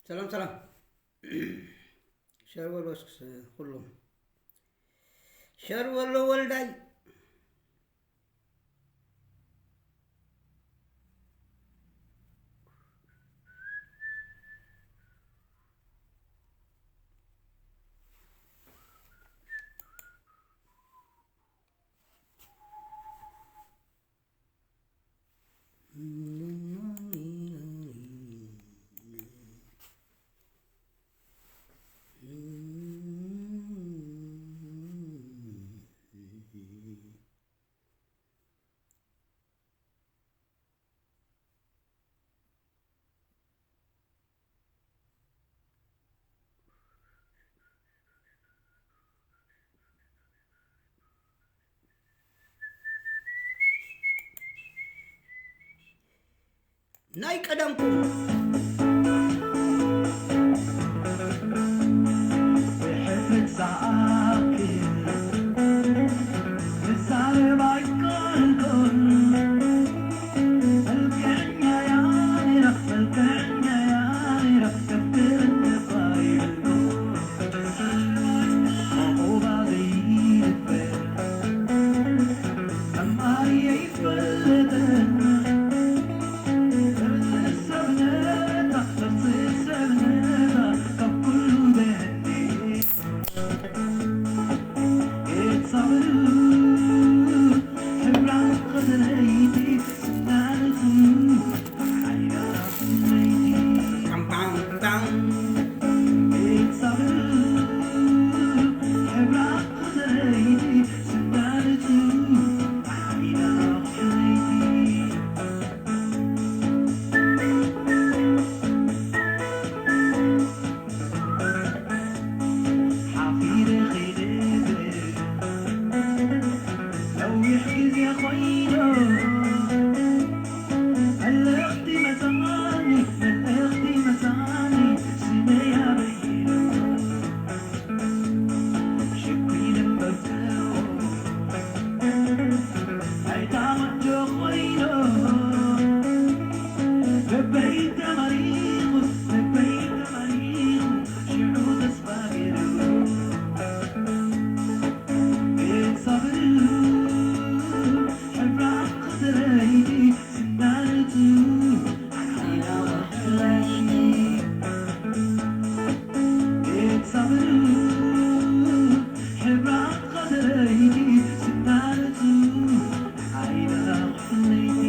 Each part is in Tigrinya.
ሰላም ሰላም። ሸር በሎ እስኪ ኩሉም። ሸር በሎ ወልዳይ። ናይ ቀደምኩም። ብሕፍረት ዝኣክል ክዛረብ ኣይከኣልኩን። መልክዐኛ እያ ነይራ፣ መልክዐኛ እያ ነይራ፣ ከፍቅረኒ እኳ ይብልኩ። ኮኾባ ዘይድፈር፣ ቀማሪ ኣይፈለጠን። ቅርጺ ሰብነታ፣ ቅርጺ ሰብነታ፣ ካብ ኩሉ ደህንዴ። ሓፊረ ኸይደ ነዊሕ ግዜ ኾይኑ፣ መልእኽቲ መጻኒ፣ መልእኽቲ መጻኒ፣ ስመይ ኣበይ ኢሉ? ሽኩይነ እምበር ከ ኣይታ ቆንጆ ኾይኑ፣ ልበይ ተማሪኹ፣ ልበይ ተማሪኹ፣ ሽዑ ተስፋ ገይሩ። ቤት ሳብሪ ሕብራ ክስረይቲ ስናልቱ ዓይና ዋሕለይቲ። ቤት ሳብሪ ሕብራ ክስረይቲ ስናልቱ ዓይና ዋሕለይቲ።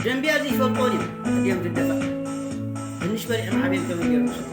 ደንቢያ እዚ ይፈልጦን እዮም። ኣድዮም ዝደፋ ድንሽ በሊዕም ዓብዮም ከመይ ገይሮም ይስርሑ?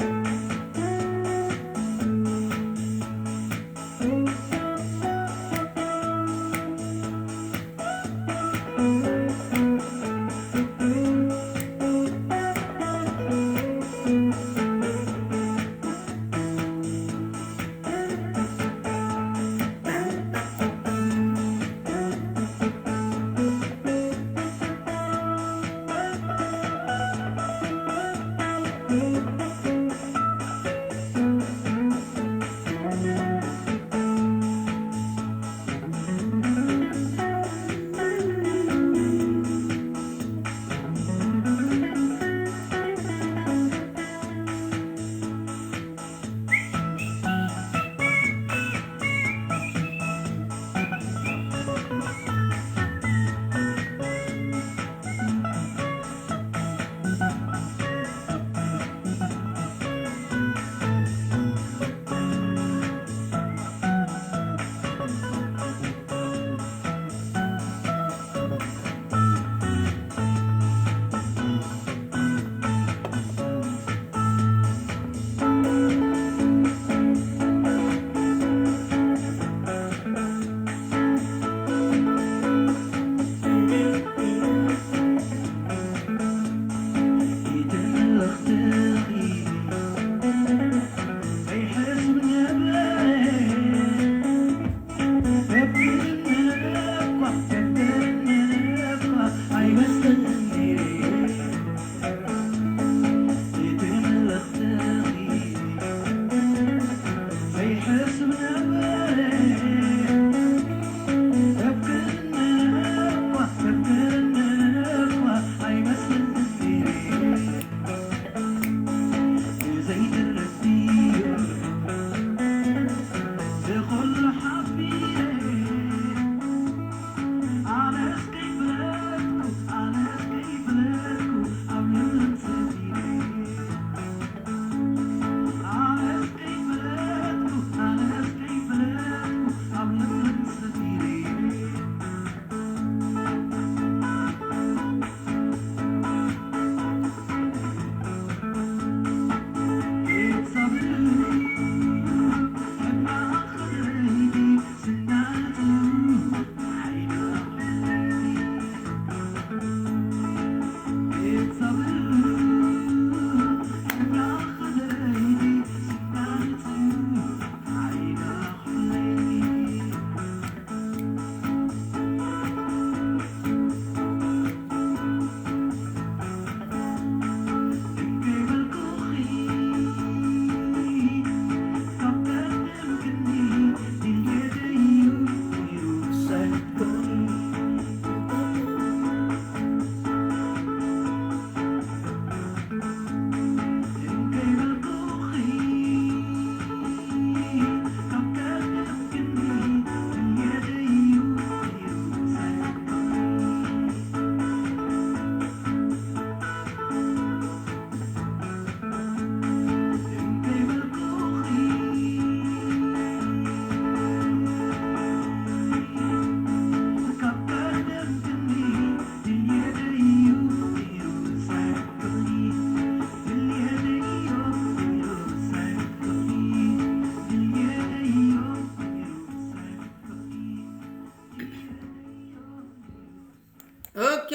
ኦኬ።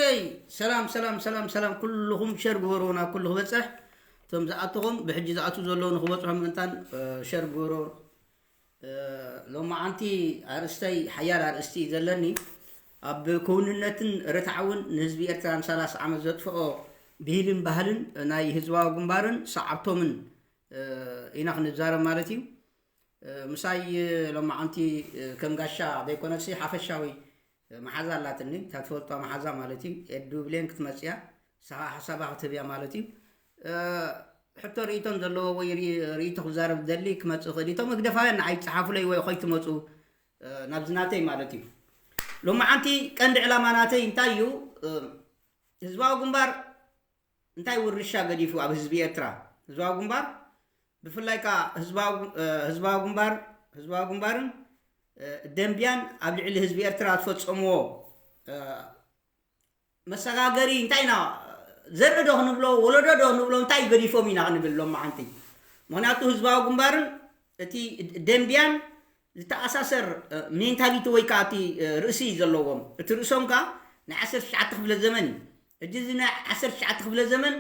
ሰላም ሰላም ሰላም ሰላም፣ ኩልኹም ሸር ግበሩ ናብ ኩሉ ክበፅሕ። እቶም ዝኣተኹም ብሕጂ ዝኣትዉ ዘለዉ ንክበፅሖም ምእንታን ሸር ግበሩ። ሎማዓንቲ ኣርእስተይ ሓያል ኣርእስቲ እዩ ዘለኒ። ኣብ ክውንነትን ርትዓውን ንህዝቢ ኤርትራ ንሰላሳ ዓመት ዘጥፍኦ ብሂልን ባህልን ናይ ህዝባዊ ግንባርን ሰዓብቶምን ኢና ክንዛረብ ማለት እዩ። ምሳይ ሎማዓንቲ ከም ጋሻ ዘይኮነሲ ሓፈሻዊ መሓዛ ኣላትኒ፣ እታ ትፈልጦ መሓዛ ማለት እዩ። ኤዱ ብሌን ክትመፅያ ንስኻ ሓሳባ ክትህብያ ማለት እዩ። ሕቶ ርእይቶን ዘለዎ ወይ ርኢ- ርእይቶ ክዛረብ ዝደሊ ክመፅእ ይኽእል እዩ። እቶም ህግደፋውያን ንዓይ ይፅሓፉለይ ወይ ከይትመፁ ናብዚ ናተይ ማለት እዩ። ሎማዓንቲ ቀንዲ ዕላማ ናተይ እንታይ እዩ? ህዝባዊ ግንባር እንታይ ውርሻ ገዲፉ ኣብ ህዝቢ ኤርትራ? ህዝባዊ ግንባር ብፍላይ ከኣ ህዝባዊ ግንባር ህዝባዊ ግንባርን ደንብያን ኣብ ልዕሊ ህዝቢ ኤርትራ ዝፈጸምዎ መሰጋገሪ እንታይ ኢና ዘርኢ ዶ ክንብሎ፣ ወለዶ ዶ ክንብሎ፣ እንታይ ገዲፎም ኢና ክንብል ሎማዓንቲ? ምኽንያቱ ህዝባዊ ግንባርን እቲ ደንብያን ዝተኣሳሰር ሜንታሊቲ ወይ ከዓ እቲ ርእሲ እዩ ዘለዎም። እቲ ርእሶም ከዓ ናይ ዓሰርተ ትሽዓተ ክፍለ ዘመን እዩ። ሕጂ እዚ ናይ ዓሰርተ ትሽዓተ ክፍለ ዘመን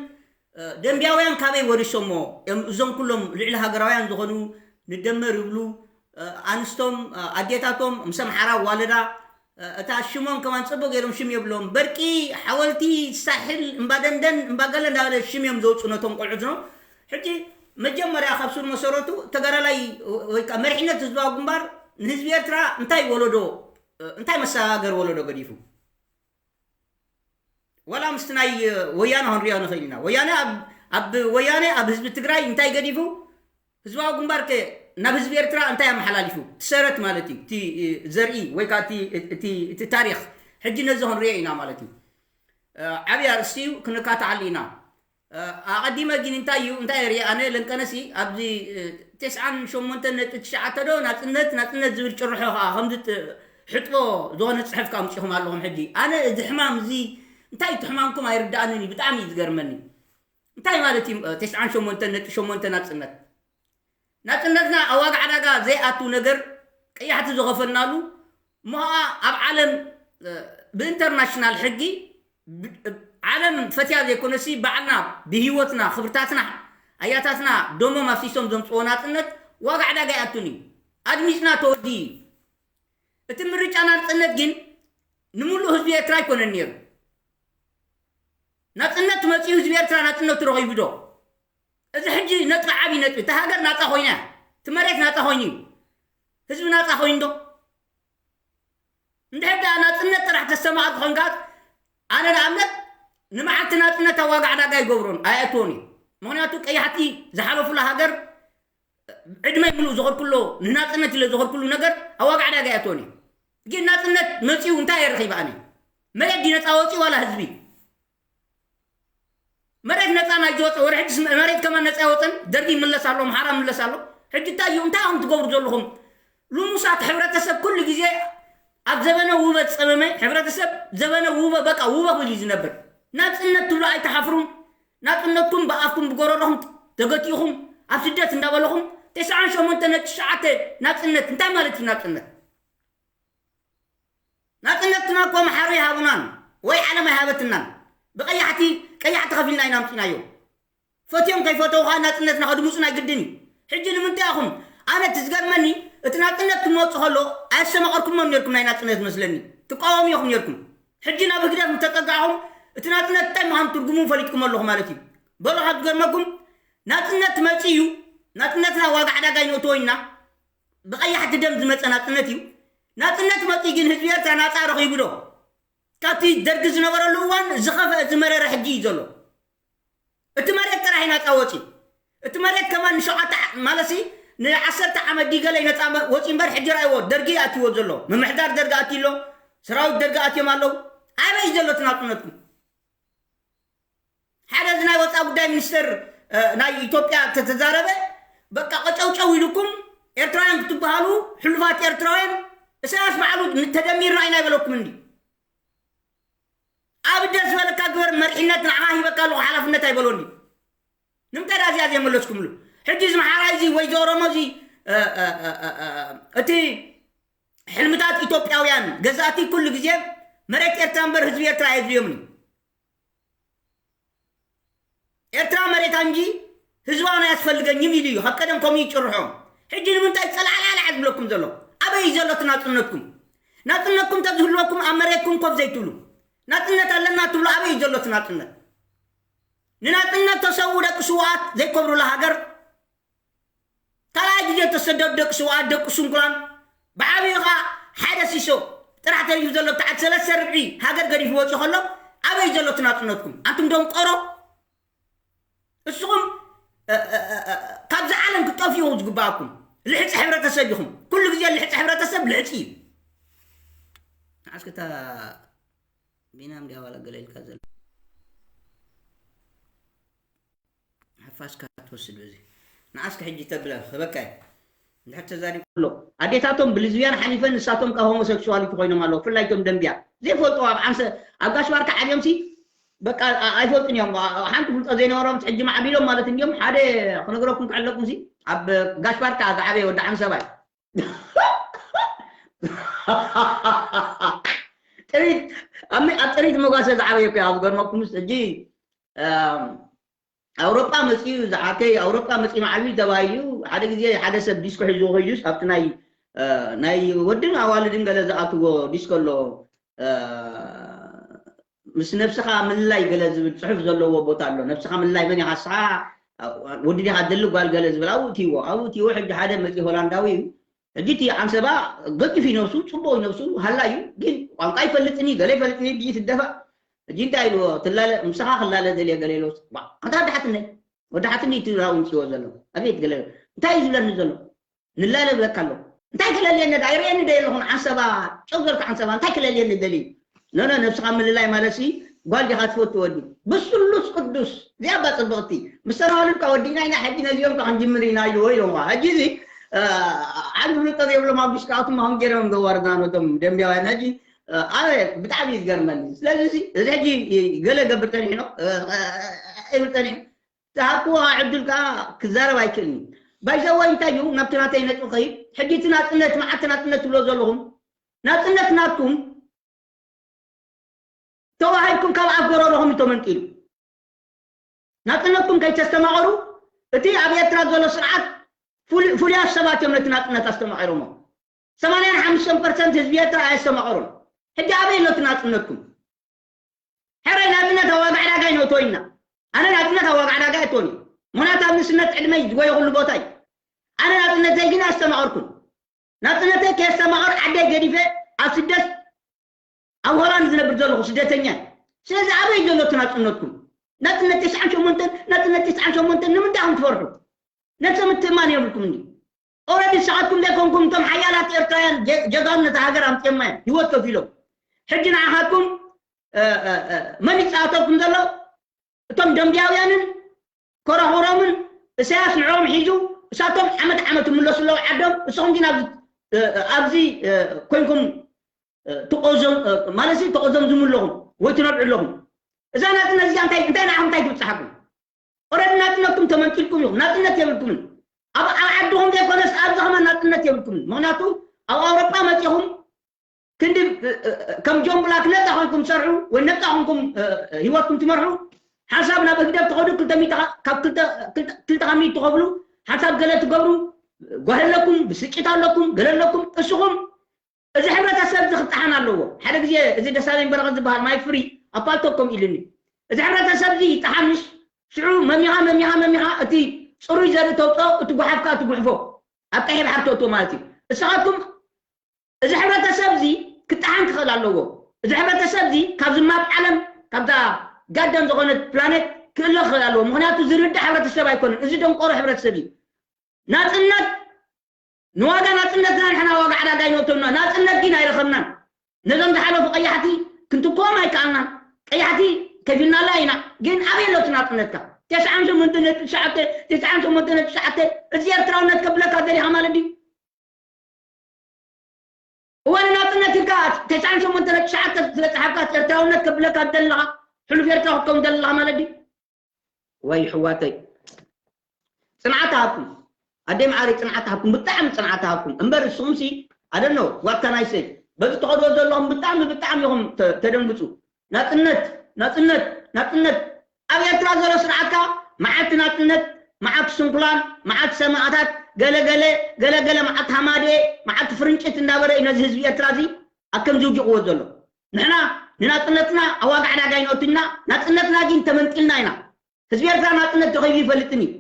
ደንብያውያን ካበይ ወሪሶሞ እዮም? እዞም ኩሎም ልዕሊ ሃገራውያን ዝኾኑ ንደመር ይብሉ፣ ኣንስቶም ኣዴታቶም ምስ ኣምሓራ ዋለዳ፣ እታ ሽሞም ከማን ጽቡቅ ገይሮም ሽም የብሎም። በርቂ፣ ሓወልቲ፣ ሳሕል፣ እምባደንደን፣ እምባገለ እንዳበለ ሽም እዮም ዘውፁ ነቶም ቆልዑት ነው። ሕጂ መጀመርያ ካብ ሱር መሰረቱ ተጋዳላይ ወይ ከዓ መሪሕነት ህዝባዊ ግንባር ንህዝቢ ኤርትራ እንታይ ወለዶ እንታይ መሰጋገር ወለዶ ገዲፉ? ዋላ ምስቲ ናይ ወያነ ክንሪኦ ንኽእል ኢና። ወያነ ኣብ ኣብ ወያነ ኣብ ህዝቢ ትግራይ እንታይ ገዲፉ? ህዝባዊ ግንባር ከ ናብ ህዝቢ ኤርትራ እንታይ ኣመሓላሊፉ? እቲ ሰረት ማለት እዩ፣ እቲ ዘርኢ ወይ ከዓ እቲ እቲ እቲ ታሪኽ። ሕጂ ነዚ ክንሪኦ ኢና ማለት እዩ። ዓብዪ ኣርእስቲ እዩ፣ ክንካትዓሉ ኢና። ኣቐዲመ ግን እንታይ እዩ እንታይ ርኢ ኣነ ለንቀነሲ ኣብዚ ተስዓን ሸሞንተን ነጥቢ ትሽዓተ ዶ ናጽነት ናጽነት ዝብል ጭርሖ ከዓ ከምዚ ሕጥቦ ዝኾነ ፅሕፍ ከዓ ምፅኹም ኣለኹም። ሕጂ ኣነ እዚ ሕማም እዚ እንታይ እቲ ሕማምኩም ኣይርዳእንን እዩ፣ ብጣዕሚ እዩ ዝገርመኒ። እንታይ ማለት እዩ ተስዓን ሸሞንተን ነጥቢ ሸሞንተ ናጽነት? ናጽነትና ኣብ ዋጋ ዕዳጋ ዘይኣቱ ነገር ቀያሕቲ ዝኸፈልናሉ እሞ ኸዓ ኣብ ዓለም ብኢንተርናሽናል ሕጊ ዓለም ፈትያ ዘይኮነሲ ባዕልና ብህይወትና ክብርታትና ኣያታትና ደሞም ኣፍሲሶም ዘምፅዎ ናፅነት ዋጋ ዕዳጋ ይኣቱን እዩ። ኣድሚፅና ተወዲ እዩ። እቲ ምርጫ ናፅነት ግን ንምሉእ ህዝቢ ኤርትራ ኣይኮነን ነይሩ። ናፅነት መፅኡ ህዝቢ ኤርትራ ናፅነቱ ረኺቡ ዶ? እዚ ሕጂ ነጥቢ ዓብዪ ነጥቢ፣ እታ ሃገር ናፃ ኮይና እያ። እቲ መሬት ናፃ ኮይኑ እዩ። ህዝቢ ናፃ ኮይኑ ዶ? እንድሕር ደኣ ናፅነት ጥራሕ ተስተማቐር ኮይንካ፣ ኣነ ንኣብነት ንመዓልቲ ናፅነት ኣብ ዋጋ ዕዳጋ ይገብሮን ኣየእትዎን እዩ። ምክንያቱ ቀያሕቲ ዝሓለፉላ ሃገር ዕድመይ ምሉእ ዝኸድኩሎ ንናፅነት ኢለ ዝኸድኩሉ ነገር ኣብ ዋጋ ዕዳጋ ይኣትዎን እዩ። ግን ናፅነት መፂኡ እንታይ እየ ረኺበ ኣነ? መሬት ድዩ ነፃ ወፂኡ ዋላ ህዝቢ? መሬት ነፃ ናይ ዝወፀ ወደ ሕጂ መሬት ከማን ነፃ ይወፀን ደርጊ ይምለስ ኣሎ ኣምሓራ ይምለስ ኣሎ። ሕጂ እንታይ እዩ እንታይ ኢኹም ትገብሩ ዘለኹም? ልሙሳት ሕብረተሰብ ኩሉ ግዜ ኣብ ዘበነ ውበ ዝፀመመ ሕብረተሰብ ዘበነ ውበ በቃ ውበ ክብል እዩ ዝነብር። ናፅነት ትብሉ ኣይትሓፍሩን? ናፅነትኩም ብኣፍኩም ብጎረሮኹም ተገቲእኹም ኣብ ስደት እንዳበለኹም ተስዓን ሸሞንተ ነጥቢ ትሽዓተ ናፅነት እንታይ ማለት እዩ ናፅነት? ናፅነትና እኮ ኣምሓሩ ይሃቡናን ወይ ዓለም ኣይሃበትናን። ብቀያሕቲ ቀያሕቲ ከፊልና ኢና ኣምፂናዮ። ፈትዮም ከይፈተው ከዓ ናፅነትና ከድምፁ ናይ ግድን እዩ። ሕጂ ንምንታይ ኢኹም ኣነ እቲ ዝገርመኒ እቲ ናፅነት ክመፁ ከሎ ኣየስተማቐርኩሞም ነርኩም ናይ ናፅነት መስለኒ ትቃወሙ ኢኹም ነርኩም። ሕጂ ናብ ህግደፍ ምተፀጋዕኹም እቲ ናፅነት እንታይ ምዃኑ ትርጉሙ ፈሊጥኩም ኣለኹ ማለት እዩ። በሎ ካብ ዝገርመኩም ናፅነት መፂ እዩ። ናፅነትና ዋጋ ዕዳጋ ይነእትዎ ኢና። ብቐያሕቲ ደም ዝመፀ ናፅነት እዩ። ናፅነት መፂ ግን ህዝቢ ኤርትራ ናፃ ረኺቡ ዶ? ካብቲ ደርጊ ዝነበረሉ እዋን ዝኸፈ ዝመረረ ሕጂ እዩ ዘሎ። እቲ መሬት ጥራሕ እዩ ናፃ ወፂ። እቲ መሬት ከማን ንሸውዓተ ዓ- ማለሲ ንዓሰርተ ዓመት ዲገለ ነፃ መ- ወፂ እምበር ሕጂ ራእይዎ ደርጊ ኣትዎ ዘሎ ምምሕዳር ደርጊ ኣትዩ ኣሎ። ሰራዊት ደርጊ ኣትዮም ኣለዉ። ኣበይ ዘሎ እቲ ናፅነትኩም? ሓደ እዚ ናይ ወፃ ጉዳይ ሚኒስተር ናይ ኢትዮጵያ ተተዛረበ በቃ ቀጨውጨው ኢልኩም ኤርትራውያን ክትበሃሉ ሕሉፋት ኤርትራውያን እሳያስ ባዕሉ ተደሚርና ኢና ይበለኩም እንዲ ኣብ ደስ ዝበለካ ግበር መሪሕነት ንዓኻ ሂበካ ኣለኹ ሓላፍነት ኣይበሎኒ። ንምንታይ ዳ እዚኣ ዘይመለስኩምሉ? ሕጂ እዚ መሓራይ እዚ ወይ እዚ ኦሮሞ እዚ እቲ ሕልምታት ኢትዮጵያውያን ገዛእቲ ኩሉ ግዜ መሬት ኤርትራ እምበር ህዝቢ ኤርትራ ኣየድልዮምን እዩ። ኤርትራ መሬታ እንጂ ህዝባውን ኣያስፈልገኝም ኢሉ እዩ። ካብ ቀደም ከምኡ ይጭርሖም። ሕጂ ንምንታይ ጸላዕላዕላዕ ዝብለኩም ዘሎ? ኣበይ እዩ ዘሎ እቲ ናጽነትኩም? ናጽነትኩም ተዝህልወኩም ኣብ መሬትኩም ኮፍ ዘይትብሉ። ናጽነት ኣለና ትብሉ፣ ኣበይ እዩ ዘሎ እቲ ናጽነት? ንናጽነት ተሰዉ ደቂ ስውኣት ዘይከብሩላ ሃገር፣ ካልኣይ ግዜ ተሰደዱ ደቂ ስውኣት፣ ደቂ ስንኩላን፣ ብዓብዩ ኸኣ ሓደ ሲሶ ጥራሕ ተሪፉ ዘሎ ብታሕቲ ሰለስተ ርብዒ ሃገር ገዲፉ ወፂኡ ከሎ ኣበይ ዘሎ እቲ ናጽነትኩም? ኣንቱም ደንቆሮ፣ እስኹም፣ እ፣ እ፣ እ፣ እ፣ ካብዚ ዓለም ክትጠፍኡ ዝግባኣኩም። ልሕፂ ሕብረተሰብ ኢኹም። ኩሉ ግዜ ልሕፂ ሕብረተሰብ ልሕፂ እዩ። ንዓስከ እታ ቢናም ድያ ዋላ ገለ ኢልካ ዘሎ? ሓፋሽካ ትወስድ በዚ። ንዓስከ ሕጂ ተብለ ክበካ እዩ። እንድሕር ተዛሪቡ ኣሎ። ኣዴታቶም ብልዝብያን ሓሊፈን ንሳቶም ካብ ሆሞሴክሹዋሊቲ ኮይኖም ኣለዉ። ብፍላይ እቶም ደንብያ። ዘይፈልጡ ኣብ ዓንሰ-፣ ኣብ ጋሽ ባርካ ዓብዮምሲ በቃ ኣ-፣ ኣይፈልጡን እዮም። ኣ-፣ ሓንቲ ፍልጦ ዘይነበሮም ሕጂ ማዕቢሎም ማለት እንዲዮም። ሓደ ክነግረኩም ከዕለኩም ሲ ኣብ ጋሽ ባርካ ዝዓበየ ወዲ ዓንሰባ እዩ። ጥሪት፣ ኣብ ሚ-፣ ኣብ ጥሪት መጓሰ ዝዓበየ እኮ እዩ። ኣብ ዝገርመኩም ስ-፣ ሕጂ፣ እም፣ ኣውሮጳ መጺኡ ዝዓርከይ፣ ኣውሮጳ መጺኡ ማዕቢል ተባሂሉ ሓደ ግዜ ሓደ ሰብ ዲስኮ ሒዝዎ ከይዱስ ኣብቲ ናይ፣ እ፣ ናይ ወድን ኣዋልድን ገለ ዝኣትዎ ዲስኮ ኣሎ፣ እ፣ ምስ ነብስኻ ምልላይ ገለ ዝብል ጽሑፍ ዘለዎ ቦታ ኣሎ። ነብስኻ ምልላይ መን ኢኻ ንስኻ? ወዲ ዲኻ ትደሊ ጓል ገለ ዝብል ኣብኡ እትይዎ፣ ኣብኡ እትይዎ። ሕጂ ሓደ መጺኡ ሆላንዳዊ እዩ። ሕጂ እቲ ዓንሰባ ገዲፉ እዩ ነብሱ፣ ጽቡቕ እዩ ነብሱ፣ ሃላይ እዩ። ግን ቋንቋ ይፈልጥን እዩ፣ ገለ ይፈልጥን እዩ፣ ብኢት ይደፋእ። ሕጂ እንታይ ኢልዎ? ትላለ፣ ምሳኻ ክላለ ደልየ ገለ ኢልዎ። ዋ፣ ኣንታ ወዲ ሓትነይ፣ ወዲ ሓትነይ እቲ ኣብኡ ኣምጺእዎ ዘሎ። ኣቤት ገለ፣ እንታይ እዩ ዝብለኒ ዘሎ? ንላለ እብለካ ኣለኹ። እንታይ ክለልየኒ ደኣ? ይርእየኒ ዶ የለኹን? ዓንሰባ፣ ጨው ዘርካ ዓንሰባ፣ እንታይ ክለልየኒ ደልዩ? ኖ፣ ኖ፣ ነብስኻ ምልላይ ማለትሲ፣ ጓል ዲኻ ትፈቱ ወዲ? ብስሉስ ቅዱስ፣ እዚኣ እባ ጽብቕቲ። ምስ ተናዋልልካ ወዲእና ኢና፣ ሕጂ ነዚኦም ከ ክንጅምር ኢና ኢልዎ ኢሎምዋ። ሕጂ እዚ፣ እ፣ ዓንዲ ፍልጠት የብሎም፣ ኣብ ውሽጢ ኣቶም ከም ገይሮም ዘዋርድና ነቶም ደንብያውያን። ሕጂ፣ እ፣ ኣነ ብጣዕሚ እዩ ዝገርመኒ። ስለዚ እዚ፣ እዚ ሕጂ ገለ ገብር ጸኒሑ ነው፣ እ፣ እ፣ እ፣ ይብል ጸኒሑ። ዝሃብክዎ ዕድል ከኣ ክዛረብ ኣይክእልን እዩ። ባይዘወይ እንታይ እዩ፣ ናብቲ ናተይ ነጥቢ ከይድ። ሕጂ እቲ ናጽነት፣ መዓት ናጽነት ትብሎ ዘለኹም፣ ናጽነት ናትኩም ተዋሂብኩም ካብ ኣፍ ጎረሮኹም እዩ ተመንጢሉ። ናጽነትኩም ከይተስተማቐሩ፣ እቲ ኣብ ኤርትራ ዘሎ ስርዓት ፍሉ-፣ ፍሉያት ሰባት እዮም ነቲ ናጽነት ኣስተማቒሮሞ። ሰማንያን ሓሙሽተን ፐርሰንት ህዝቢ ኤርትራ ኣየስተማቐሩን። ሕጂ ኣበይ ኣሎ እቲ ናጽነትኩም? ሕራይ ናጽነት ኣብ ዋጋ ዕዳጋ ይነእቶ ኢና። ኣነ ናጽነት ኣብ ዋጋ ዕዳጋ ኣይእቶን እዩ። ምኽንያቱ ኣብ ንእስነት ዕድመይ ዝጎየኹሉ ቦታ እዩ። ኣነ ናጽነተይ ግን ኣስተማቐርኩን። ናጽነተይ ከየስተማቐር ዓደይ ገዲፈ ኣብ ስደት ኣብ ሆላንድ ዝነብር ዘለኹ ስደተኛ እየ። ስለዚ ኣበይ ዘሎ እቲ ናጽነትኩም? ናጽነት ተስዓን ሸሞንተን፣ ናጽነት ተስዓን ሸሞንተን ንምንታይ ኢኹም ትፈርሑ? ነብሰ ምትእማን የብልኩም እንዲ። ኦረዲ ንስኻትኩም ዘይኮንኩም እቶም ሓያላት ኤርትራውያን ጀ-፣ ጀጋኑ ነታ ሃገር ኣምጺኦማ እዮም፣ ህይወት ከፊሎም። ሕጂ ንዓኻትኩም፣ እ፣ እ፣ እ፣ መን ይጻወተልኩም ዘሎ? እቶም ደንብያውያንን ኮራኹሮምን እሳያስ ንዕኦም ሒዙ፣ እሳቶም ዓመት ዓመት ይምለሱ ኣለዉ ዓዶም፣ ንስኹም ግን ኣብዚ፣ እ፣ ኣብዚ፣ እ፣ ኮንኩም፣ እ፣ ትቆዘም-፣ እ፣ ማለትሲ ተቆዘምዝሙ ኣለኹም ወይ ትነብዑ ኣለኹም። እዛ ናጽነት እዚኣ እንታይ፣ እንታይ ንዓኹም እንታይ ትብጽሓኩም? ኦረዲ ናጽነትኩም ተመንጢልኩም ኢኹም። ናጽነት የብልኩምን። ኣብ፣ ኣብ ዓድኹም ዘይኮነስ ኣብዚ ከማን ናጽነት የብልኩምን። ምኽንያቱ ኣብ ኣውሮጳ መጺኹም ክንዲ፣ እ፣ እ፣ ከም ጆን ብላክ ነጻ ኮንኩም ትሰርሑ ወይ ነጻ ኮንኩም፣ እ፣ እ፣ ህይወትኩም ትመርሑ፣ ሓንሳብ ናብ ህግደፍ ትኸዱ፣ ክልተ ሚእቲ ኻ-፣ ካብ ክልተ፣ ክልተ፣ ክልተ ካብ ሚእቲ ትኸፍሉ፣ ሓንሳብ ገለ ትገብሩ፣ ጓሂ ኣለኩም፣ ብስጭት ኣለኩም፣ ገለ ኣለኩም። እስኹም እዚ ሕብረተሰብ እዚ ክጠሓን ኣለዎ። ሓደ ግዜ እዚ ደሳለኝ በረኸት ዝበሃል ማይ ፍሪ ኣብ ፓልቶክ ከምኡ ኢሉኒ። እዚ ሕብረተሰብ እዚ ይጠሓንሽ፣ ሽዑ መሚኻ፣ መሚኻ፣ መሚኻ እቲ ጽሩይ ዘርኢ ተውጽኦ፣ እቲ ጓሓፍ ከኣ ትጉሕፎ። ኣብ ቀይሕ ባሕሪ ተእትዎ ማለት እዩ። እስኻትኩም እዚ ሕብረተሰብ እዚ ክጠሓን ክኽእል ኣለዎ። እዚ ሕብረተሰብ እዚ ካብዚ ማብ ዓለም፣ ካብዛ ጋደም ዝኾነት ፕላኔት ክእለ ክኽእል ኣለዎ። ምኽንያቱ ዝርዳእ ሕብረተሰብ ኣይኮነን። እዚ ደንቆሮ ሕብረተሰብ እዩ። ናጽነት፣ ንዋጋ ናጽነትና ንሕና ዋጋ ዕዳጋ ኣይነእቶና። ናጽነት ግን ኣይረኸብናን። ነዞም ዝሓለፉ ቀያሕቲ ክንትክኦም ኣይከኣልናን። ቀያሕቲ ከፊልናላ ኢና። ግን ኣበይ ኣሎ እቲ ናጽነትካ? ተስዓን ሸሞንተ ነጥቢ ትሽዓተ፣ ተስዓን ሸሞንተ ነጥቢ ትሽዓተ፣ እዚ ኤርትራውነት ከብለካ ደሊኻ ማለት ድዩ? እዋን ናጽነት ኢልካ ተስዓን ሸሞንተ ነጥቢ ትሽዓተ ስለ ጸሓፍካ ኤርትራውነት ከብለካ ደለኻ፣ ሕሉፍ ኤርትራ ክትከውን ደለኻ ማለት ድዩ? ወይ ሕዋተይ፣ ጽንዓት ሃብኩም። ኣደይ መዓረይ፣ ጽንዓት ሃብኩም፣ ብጣዕሚ ጽንዓት ሃብኩም። እምበር ንስኹምሲ፣ I don't know, what can I say? በዚ ትኸድዎ ዘለኹም ብጣዕሚ ብጣዕሚ ኢኹም ተ- ተደንግፁ። ናፅነት ናፅነት ናፅነት ኣብ ኤርትራ ዘሎ ስርዓትካ መዓልቲ ናፅነት፣ መዓልቲ ስንኩላን፣ መዓልቲ ሰማእታት፣ ገለገለ ገለገለ፣ መዓልቲ ሃማድኤ፣ መዓልቲ ፍርንጭት እንዳበለ እዩ ነዚ ህዝቢ ኤርትራ እዚ ኣብ ከምዚ ውዲቕዎ ዘሎ። ንሕና ንናፅነትና ኣብ ዋጋ ዕዳጋ ይነእቱ ኢና። ናፅነትና ግን ተመንጢልና ኢና። ህዝቢ ኤርትራ ናፅነት ተኸይዱ ይፈልጥን እዩ።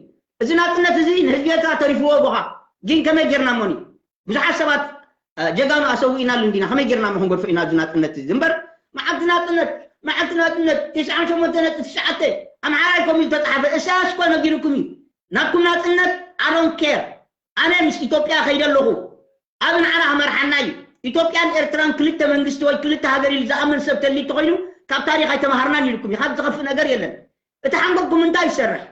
እዚ ናፅነት እዚ ንህዝቢ ኤርትራ ተሪፍዎ እኳ፣ ግን ከመይ ጌርና እሞኒ? ብዙሓት ሰባት ጀጋኑ ኣሰዊእናሉ እንዲና፣ ከመይ ጌርና እሞ ክንገድፎ ኢና እዚ ናፅነት እዚ እምበር? መዓልቲ ናፅነት፣ መዓልቲ ናፅነት፣ ተስዓን ሸሞንተ ነጥቢ ትሽዓተ፣ ኣምሓራይ ኮም ዝተፃሓፈ፣ እሳያስ እኳ ነጊሩኩም እዩ። ናብኩም ናፅነት ኣሮን ኬር። ኣነ ምስ ኢትዮጵያ ከይደ ኣለኹ። ኣብ ንዓና ክመርሓና እዩ። ኢትዮጵያን ኤርትራን ክልተ መንግስቲ ወይ ክልተ ሃገር ኢሉ ዝኣምን ሰብ ተሊ ተኮይኑ፣ ካብ ታሪክ ኣይተማሃርናን ኢልኩም እዩ። ካብ ዝኸፍእ ነገር የለን። እቲ ሓንጎልኩም እንታይ ይሰርሕ?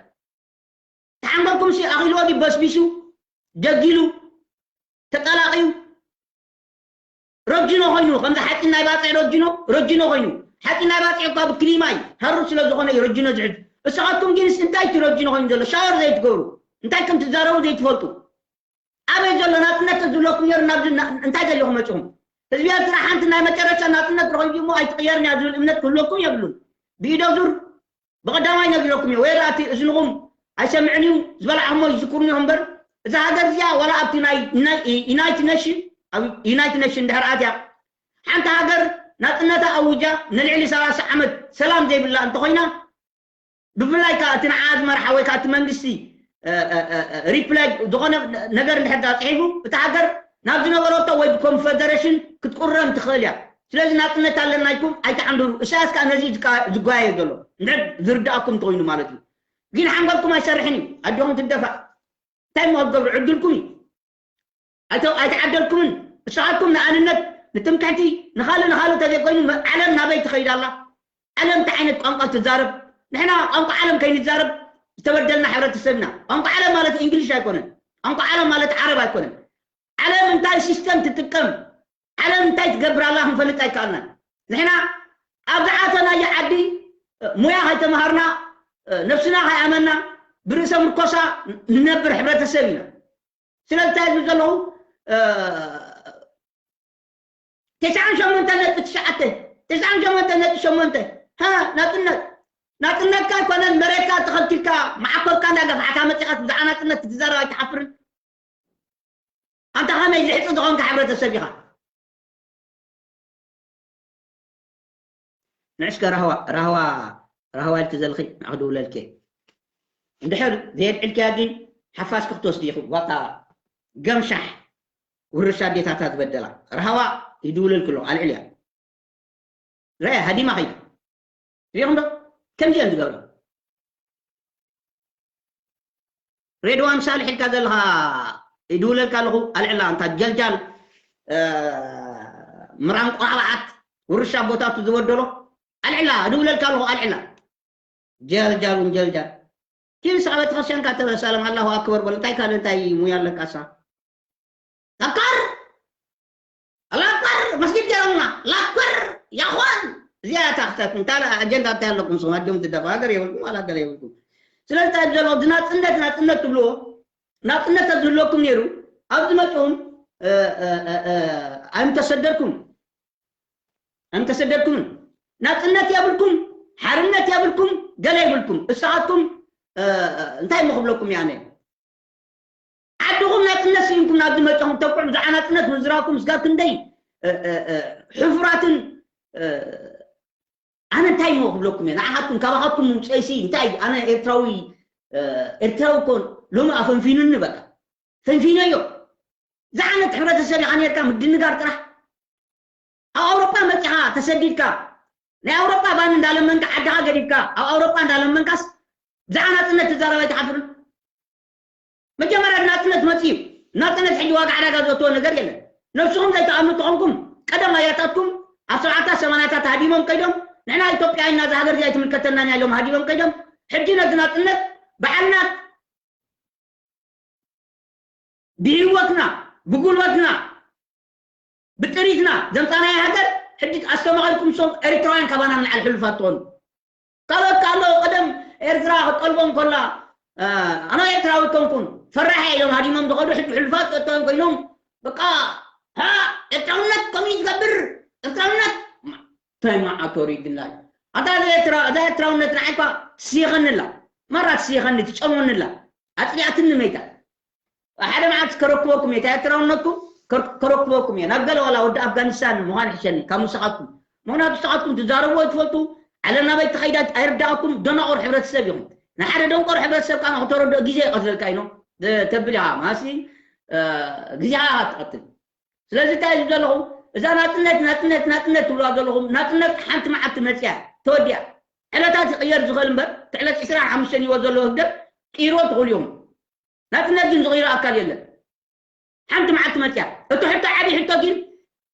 እቲ ሓንጎልኩም ሲ ኣኺልዎ ድዩ በስቢሱ፣ ደጊሉ፣ ተጠላቂዩ? ረጅኖ ኮይኑ፣ ከምዚ ሓፂን ናይ ባፅዕ ረጅኖ ረጅኖ ኮይኑ። ሓፂን ናይ ባፅዕ እኳ ብክሊማ እዩ፣ ሃሩር ስለ ዝኾነ እዩ ረጅኖ ዝሕዝ። እስኻትኩም ግን እንታይ እቲ ረጅኖ ኮይኑ ዘሎ? ሻወር ዘይትገብሩ፣ እንታይ ከም ትዛረቡ ዘይትፈልጡ። ኣበይ ዘሎ ናፅነት ተዝህልወኩም ነይሩ? ናብዚ ና- እንታይ ደሊኹም መፂኹም? ህዝቢ ኤርትራ ሓንቲ ናይ መጨረሻ ናፅነት ረኺቡ እሞ ኣይትቕየርን እያ ዝብል እምነት ክህልወኩም የብሉን። ብኢዶ ዙር ብቐዳማይ ነጊረኩም እየ። ወይ ራእቲ እዝንኹም ኣይሰምዕን እዩ፣ ዝበላዕኹሞ ይዝክሩን እዮም እምበር፣ እዛ ሃገር እዚኣ ዋላ ኣብቲ ናይ ናይ ዩናይትድ ኔሽን፣ ኣብ ዩናይትድ ኔሽን ድሕር ኣትያ ሓንቲ ሃገር ናፅነታ ኣውጃ ንልዕሊ ሰላሳ ዓመት ሰላም ዘይብላ እንተኾይና፣ ብፍላይ ከዓ እቲ ንዓ ዝመርሓ ወይ ከዓ እቲ መንግስቲ ሪፕላይ ዝኾነ ነገር እንድሕር ዳ ፅሒፉ፣ እቲ ሃገር ናብ ዝነበረቶ ወይ ብኮንፈደሬሽን ክትቁረም ትኽእል እያ። ስለዚ ናፅነት ኣለና ኢልኩም ኣይትዓንድሩ። እሳያስ ከዓ ነዚ እዩ ዝካ- ዝጓየዮ ዘሎ። እንድሕር ዝርድኣኩም እንተኾይኑ ማለት እዩ። ግን ሓንጎልኩም ኣይሰርሕን እዩ። ኣጆኹም ትደፋእ። እንታይ እሞ ክትገብሩ? ዕድልኩም እዩ። ኣይተ- ኣይተዓደልኩምን። ንስኻትኩም ንኣንነት ንትምክሕቲ ንኻልእ ንኻልእ ተዘይኮይኑ መ- ዓለም ናበይ ትኸይድ ኣላ? ዓለም እንታይ ዓይነት ቋንቋ ትዛረብ? ንሕና ቋንቋ ዓለም ከይንዛረብ ዝተበደልና ሕብረተሰብ ኢና። ቋንቋ ዓለም ማለት እንግሊሽ ኣይኮነን። ቋንቋ ዓለም ማለት ዓረብ ኣይኮነን። ዓለም እንታይ ሲስተም ትጥቀም፣ ዓለም እንታይ ትገብር ኣላ ክንፈልጥ ኣይከኣልናን። ንሕና ኣብ ዝኣተናዮ ዓዲ ሙያ ከይተምሃርና፣ ነብስና ከይኣመና፣ ብርእሰ ምርኮሳ ንነብር ሕብረተሰብ ኢና። ስለዚ እንታይ ዝብል ዘለኹ፣ ተስዓን ሸሞንተ ነጥቢ ትሽዓተ፣ ተስዓን ሸሞንተ ነጥቢ ሸሞንተ፣ ሃ፣ ናፅነት። ናፅነትካ ኣይኮነን፣ መሬትካ ተኸልኪልካ፣ መዓኮርካ እንዳገፋሕካ መፂኻ ብዛዕባ ናፅነት ክትዛረብ ኣይትሓፍርን? ኣንታ ከመይ ዝሕፂ ዝኾንካ ሕብረተሰብ ኢኻ? ንዕሽከ ራህዋ ራህዋ ራህዋ ኢልኪ ዘልኺ ንዓ ክድውለልኪ። እንድሕር ዘየድዕልኪያ ግን ሓፋሽ ክትወስዲ ኢኹ። ዋታ ገምሻሕ ውርሻ ኣዴታታ ዝበደላ ራህዋ ይድውለልኪ ኣሎ ኣልዕልያ። ረያ ሃዲማ ኸይዳ ሪኹም ዶ? ከምዚ እዮም ዝገብራ። ሬድዋን ሳልሕ ኢልካ ዘለኻ ይድውለልካ ኣለኹ። ኣልዕላ እንታ ጀልጃል ምራን ቋባዓት ውርሻ ቦታቱ ዝበደሎ ኣልዕላ እድውለልካ ኣለኹ። ኣልዕላ ጀልጃል ውን ጀልጃል ኪን ሰዓበ ተኸስያንካ ተበሳለም ኣላሁ ኣክበር በል። እንታይ ካልእ እንታይ ሙያ ኣለካ ሳ ኣካር ኣላኳር መስጊድ ገይሮምና ላኳር ያኳን እዚኣ እያ ታኽተት እንታ ኣጀንዳ እንታይ ኣለኩም ስኹም ኣጆም ትደፋ ሃገር የብልኩም ዋላ ሃገር የብልኩም። ስለዚ እንታይ ዘሎ እዚ ናፅነት ናፅነት ትብልዎ ናፅነት ተዝህልወኩም ነይሩ ኣብዚ መፅኹም ኣይምተሰደድኩም ኣይምተሰደድኩምን ናፅነት የብልኩም ሓርነት የብልኩም ገለ የብልኩም እሳኻትኩም እንታይ ምክብለኩም ያነ ዓድኹም ናፅነት ስኢንኩም ናብዚ መፅኹም ተኩዕ ብዛዕባ ናፅነት ምዝራብኩም ስጋብ ክንደይ ሕፉራትን ኣነ እንታይ እሞ ክብለኩም እየ ንዓኻትኩም ካባኻትኩም ምውፅአይሲ እንታይ ኣነ ኤርትራዊ ኤርትራዊ እኮ ሎሚ ኣፈንፊኑኒ በቃ ፈንፊነዮ ዝዓነት ሕብረተሰብ ኢኻ ነርካ ምድንጋር ጥራሕ ኣብ ኣውሮጳ መፂኻ ተሰዲድካ ናይ ኣውሮጳ ባኒ እንዳለመንካ ዓድኻ ገዲፍካ ኣብ ኣውሮጳ እንዳለመንካስ ብዛዕባ ናፅነት ትዛረብ ኣይትሓፍርን መጀመርያ ናፅነት መፅዩ ናፅነት ሕጂ ዋጋ ዕዳጋ ዘእትዎ ነገር የለን ነብስኹም ዘይተኣምኑ ተኾንኩም ቀደም ኣያታትኩም ኣብ ሰብዓታት ሰማንያታት ሃዲሞም ከይዶም ንሕና ኢትዮጵያ ኢና እዛ ሃገር እዚኣ ኣይትምልከተናን እያ ኢሎም ሃዲሞም ከይዶም ሕጂ ነዚ ናፅነት በዓልና ብህይወትና ብጉልበትና ብጥሪትና ዘምፃናያ ሃገር ሕጂ ኣስተማቒርኩም ሶም ኤርትራውያን ካባና ንላዕሊ ሕሉፋት ትኾኑ ካልኦት ከ ኣለዉ ቀደም ኤርትራ ክጠልቦም ከላ ኣነ ኤርትራዊ ኮንኩን ፈራሕ ኢሎም ሃዲሞም ዝኸዱ ሕጂ ሕሉፋት ጠጠም ኮይኖም በቃ ሃ፣ ኤርትራውነት ከምኡ እዩ ዝገብር። ኤርትራውነት ታይ መዓት ወሪድና እዩ። ኣታ እዛ ኤርትራ-፣ እዛ ኤርትራውነት ንዓይ እኳ ትስየኸኒ ኣላ። ማራ ትስየኸኒ፣ ትጨንወኒ ኣላ። ኣጽሊኣትኒ መይታ። ሓደ መዓልቲ ከረክበኩም እየ፣ እታ ኤርትራውነትኩም ከር-፣ ከረክበኩም እየ። ናብ ገለ ዋላ ወዲ ኣፍጋኒስታን ምዃን ይሕሸኒ ካብ ምሳኻትኩም። ምኽንያቱ ንስኻትኩም ትዛረብዎ ኣይትፈልጡ፣ ዓለም ናበይ ትኸይዳ ኣይርዳእኩም፣ ደናቑር ሕብረተሰብ ኢኹም። ንሓደ ደንቆር ሕብረተሰብ ከኣ ንኽተረድኦ ግዜ ይቐትለልካ እዩ፣ ኖ? ተ-፣ ተብል ኢኻ፣ ማሲ፣ እ፣ ግዜኻ ኢኻ ትቐትል። ስለዚ እንታይ እዩ ዘለኹም? እዛ ናጽነት፣ ናጽነት፣ ናጽነት ትብልዋ ዘለኹም፣ ናጽነት ሓንቲ መዓልቲ መጽያ፣ ተወዲኣ። ዕለታት ይቕየር ዝኽእል እምበር፣ እቲ ዕለት ዕስራን ሓሙሽተን ይወ ዘሎ ህግደፍ ቅይሮ ትኽእሉ ኢኹም። ናጽነት ግን ዝቕይሮ ኣካል የለን። ሓንቲ መዓልቲ መጽያ። እቲ ሕቶ ዓቢ ሕቶ ግን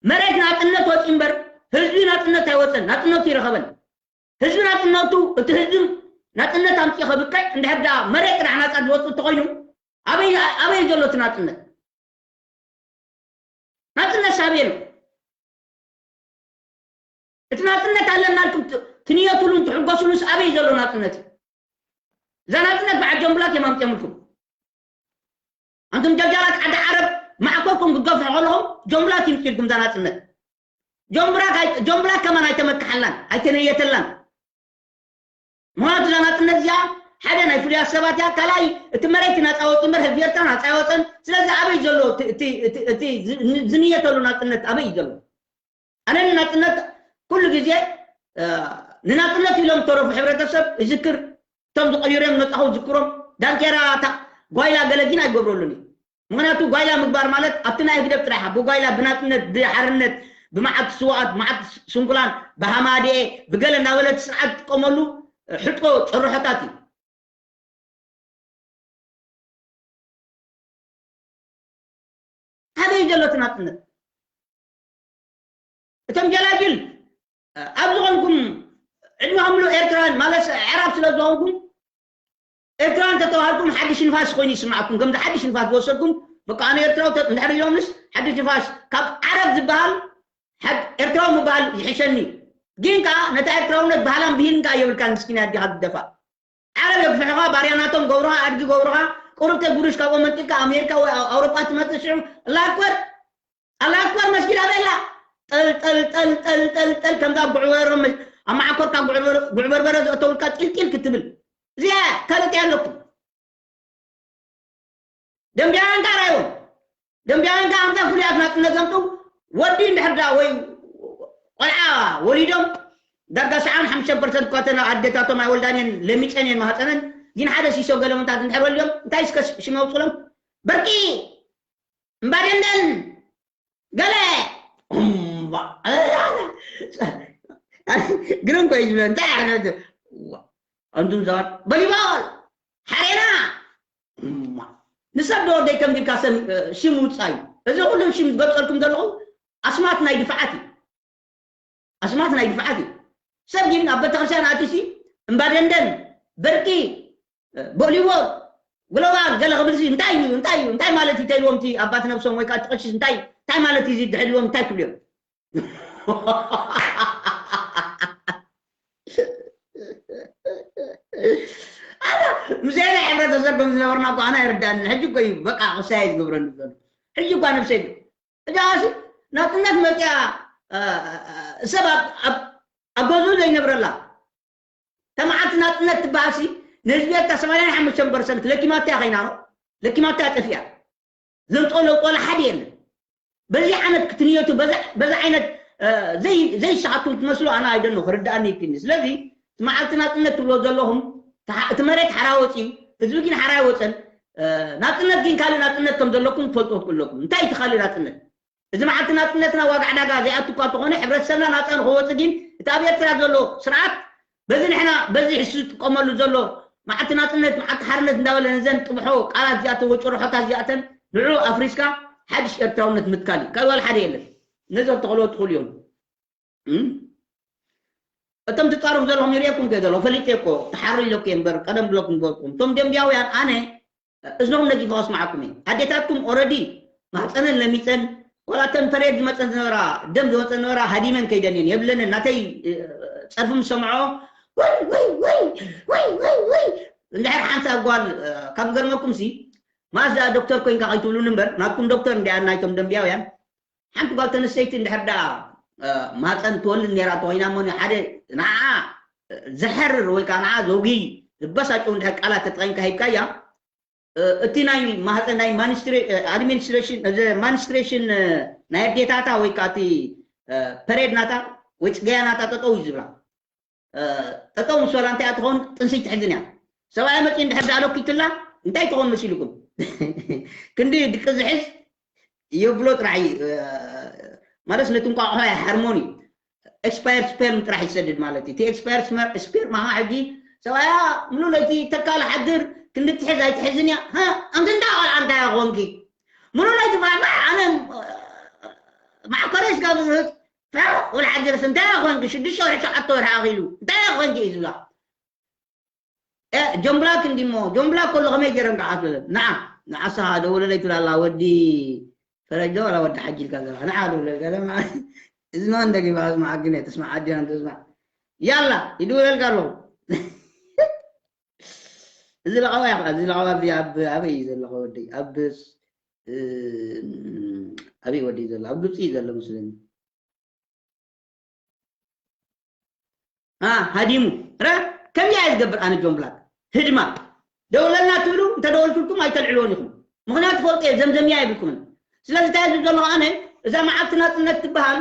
መሬት ናጽነት ወጺ እምበር ህዝቢ ናጽነት ኣይወጸን፣ ናጽነቱ ይረኸበን። ህዝቢ ናጽነቱ፣ እቲ ህዝቢ ናጽነት ኣምጺኡ ከብቅዕ እንድሕር ደኣ መሬት ጥራሕ ናጻ ዝወጽእ እንተኾይኑ ኣበይ፣ ኣበይ ዘሎ እቲ ናጽነት? ናጽነት ሳበይ ኣሎ? እቲ ናጽነት ኣለና ኢልኩም ት-፣ ትንየትሉን ትሕጎስሉስ ኣበይ ዘሎ ናጽነት እዩ? እዛ ናጽነት በዓል ጆምብላክ እዮም ኣምጽኦምልኩም። ኣንቱም ጀልጃላት ዓዲ ዓረብ ማዕኮኩም ክገፍሑ ከለኹም ጆምብላክ ይምጽኡልኩም እዛ ናጽነት። ጆምብላክ ኣይ-፣ ጆምብላክ ከማን ኣይተመክሓላን፣ ኣይተነየተላን። ምኽንያቱ እዛ ናጽነት እዚኣ ሓደ ናይ ፍሉያት ሰባት እያ፣ ካልኣይ እቲ መሬት ናጻ ወጽኡ እምበር ህዝቢ ኤርትራ ናጻ ኣይወጸን። ስለዚ ኣበይ ዘሎ እቲ፣ እቲ፣ እቲ፣ እቲ ዝ-፣ ን-፣ ዝንየተሉ ናጽነት ኣበይ እዩ ዘሎ? ኣነ ንናጽነት ኩሉ ግዜ፣ እ፣ ንናጽነት ኢሎም ዝተረፉ ሕብረተሰብ ይዝክር። እቶም ዝቐይሩ እዮም መጻኹ ዝዝክሮም። ዳንኬራ፣ እታ ጓይላ ገለ ግን ኣይገብረሉን እዩ። ምኽንያቱ ጓይላ ምግባር ማለት ኣብቲ ናይ ህግደፍ ጥራሕ፣ ብጓይላ፣ ብናጽነት፣ ብሓርነት፣ ብመዓት ስውኣት፣ መዓት ስንኩላን፣ ብሃማድኤ፣ ብገለ እናበለ እቲ ስርዓት ዝጥቀመሉ ሕጦ ጭርሖታት እዩ። ኣበይ ዘሎ እቲ ናጽነት? እቶም ጀላጅል፣ እ፣ ኣብ ዝኾንኩም ዕድመ ከምሉ ኤርትራውያን ማለት ኣዕራብ ስለ ዝኾንኩም፣ ኤርትራውያን እንተተባሃልኩም ሓድሽ ንፋስ ኮይኑ ይስማዓኩም። ከምዚ ሓድሽ ንፋስ ዝወሰድኩም፣ በቃ ኣነ ኤርትራዊ ተ-፣ እንድሕር ኢሎምንስ ሓድሽ ንፋስ ካብ ዓረብ ዝበሃል ሓድ-፣ ኤርትራዊ ምበሃል ይሕሸኒ። ግን ከኣ ነታ ኤርትራውነት ባህላን ብሂልን ከኣ የብልካን፣ ምስኪን ኣዲኻ ትደፋ። ዓረብ የግፍሑኻ፣ ባርያ ናቶም ገብሩኻ፣ ኣድጊ ገብሩኻ፣ ቁሩብ ተጉርሽ ካብኦም መንጢልካ ኣሜሪካ ወይ ኣው-፣ ኣውሮጳ ትመጽእ ሽዑ ኣላህ ኣክበር፣ ኣላህ ኣክበር መስጊድ ኣበይ ኣላ? ጠል፣ ጠል፣ ጠል፣ ጠል፣ ጠል፣ ጠል፣ ከምዛ ጉዕበሮ መ-፣ ኣብ መዓኮርካ ጉዕበሮ-፣ ጉዕበርበረ ዘእተውልካ ጢልጢል ክትብል። እዚኣ ካልእ እንታይ ኣለኩም? ደምቢያውያን ከኣ ራእዮም። ደምቢያውያን ከኣ ኣምሳ ፍሉያት ናጽነት ዘምጽኡ ወዲ እንድሕር ደኣ ወይ ቆልዓ ወሊዶም ዳርጋ ሰብዓን ሓሙሽተን ፐርሰንት እኳ እተን ኣዴታቶም ኣይወልዳን እየን፣ ለሚጸን እየን ማህጸነን። ግን ሓደ ሲሶ ገለመታት እንድሕር ወሊዶም እንታይ እስከ ሽም ኣውጽሎም? በርቂ፣ እምባደንደን፣ ገለ እምባ-፣ ግርም ኮይ ዝብለ እንታይ ዓይነት ኣንቱም ሰባት በሊባል ሓሬና እማ፣ ንሰብ ዶ ወደይ ከም ዲልካ ሰም-፣ ሽም ውጻዩ። እዚ ኩሉ ሽም ዝገልጸልኩም ዘለኹ ኣስማት ናይ ድፋዓት እዩ። ኣስማት ናይ ድፋዓት እዩ። ሰብ ግን ኣብ ቤተክርስትያን ኣትዩሲ እምባደንደን፣ በርቂ፣ ቦሊቦ፣ ግሎባል ገለ ክብል ሲ እንታይ እዩ? እንታይ እዩ? እንታይ ማለት እዩ ተልዎም እቲ ኣባት ነብሶም ወይ ከዓ እቲ ቀሺስ እንታይ፣ እንታይ ማለት እዩ እዚ ድሕልዎም እንታይ ክብሉ እዮም? ኣነ ምስኤለ ሕብረተሰብ ከም ዝነበርና እኮ ኣነ ኣይርዳእኒ። ሕጂ እኮ እዩ በቃ ክሳየ ዝገብረኒ ዘሎ። ሕጂ እኳ ነብሰይ እጃ ሲ ናጽነት መጽያ፣ እ፣ እ፣ ሰብ ኣብ፣ ኣብ፣ ኣብ ገዝኡ ዘይነብረላ። ተመዓልቲ ናጽነት ትበሃል ሲ ንህዝቢ ኤርትራ ሰማንያን ሓሙሽተን ፐርሰንት ለኪማታ እያ ኸይና ነው። ለኪማታ እያ ጠፊኣ። ዘምጽኦ ለውጢ ዋላ ሓደ የለን። በዚ ዓይነት ክትንየቱ፣ በዚ፣ በዚ ዓይነት፣ እ፣ ዘይ-፣ ዘይሰሓትኩም ትመስሉ ኣነ ኣይደኖ ክርድኣኒ ይክኒ። ስለዚ እቲ መዓልቲ ናጽነት ትብሎ ዘለኹም፣ እቲ ሓ-፣ እቲ መሬት ሓራ ወጺኡ፣ ህዝቢ ግን ሓራ ኣይወጸን። እ፣ ናጽነት ግን ካልእ ናጽነት ከም ዘለኩም ትፈልጡ ክትክእለኩም። እንታይ እቲ ካልእ ናጽነት? እዚ መዓልቲ ናጽነትና ዋጋ ዕዳጋ ዘይኣቱ እኳ እንተኾነ፣ ሕብረተሰብና ናጻ ንኽወጽእ ግን እቲ ኣብ ኤርትራ ዘሎ ስርዓት በዚ ንሕና በዚ ሕሱ ዝጥቀመሉ ዘሎ መዓልቲ ናጽነት፣ መዓልቲ ሓርነት እንዳበለ ነዘን ጥብሖ ቃላት እዚኣተን ወይ ጭርሖታት እዚኣተን ንዕኡ ኣፍሪስካ ሓድሽ ኤርትራውነት ምትካል እዩ። ካልእ ዋላ ሓደ የለን። ነዞም ተኽእሎ ትኽእሉ እዮም። እም? እቶም ትጻረፉ ዘለኹም ይርእየኩም ከ ዘለኹ ፈሊጠ እኮ፣ ተሓሩ ኢለኩ እየ እምበር፣ ቀደም ብለኩም ዝበልኩም። እቶም ደምቢያውያን ኣነ እዝኖም ነጊፈ ከስምዓኩም እየ። ኣዴታትኩም ኦረዲ ማህፀነን ለሚፀን፣ ዋላ እተን ፐሬድ ዝመፀን ዝነበራ፣ ደም ዝወፀን ዝነበራ ሃዲመን ከይደን እየን። የብለንን፣ ናተይ፣ እ፣ ፀርፊ ምስ ሰምዖ፣ ወይ፣ ወይ፣ ወይ፣ ወይ፣ ወይ፣ ወይ። እንድሕር ሓንሳብ ጓል፣ እ፣ ካብ ዝገርመኩም ሲ፣ ማዛ ዶክተር ኮይንካ ከይትብሉኒ እምበር፣ ናትኩም ዶክተር እንዲያ ናይቶም ደምቢያውያን። ሓንቲ ጓል ተነስተይቲ እንድሕር ደኣ ማፀን ትወልድ ነይራ እንተኮይና እሞ ሓደ ንዓ ዘሐርር ወይ ከዓ ንዓ ዘውግይ ዝበሳጭው እንድሕር ቃላት ተጠቂምካ ሂብካያ እቲ ናይ ማህፀን ናይ administration ማንስትሬሽን ናይ ኣዴታታ ወይ ከዓ እቲ ፐሬድ ናታ ወይ ፅገያ ናታ ጠጠው እዩ ዝብላ። ጠጠው ምስ በላ እንታይ ትኸውን? ጥንሲ ትሕዝን እያ። ሰብኣያ መፂኡ እንድሕር ዳኣ ሎኪትላ እንታይ ትኸውን መሲልኩም? ክንዲ ድቂ ዝሕዝ የብሎ ጥራሕ እዩ። ማለት ነቲ እንቋቑሖ ሃርሞኒ ኤክስፓየር ስፔርም ጥራሕ ይሰድድ ማለት እዩ። እቲ ኤክስፓየር ስፔርም ከዓ ሕጂ ሰብኣያ ምሉ ለይቲ ተካል ሓድር ክንዲ ትሕዝ ኣይትሕዝን እያ። ኣንቲ እንዳ ቆልዓ እንታይ ኮንኪ? ምሉ ለይቲ ባባ ኣነ ማዕኮሬ ስጋ ብዙ ወላ ሓንቲ ርእሲ እንታይ ኮንኪ ሽዱሽተ ወርሒ ሸውዓተ ወርሒ ኣኺሉ እንታይ ኮንኪ እዩ ዝብላ። ጆምብላክ እንዲሞ ጆምብላክ ከሎ ከመይ ገይረ ንዓት ንዓ ንዓሳ ደወለለይ ትብላላ ወዲ ፈረጆ ወላ ወዲ ሓጂ ኢልካ ዘላ ንዓ ደወለልካ ለማ እዝና እንደጊባ ዝማዓግነ ተስማዕ ዓዲና ተስማዕ ያላ ይድወለልካ ኣለኹ። እዚ ለቐባ ይኽእል እዚ ለቐባ እዚ ኣብ ኣበይ እዩ ዘሎ ወደይ ኣብ ኣበይ ወደይ ዘሎ ኣብ ግብፂ እዩ ዘሎ ምስለኒ። ሃዲሙ ረ ከምዚ እየ ዝገብር ኣነ ጆን ብላክ ህድማ ደውለልና ትብሉ እንተደወልትልኩም ኣይተልዕልዎን ኢኹም። ምክንያቱ ፈልጦ እየ ዘምዘምያ ይብልኩምን። ስለዚ እንታይ ዝብል ዘለኹ ኣነ እዛ መዓልቲ ናፅነት ትበሃል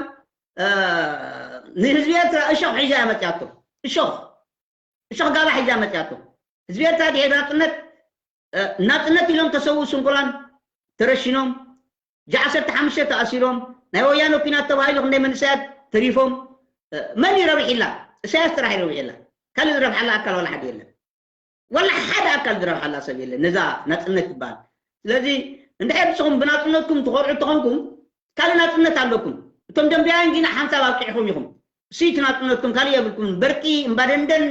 ንህዝቢ ኤርትራ እሾኽ ሒዛ እያ መፅያቶ። እሾኽ እሾኽ ጋባ ሒዛ መፅያቶ። ህዝቢ ኤርትራ ድሄ ናፅነት ናፅነት ኢሎም ተሰዉ ስንኩላን ተረሽኖም ጃ ዓሰርተ ሓሙሽተ ተኣሲሮም ናይ ወያነ ኩናት ተባሂሉ ክንደይ መንእሰያት ተሪፎም። መን ይረብሒላ? እሳያስ ጥራሕ ይረብሒላ። ካልእ ዝረብሓላ ኣካል ዋላ ሓደ የለን። ዋላ ሓደ ኣካል ዝረብሓላ ሰብ የለን ነዛ ናፅነት ትበሃል። ስለዚ እንድሕር ንስኹም ብናፅነትኩም ትኾርዑ ተኾንኩም ካልእ ናፅነት ኣለኩም። እቶም ደንበያውያን ግና ሓንሳብ ኣብቂዕኹም ኢኹም። ስይቲ ናፅነትኩም ካልእ የብልኩምን። በርቂ እምባደንደን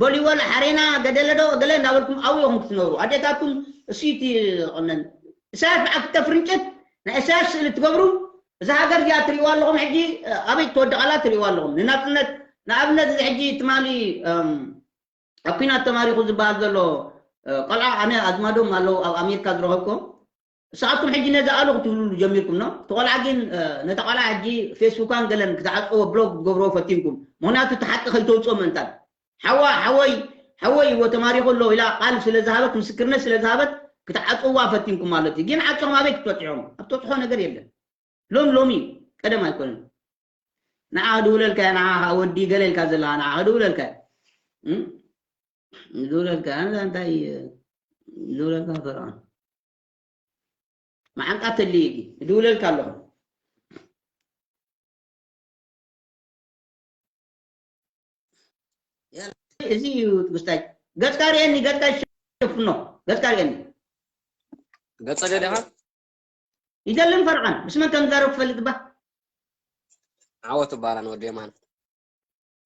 በሊወል ሓሬና ገደለዶ ገለ እንዳበልኩም ኣብኡ ኢኹም ክትነብሩ። ኣዴታትኩም ስይቲ ቆነን እሳያስ በዓል ክልተ ፍርንጭት ናይ እሳያስ ስእሊ ትገብሩ። እዛ ሃገር እዚኣ ትሪእዋ ኣለኹም ሕጂ ኣበይ ትወድቕ ኣላ ትሪእዋ ኣለኹም። ንናፅነት ንኣብነት እዚ ሕጂ ትማሊ ኣብ ኲናት ተማሪኹ ዝበሃል ዘሎ ቆልዓ ኣነ ኣዝማዶም ኣለዉ ኣብ ኣሜሪካ ዝረኸብኩም። ንስኻትኩም ሕጂ ነዚ ኣሉ ክትብልሉ ጀሚርኩም ኖ። እቲ ቆልዓ ግን ነታ ቆልዓ ሕጂ ፌስቡካን ገለን ክትዓፅዎ ብሎክ ክትገብርዎ ፈቲንኩም። ምክንያቱ እቲ ሓቂ ከይተውፅኦ ምእንታን ሓዋ ሓወይ ሓወይ እዎ ተማሪኹ ኣሎ ኢላ ቃል ስለ ዝሃበት ምስክርነት ስለ ዝሃበት ክትዓፅዋ ፈቲንኩም ማለት እዩ። ግን ዓፅኹም ኣበይ ክትበፅሖም ኣብ ተፅሖ ነገር የለን። ሎም ሎሚ ቀደም ኣይኮነን። ንዓ ክድውለልካ እያ ንዓ ከዓ ወዲ ገለ ኢልካ ዘለካ ንዓ ክድውለልካ እያ። እም? ክድውለልካ እያ ንዛ እንታይ ክድውለልካ ፈርዖን መዓንጣ ተልይ ድውለልካ ኣለኹ። እዚ እዩ ትግስታይ። ገጽካ ርእየኒ፣ ገጽካ ይሸፍኖ፣ ገጽካ ርእየኒ። ገጸ ደሊኻ ይደልን ፈርዖን ምስ መን ከም ዝዛረብ ትፈልጥ ባ ዓወት እባላን ወዲ የማን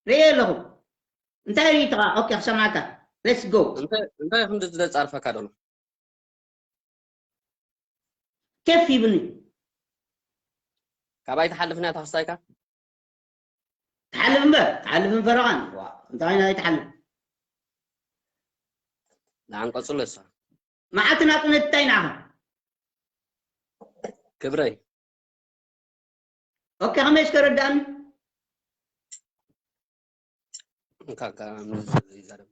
ርእየ ኣለኹ። እንታይ ርእይትኻ? ኦኬ ክሰማዕካ። ሌትስ ጎ። እንታይ እንታይ ክንዲ ዝደጻርፈካ ደሎ ኬፍ ይብኒ። ካባይ ትሓልፍና ተኸስታይካ ትሓልፍ እምበር ትሓልፍ እምፈረቓን እንታይ ናይ ትሓልፍ ንዓን ቀጽሎ እሳ መዓት ናጽነት እንታይ ንዓኻ ክብረይ ኦኬ ከመይ እስከ ረዳእኒ እንካካ ይዛረብ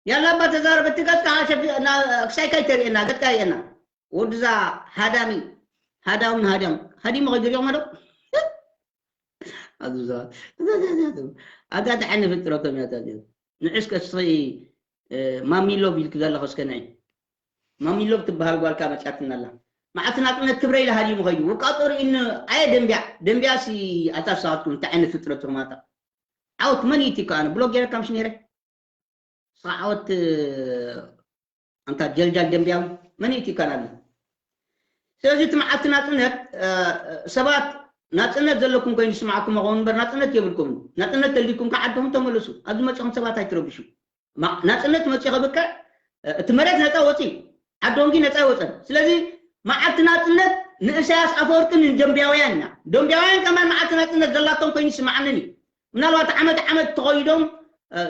ያላ እባ ተዛረብ እቲ ገጽካ ሸፊ ክሳይ ከይተርእየና ገጽካ ርእየና ወድዛ ሃዳሚ ሃዳውን ሃዳም ሃዲሙ ከይድሪኦም ዶ ኣዛ ተዓኒ ፍጥረቶም ያታ ንዕስ ከስኺ ማሚሎ ቢልክ ዘለኸ እስከ ንዒ ማሚሎ ትበሃል ጓልካ መፅያትና ኣላ መዓልቲ ናፅነት ክብረ ኢለ ሃዲሙ ከይዱ ውቃጦ ርእኒ ኣየ ደንቢያ ደንቢያ ሲ ኣታ ሰባትኩም እንታይ ዓይነት ፍጥረት ኢኹም ኣታ ዓወት መን እዩ እቲ ከኣነ ብሎግ ገይረካ ምሽ ነይረ ስኻ ዓወት ኣንታ ጀልጃል ደንቢያዊ መን እዩ እቲ ከኣነ ኣለ ስለዚ እቲ መዓልቲ ናፅነት ሰባት ናፅነት ዘለኩም ኮይኑ ዝስማዕኩም ኸውን እምበር ናፅነት የብልኩም ናፅነት ተልይኩም ከዓ ዓድኹም ተመለሱ ኣብዚ መፅኹም ሰባት ኣይትረብሹ ናፅነት መፂ ከብቅዕ እቲ መሬት ነፃ ወፂ ዓዲ ወንጊ ነፃ ይወፀን ስለዚ መዓልቲ ናፅነት ንእሳያስ ኣፈወርቂ ንደንቢያውያን ኢና ደንቢያውያን ከማን መዓልቲ ናፅነት ዘላቶም ኮይኑ ይስማዓንን እዩ ምናልባት ዓመት ዓመት ተኸይዶም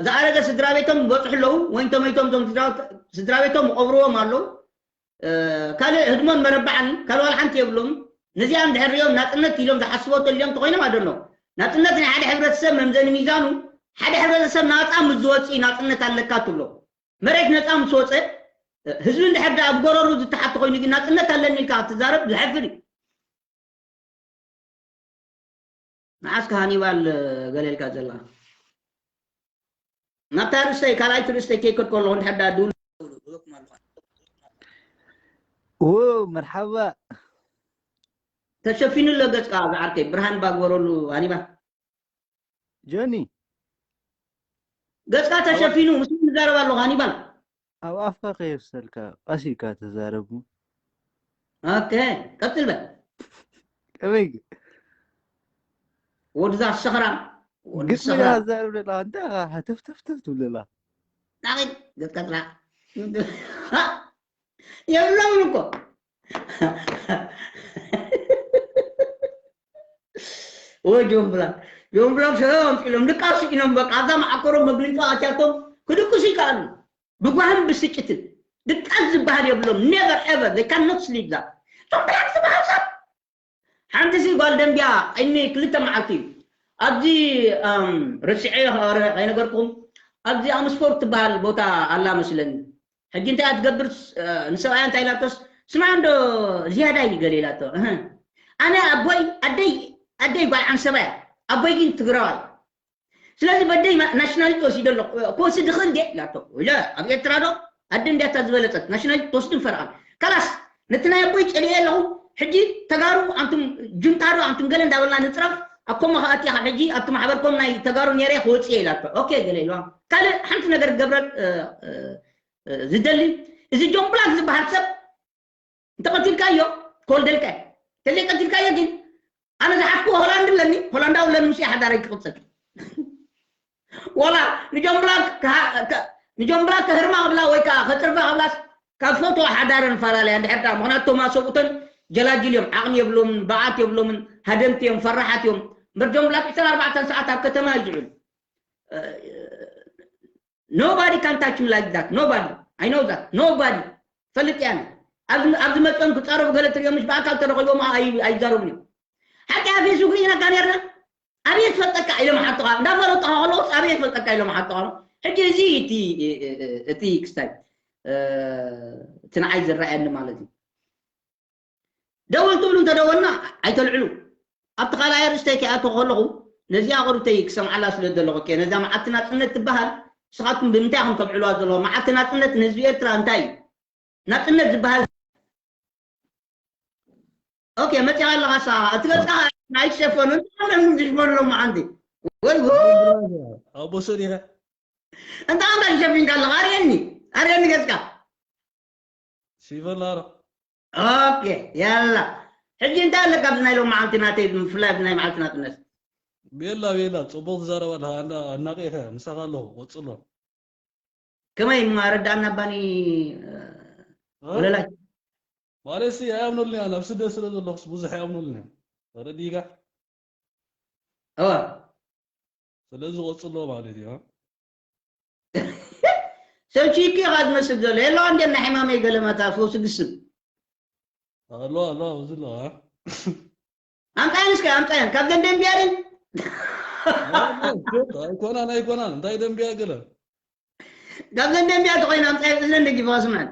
ዝኣረገ ስድራ ቤቶም ይበፅሑ ኣለዉ ወይ እንተመይቶም እዞም ስድራ ቤቶም ይቐብርዎም ኣለዉ ካልእ ህድሞን መረባዕን ካልእ ዋላ ሓንቲ የብሎም። ነዚኣ እንድሕር ሪኦም ናጽነት ኢሎም ዝሓስቦ ተልዮም ተኾይኖም ኣደሎ። ናጽነት ናይ ሓደ ሕብረተሰብ መምዘኒ ሚዛኑ ሓደ ሕብረተሰብ ናጻ ምስ ዝወጽእ እዩ ናጽነት ኣለካ ትብሎ። መሬት ነጻ ምስ ወጸ ህዝቢ እንድሕር ደኣ ኣብ ጎረሩ ዝተሓተ ኮይኑ ግን ናጽነት ኣለኒ ኢልካ ክትዛረብ ዝሕፍር እዩ። መዓስ ከ ሃኒባል ገለ ኢልካ ዘለኻ? ናብታ ርእስተይ ካልኣይቲ ርእስተይ ከይከድ ከለኹ እንድሕር ደኣ ድውል ው መርሓባ ተሸፊኑ ኣሎ ገጽካ ዝዓርከይ ብርሃን ባግበረሉ ሃኒባል ጆኒ ገጽካ ተሸፊኑ ምስ ንዛረብ ኣለኹ ሃኒባል ኣብ ኣፍካ ከየፍሰልካ ቀስ ኢልካ ተዛረቡ ኦኬ ቀጽል በል ከመይ ወድዛ ሰኽራም ወዲ ግጥሚ ሰኽራም ዛረብ ደላ እንታይ ኢኻ ሃተፍተፍተፍ ትብለላ ናቒድ ገጽካ ጥራሕ የብሎምን እኮ ወይ ጆን ብላክ ጆን ብላክ ሰላም ኣምፅሎም ድቃስ ኢሎም በቃ ኣብዛ መዓኮሮም መግሊፆ ኣትያቶም ክድቅሱ ይከኣሉ ብጓህን ብስጭትን ድቃስ ዝበሃል የብሎም never ever they cannot sleep that ጆን ብላክ ዝበሃል ሰብ ሓንቲ ሲ ጓል ደንቢያ እኒ ክልተ መዓልቲ እዩ ኣብዚ ርስዐ ከይነገርኩም ኣብዚ ኣምስፎርድ ትበሃል ቦታ ኣላ መስለኒ ሕጂ እንታይ ትገብር ንሰብኣያ እንታይ ኢላቶስ ስማዕ እንዶ ዝያዳ እዩ ገለ ኢላቶ ኣነ ኣቦይ ኣደይ ኣደይ ጓል ዓንሰባ እያ ኣቦይ ግን ትግራዋይ ስለዚ በደይ ናሽናሊቲ ወሲደ ኣለኹ ክወስድ ይኽእል ድየ ኢላቶ ኢለ ኣብ ኤርትራ ዶ ኣደ እንዲያታ ዝበለጸት ናሽናሊቲ ትወስድን ፈረቓን ካላስ ነቲ ናይ ኣቦይ ጸሊኤ ኣለኹ ሕጂ ተጋሩ ኣንቱም ጁንታ ዶ ኣንቱም ገለ እንዳበልና ንጽረፍ ኣኮም ከኣቲ ካብ ሕጂ ኣብቲ ማሕበርኮም ናይ ተጋሩ ነይረ ክወጽእ ኢላቶ ኦኬ ገለ ኢልዋ ካልእ ሓንቲ ነገር ክገብረ ዝደሊ እዚ ጆን ብላክ ዝበሃል ሰብ እንተቐቲልካዮ ክወልደልካ እዩ ተዘይቀቲልካዮ ግን ኣነ ዝሓፍኩ ሆላንድ ኣለኒ ሆላንዳዊ ኣለኒ ምስ ሓዳረይ ክቕፅል ወላ ንጆን ብላክ ንጆን ብላክ ከህርማ ክብላ ወይ ከዓ ከፅርፋ ክብላስ ካብ ፈትዋ ሓዳረ ንፈላለያ እንድሕር ዳ ምክንያቱ ቶማ ሰብኡተን ጀላጅል እዮም ዓቕሚ የብሎምን ብዓት የብሎምን ሃደምቲ እዮም ፈራሓት እዮም እምበር ጆን ብላክ ዕስራን ኣርባዕተን ሰዓት ኣብ ከተማ እዩ ዝውዕል Nobody can touch me like that. Nobody. I know that. Nobody. ፈልጥ ያነ ኣብዚ መፅኦም ክፃረፉ ገለ ትሪኦም ምሽ ብኣካል ተረኺቦም ኣይዛረቡን እዮም ሓቂ ኣብ ፌስቡክ ርኢናካ ነርና ኣበየ ትፈልጠካ ኢሎም ሓጥኻ እንዳፈለጡ ከለውስ ኣበየ ትፈልጠካ ኢሎም ሓጥኻ ሕጂ እዚ እቲ ክስታይ እቲ ንዓይ ዝረኣየኒ ማለት እዩ ደወል ትብሉ እንተደወልና ኣይተልዕሉ ኣብቲ ካልኣይ ኣርእስተይ ከይኣተኹ ከለኹ ነዚኣ ቁርብተይ ክሰምዓላ ስለ ዘለኹ ከ ነዛ መዓልቲ ናፅነት ትበሃል ንስኻትኩም ብምንታይ ኢኹም ተብዕልዋ ዘለኹም መዓልቲ ናፅነት ንህዝቢ ኤርትራ እንታይ እዩ ናፅነት ዝበሃል ኦኬ መፂኻ ኣለኻ ሳ እቲ ገፅካ ኣይትሸፈኑ ዝሽፈኑ ሎም መዓንቲ ወይ ኣቦ ሰዲነ እንታይ ኣንታ ዝሸፊንካ ኣለኻ ኣርእየኒ ኣርእየኒ ገፅካ ሲበላሮ ኦኬ ያላ ሕጂ እንታይ ኣለካ ኣብዚ ናይ ሎማዓንቲ ናተይ ብፍላይ ኣብዚ ናይ መዓልቲ ናፅነት ቤላ ቤላ ፅቡቅ ትዛረብ ኣለካ ኣናቂፈ ምሳካ ኣለኩ ቀፅሎ ከመይ እማ ረዳእና ባኒ ወለላይ ማለት ሲ ኣይኣምነሉን እያ ናብ ስደት ስለ ዘለኩስ ብዙሕ ኣይኣምነሉን እያ ተረዲእካ እዋ ስለዚ ቀፅሎ ማለት እዩ ሰብ ቺኪ ኢኻ ዝመስል ዘሎ የለዋ እንደ ናይ ሕማመይ ገለመታ ፈውሲ ግስም ኣሎ ኣሎ ኣብዚ ኣለዋ ኣምጣየን እስከ ኣምጣየን ካብ ዘን ደንቢያ ድን ኣይኮናን ኣይኮናን እንታይ ደንቢያ ገለ ካብ ዘን ደንቢያ ተኮይና ኣምጣየን እዘን ደጊ ፈስመን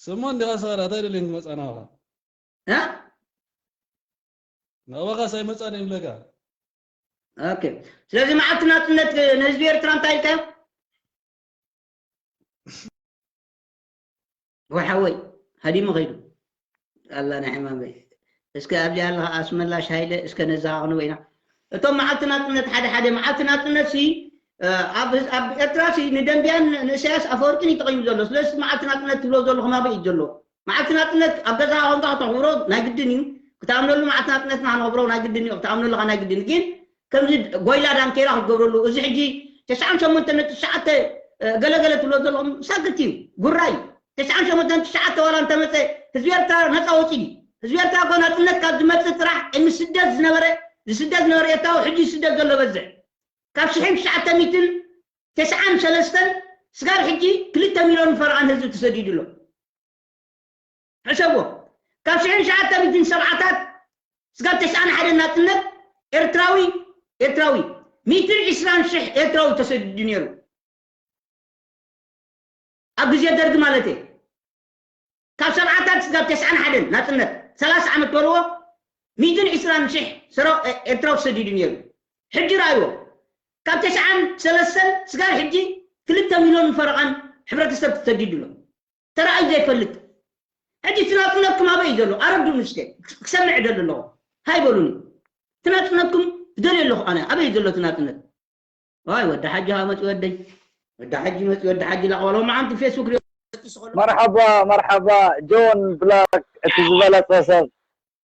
ስማ እንዲኻ ሰራ እንታይ ደልየን ክመፃ ናባኻ እ? ናባኻ ሳይመፃን ይብለካ ኦኬ ስለዚ መዓልቲ ናፅነት ንህዝቢ ኤርትራ እንታይ ኢልካዮ ወሓወይ ሃዲሙ ከይዱ ኣላ ናይ ሕማመይ እስከ ኣብዚኣ ኣለኻ ኣስመላሽ ሃይለ እስከ ነዘኻኽንዎ ኢና እቶም መዓልቲ ናፅነት ሓደ ሓደ መዓልቲ ናፅነት ሲ ኣብ ኣብ ኤርትራ ሲ ንደንቢያን ንእሳያስ ኣፈወርቂን ይጠቐዩ ዘሎ ስለዚ መዓልቲ ናፅነት ትብሎ ዘለኹም ኣበይ እዩ ዘሎ መዓልቲ ናፅነት ኣብ ገዛኻ ኮንካ ከተኽብሮ ናይ ግድን እዩ ክትኣምነሉ መዓልቲ ናፅነትና ከነኽብሮ ናይ ግድን እዩ ክትኣምነሉ ከ ናይ ግድን ግን ከምዚ ጎይላ ዳንኬራ ክትገብረሉ እዚ ሕጂ ተስዓን ሸሞንተን ነጥቢ ትሽዓተ ገለገለ ትብሎ ዘለኹም ሳክት እዩ ጉራ እዩ ተስዓን ሸሞንተን ትሽዓተ ዋላ እንተመፀ ህዝቢ ኤርትራ ነፃ ወፂ እዩ ህዝቢ ኤርትራ እኮ ናፅነት ካብ ዝመፅእ ጥራሕ ቅድሚ ስደት ዝነበረ ዝስደት ዝነበረ ኤርትራዊ ሕጂ ዝስደት ዘሎ በዝሕ ካብ ሽሕን ትሽዓተ ሚእትን ተስዓን ሰለስተን ስጋብ ሕጂ ክልተ ሚልዮን ፈረቓን ህዝቢ ተሰዲዱ ኣሎ ሕሰቦ። ካብ ሽሕን ሸዓተ ሚእትን ሰብዓታት ስጋብ ተስዓን ሓደን ናጽነት ኤርትራዊ ኤርትራዊ ሚእትን ዕስራን ሽሕ ኤርትራዊ ተሰዲዱ ነይሩ። ኣብ ግዜ ደርጊ ማለት እየ። ካብ ሰብዓታት ስጋብ ተስዓን ሓደን ናጽነት ሰላሳ ዓመት በልዎ፣ ሚእትን ዕስራን ሽሕ ሰራው-፣ ኤ-፣ ኤርትራዊ ተሰዲዱ ነይሩ። ሕጂ ረኣይዎ። ካብ ተስዓን ሰለስተን ስጋብ ሕጂ ክልተ ሚልዮን ፈረቓን ሕብረተሰብ ተሰዲዱ ኣሎ። ተራእዩ ዘይፈልጥ። ሕጂ እቲ ናጽነትኩም ኣበይ እዩ ዘሎ? ኣረዱኒ እስከ። ክሰምዕ እደሊ ኣለኹ። ሃይ በሉኒ። እቲ ናጽነትኩም እደልዮ ኣለኹ ኣነ። ኣበይ እዩ ዘሎ እቲ ናጽነት? ዋይ፣ ወዲ ሓጂ ኸኣ መጺኡ ወደይ። ወዲ ሓጂ መጺኡ፣ ወዲ ሓጂ ላቕ በሎ። መዓንቲ ፌስቡክ ሪኦ መጺሱ ከሎ። መርሓባ፣ መርሓባ፣ ጆን ብላክ፣ እቲ ዝበለጸ ሰብ።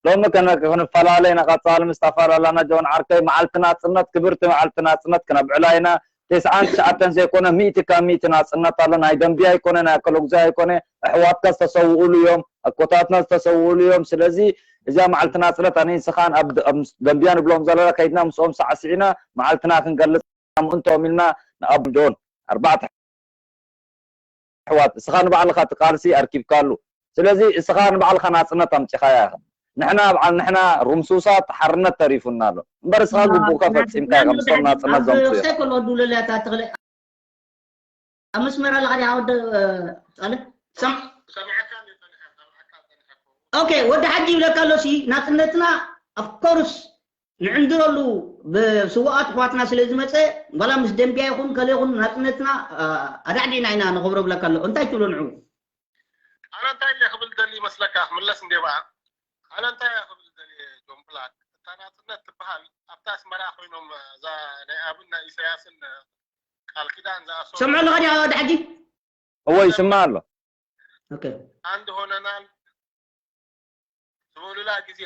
ሎሚ ከነ-፣ ክንፈላለ ኢና፣ ቀጻሊ ምስ ተፈላለና፣ ጆን ዓርከይ፣ መዓልቲ ናጽነት፣ ክብርቲ መዓልቲ ናጽነት ክነብዕላ ኢና። ተስዓን ትሽዓተን ዘይኮነ፣ ሚእቲ ካብ ሚእቲ ናጽነት ኣሎ። ናይ ደንብያ ኣይኮነ፣ ናይ ኣከለጉዛይ ኣይኮነ፣ ኣሕዋትካ ዝተሰውኡሉ እዮም፣ ኣኮታትና ዝተሰውኡሉ እዮም። ስለዚ፣ እዚኣ መዓልቲ ናጽነት፣ ኣነ ንስኻን ኣብ ድ-፣ ኣብ ምስ-፣ ደንብያ ንብሎም ዘለና፣ ከይድና ምስኦም ሳዕስዒና፣ መዓልትና ክንገልጽ ምእንቶም ኢልና ንኣብ ጆን ኣርባዕተ ኣሕዋት፣ እስኻ ንባዕልኻ እቲ ቃልሲ ኣርኪብካሉ። ስለዚ እስኻ ንባዕልኻ ናጽነት ኣምጺኻያ ኢኻ። ንሕና በዓል ንሕና ሩምሱሳት ሓርነት ተሪፉና ኣሎ። እምበር እስኻ ግቡእካ ፈጺምካ ኢኻ፣ ምስቶም ናጽነት ኣብ ዘምጽኡ እዮም። ክሳይ ከሎ ድውለለያ እታ ተኽለ ኣብ መስመር ኣለኻ ዲኻ ወዲ፣ እ፣ ጻለ? ሰም-፣ ኦኬ፣ ወዲ ሓጂ ይብለካ ኣሎ ሲ፣ ናጽነትና of course ንዕንድረሉ ብስዋኣት ኣሕዋትና ስለ ዝመጸ፣ ዋላ ምስ ደንብያ ይኹን ከለ ይኹን ናጽነትና፣ እ፣ ኣዳዕዲዕና ኢና ነኸብሮ ብለካ ኣሎ። እንታይ ትብሎ ንዑ? ኣነ እንታይ እየ ክብል ደሊ ይመስለካ? ክምለስ እንዴ በኣ? ኣነ እንታይ እየ ክብል ደሊ ጆን ብላክ? እታ ናጽነት ትበሃል ኣብታ ኣስመራ ኮይኖም እዛ ናይ ኣብን ናይ ኢሳያስን ቃል ኪዳን ዝኣሰሩ ሰምዖ ኣለኻ ዲኻ ወዲ ሓጂ? እወ፣ ይስማዕ ኣሎ። ኦኬ። ኣንድ ሆነናል ዝበሉላ ግዜ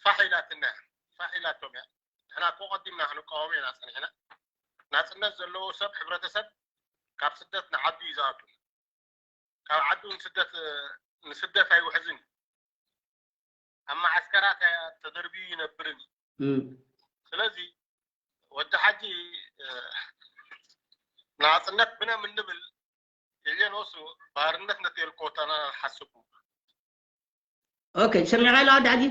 ፋሕ ኢላትና፣ ፋሕ ኢላቶም እያ። ንሕና እኮ ቀዲምና ክንቃወም ኢና ጸኒሕና። ናጽነት ዘለዎ ሰብ፣ ሕብረተሰብ ካብ ስደት ንዓዱ እዩ ዝኣቱ። ካብ ዓዱ ንስደት፣ ንስደት ኣይውሕዝን እዩ። ኣብ መዓስከራት ተደርብዩ ይነብርን እዩ። እም። ስለዚ ወዲ ሓጂ፣ እ፣ ናጽነት ብነ ምንብል የየኖሱ ባርነት ነቴልኮ ተናሓስቡ። ኦኬ፣ ሰሚዕካ ኢለ ወዲ ሓጂ?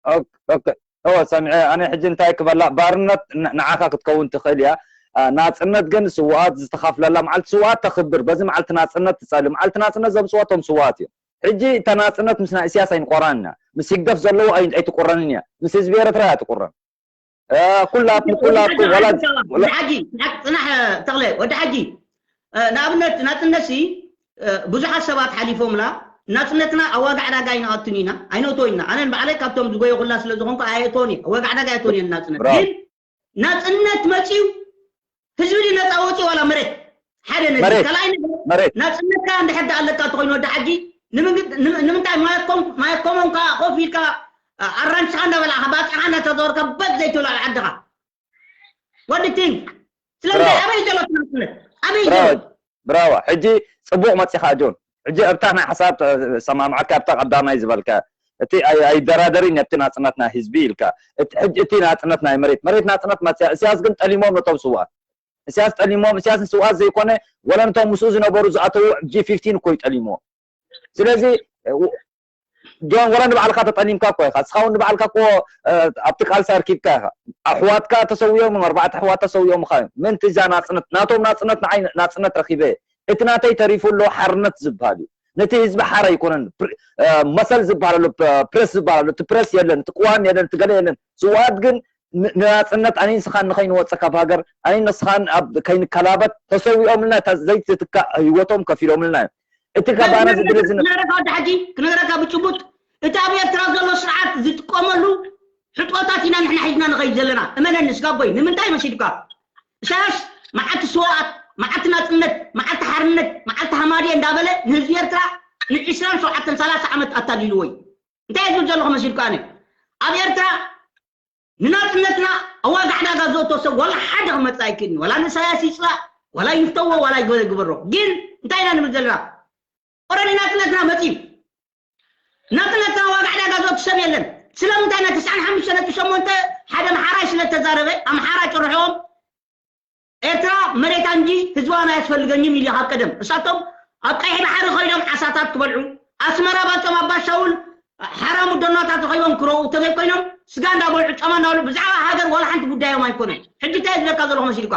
ኦኬ፣ ኦኬ። እወ፣ ሰሚዐ። ኣነ ሕጂ እንታይ ክበላ፣ ባርነት ን-፣ ንዓኻ ክትከውን ትኽእል እያ። አ፣ ናጽነት ግን ስውኣት ዝተኻፍለላ መዓልቲ ስውኣት ተኽብር። በዚ መዓልቲ ናጽነት ትጸሊ። መዓልቲ ናጽነት ዘምጽዋ እቶም ስውኣት እዮም። ሕጂ እታ ናጽነት ምስ ናይ እስያስ ኣይንቆራን ኢና። ምስ ህግደፍ ዘለዎ ኣይ-፣ ኣይትቁረንን እያ። ምስ ህዝቢ ኤርትራ እያ ትቁረን። እ፣ ኩላትኩም፣ ኩላትኩም፣ ወላ፣ ወላ ወዲ ሓጂ፣ ጽናሕ፣ ተኽለ፣ ወዲ ሓጂ፣ እ፣ ንኣብነት ናጽነት ሲ፣ እ፣ ብዙሓት ሰባት ሓሊፎምላ፣ ናጽነትና ኣብ ዋጋ ዕዳጋ ኣይንኣቱን ኢና፣ ኣይነእትዎን ኢና። ኣነ ንባዕለይ ካብቶም ዝጎየኹላ ስለ ዝኾንኩ ኣየእትዎን እየ፣ ኣብ ዋጋ ዕዳጋ ኣየእትዎን እየ ናጽነት። ብራቮ። ግን ናጽነት መጺኡ ህዝቢ ድዩ ነጻ ወጺኡ ዋላ መሬት? ሓደ ነዚ። መሬት። ካልኣይ ነገር፣ መሬት። ናጽነትካ እንድሕር ደኣ ኣለካ እንተኾይኑ ወዲ ሓጂ፣ ንምግ-፣ ንም-፣ ንምንታይ ማየት ኮም-፣ ማየት ኮሞንካ ኮፍ ኢልካ፣ ኣ-፣ ኣራንሽኻ እንዳበላዕካ፣ ባጽዕኻ እንዳተዘወርካ በጥ ዘይትብል ኣብ ዓድኻ? What do you think? ስለምንታይ ብራቮ። ኣበይ ዘሎ እቲ ናጽነት? ኣበይ ብራቮ። ዘሎ? ብራቮ። ሕጂ ጽቡቕ መጺኻ ጆን። ሕጂ ኣብታ ናይ ሓሳብ፣ እ፣ ሰማምዓካ ኣብታ ቀዳማይ ዝበልካ። እቲ ኣይ-፣ ኣይደራደርን ኣብቲ ናጽነት ናይ ህዝቢ ኢልካ። እቲ ሕጂ እቲ ናጽነት ናይ መሬት፣ መሬት ናጽነት መጽያ። እስያስ ግን ጠሊሞም ነቶም ስውኣት። እስያስ ጠሊሞም፣ እስያስ ንስውኣት ዘይኮነ፣ ወላ ነቶም ምስኡ ዝነበሩ ዝኣተዉ ጂ ፊፍቲን እኮ እዩ ጠሊምዎ። ስለዚ፣ እ፣ ው-፣ ጆን፣ ወላ ንባዕልካ ተጠሊምካ እኮ ኢኻ። እስኻ እውን ንባዕልካ እኮ፣ እ፣ ኣብቲ ቃልሲ ኣርኪብካ ኢኻ። ኣሕዋትካ ተሰዊኦም፣ ኣርባዕተ ኣሕዋት ተሰዊኦም ኢኻ። ምእንቲ እዛ ናጽነት፣ ናቶም ናጽነት ንዓይ ናጽነት ረኺበ እየ። እቲ ናተይ ተሪፉ ኣሎ ሓርነት ዝበሃል እዩ። ነቲ ህዝቢ ሓር ኣይኮነን። ፕር-፣ እ፣ መሰል ዝበሃል ኣሎ፣ ፕ-፣ ፕረስ ዝበሃል ኣሎ። እቲ ፕረስ የለን፣ እቲ ቅዋም የለን፣ እቲ ገለ የለን። ስውኣት ግን ን-፣ ንናጽነት ኣነን ንስኻን ንኸይንወጽእ ካብ ሃገር፣ ኣነን ንስኻን ኣብ ከይንከላበት ተሰዊኦምልና፣ እታ ዘይትትካእ ህይወቶም ከፊሎምልና እዮም። እቲ ካብ ኣነ ዝድለ ዝነ- ክነግረካ ወዲ ሓጂ፣ ክነግረካ ብጭቡጥ፣ እቲ ኣብ ኤርትራ ዘሎ ስርዓት ዝጥቀመሉ ሕጦታት ኢና ንሕና ሒዝና ንኸይድ ዘለና። እመነኒ ስጋቦይ፣ ንምንታይ መሲልካ? ኢሳያስ መዓልቲ ስውኣት፣ መዓልቲ ናጽነት፣ መዓልቲ ሓርነት፣ መዓልቲ ሃማድየ እንዳበለ ንህዝቢ ኤርትራ ንዒስራን ሸውዓተን ሰላሳ ዓመት ኣታሊልዎ እዩ። እንታይ እየ ዝብል ዘለኹ መሲልካ ኣነ? ኣብ ኤርትራ ንናጽነትና ኣብ ዋጋ ዕዳጋ ዘእቶ ሰብ ዋላ ሓደ ክመጽእ ኣይክእልን እዩ። ዋላ ንኢሳያስ ይጽላእ፣ ዋላ ይፍተዎ፣ ዋላ ይግበ-፣ ይግበሮ። ግን እንታይ ኢና ንብል ዘለና? ኦረዲ ናጽነትና መጺኡ። ናጽነትና ዋጋ ዕዳጋ ዘእቱ ሰብ የለን። ስለምንታይ ናይ ተስዓን ሓሙሽተ ነጥቢ ሸሞንተ ሓደ ኣምሓራይ ስለ ተዛረበ፣ ኣምሓራ ጭርሖም ኤርትራ መሬታ እንጂ ህዝባን ኣያስፈልገኝም ኢሉ ካብ ቀደም። እሳቶም ኣብ ቀይሕ ባሕሪ ኮይኖም ዓሳታት ክበልዑ ኣስመራ ባልቶም ኣባሻውል ሓራሙ ደናታት ኮይኖም ክረኡ ተዘይኮይኖም ስጋ እንዳበልዑ ጨማ እንዳበልዑ ብዛዕባ ሃገር ዋላ ሓንቲ ጉዳዮም ኣይኮነን። ሕጂ እንታይ ዝብለካ ዘለኹ መሲልኳ?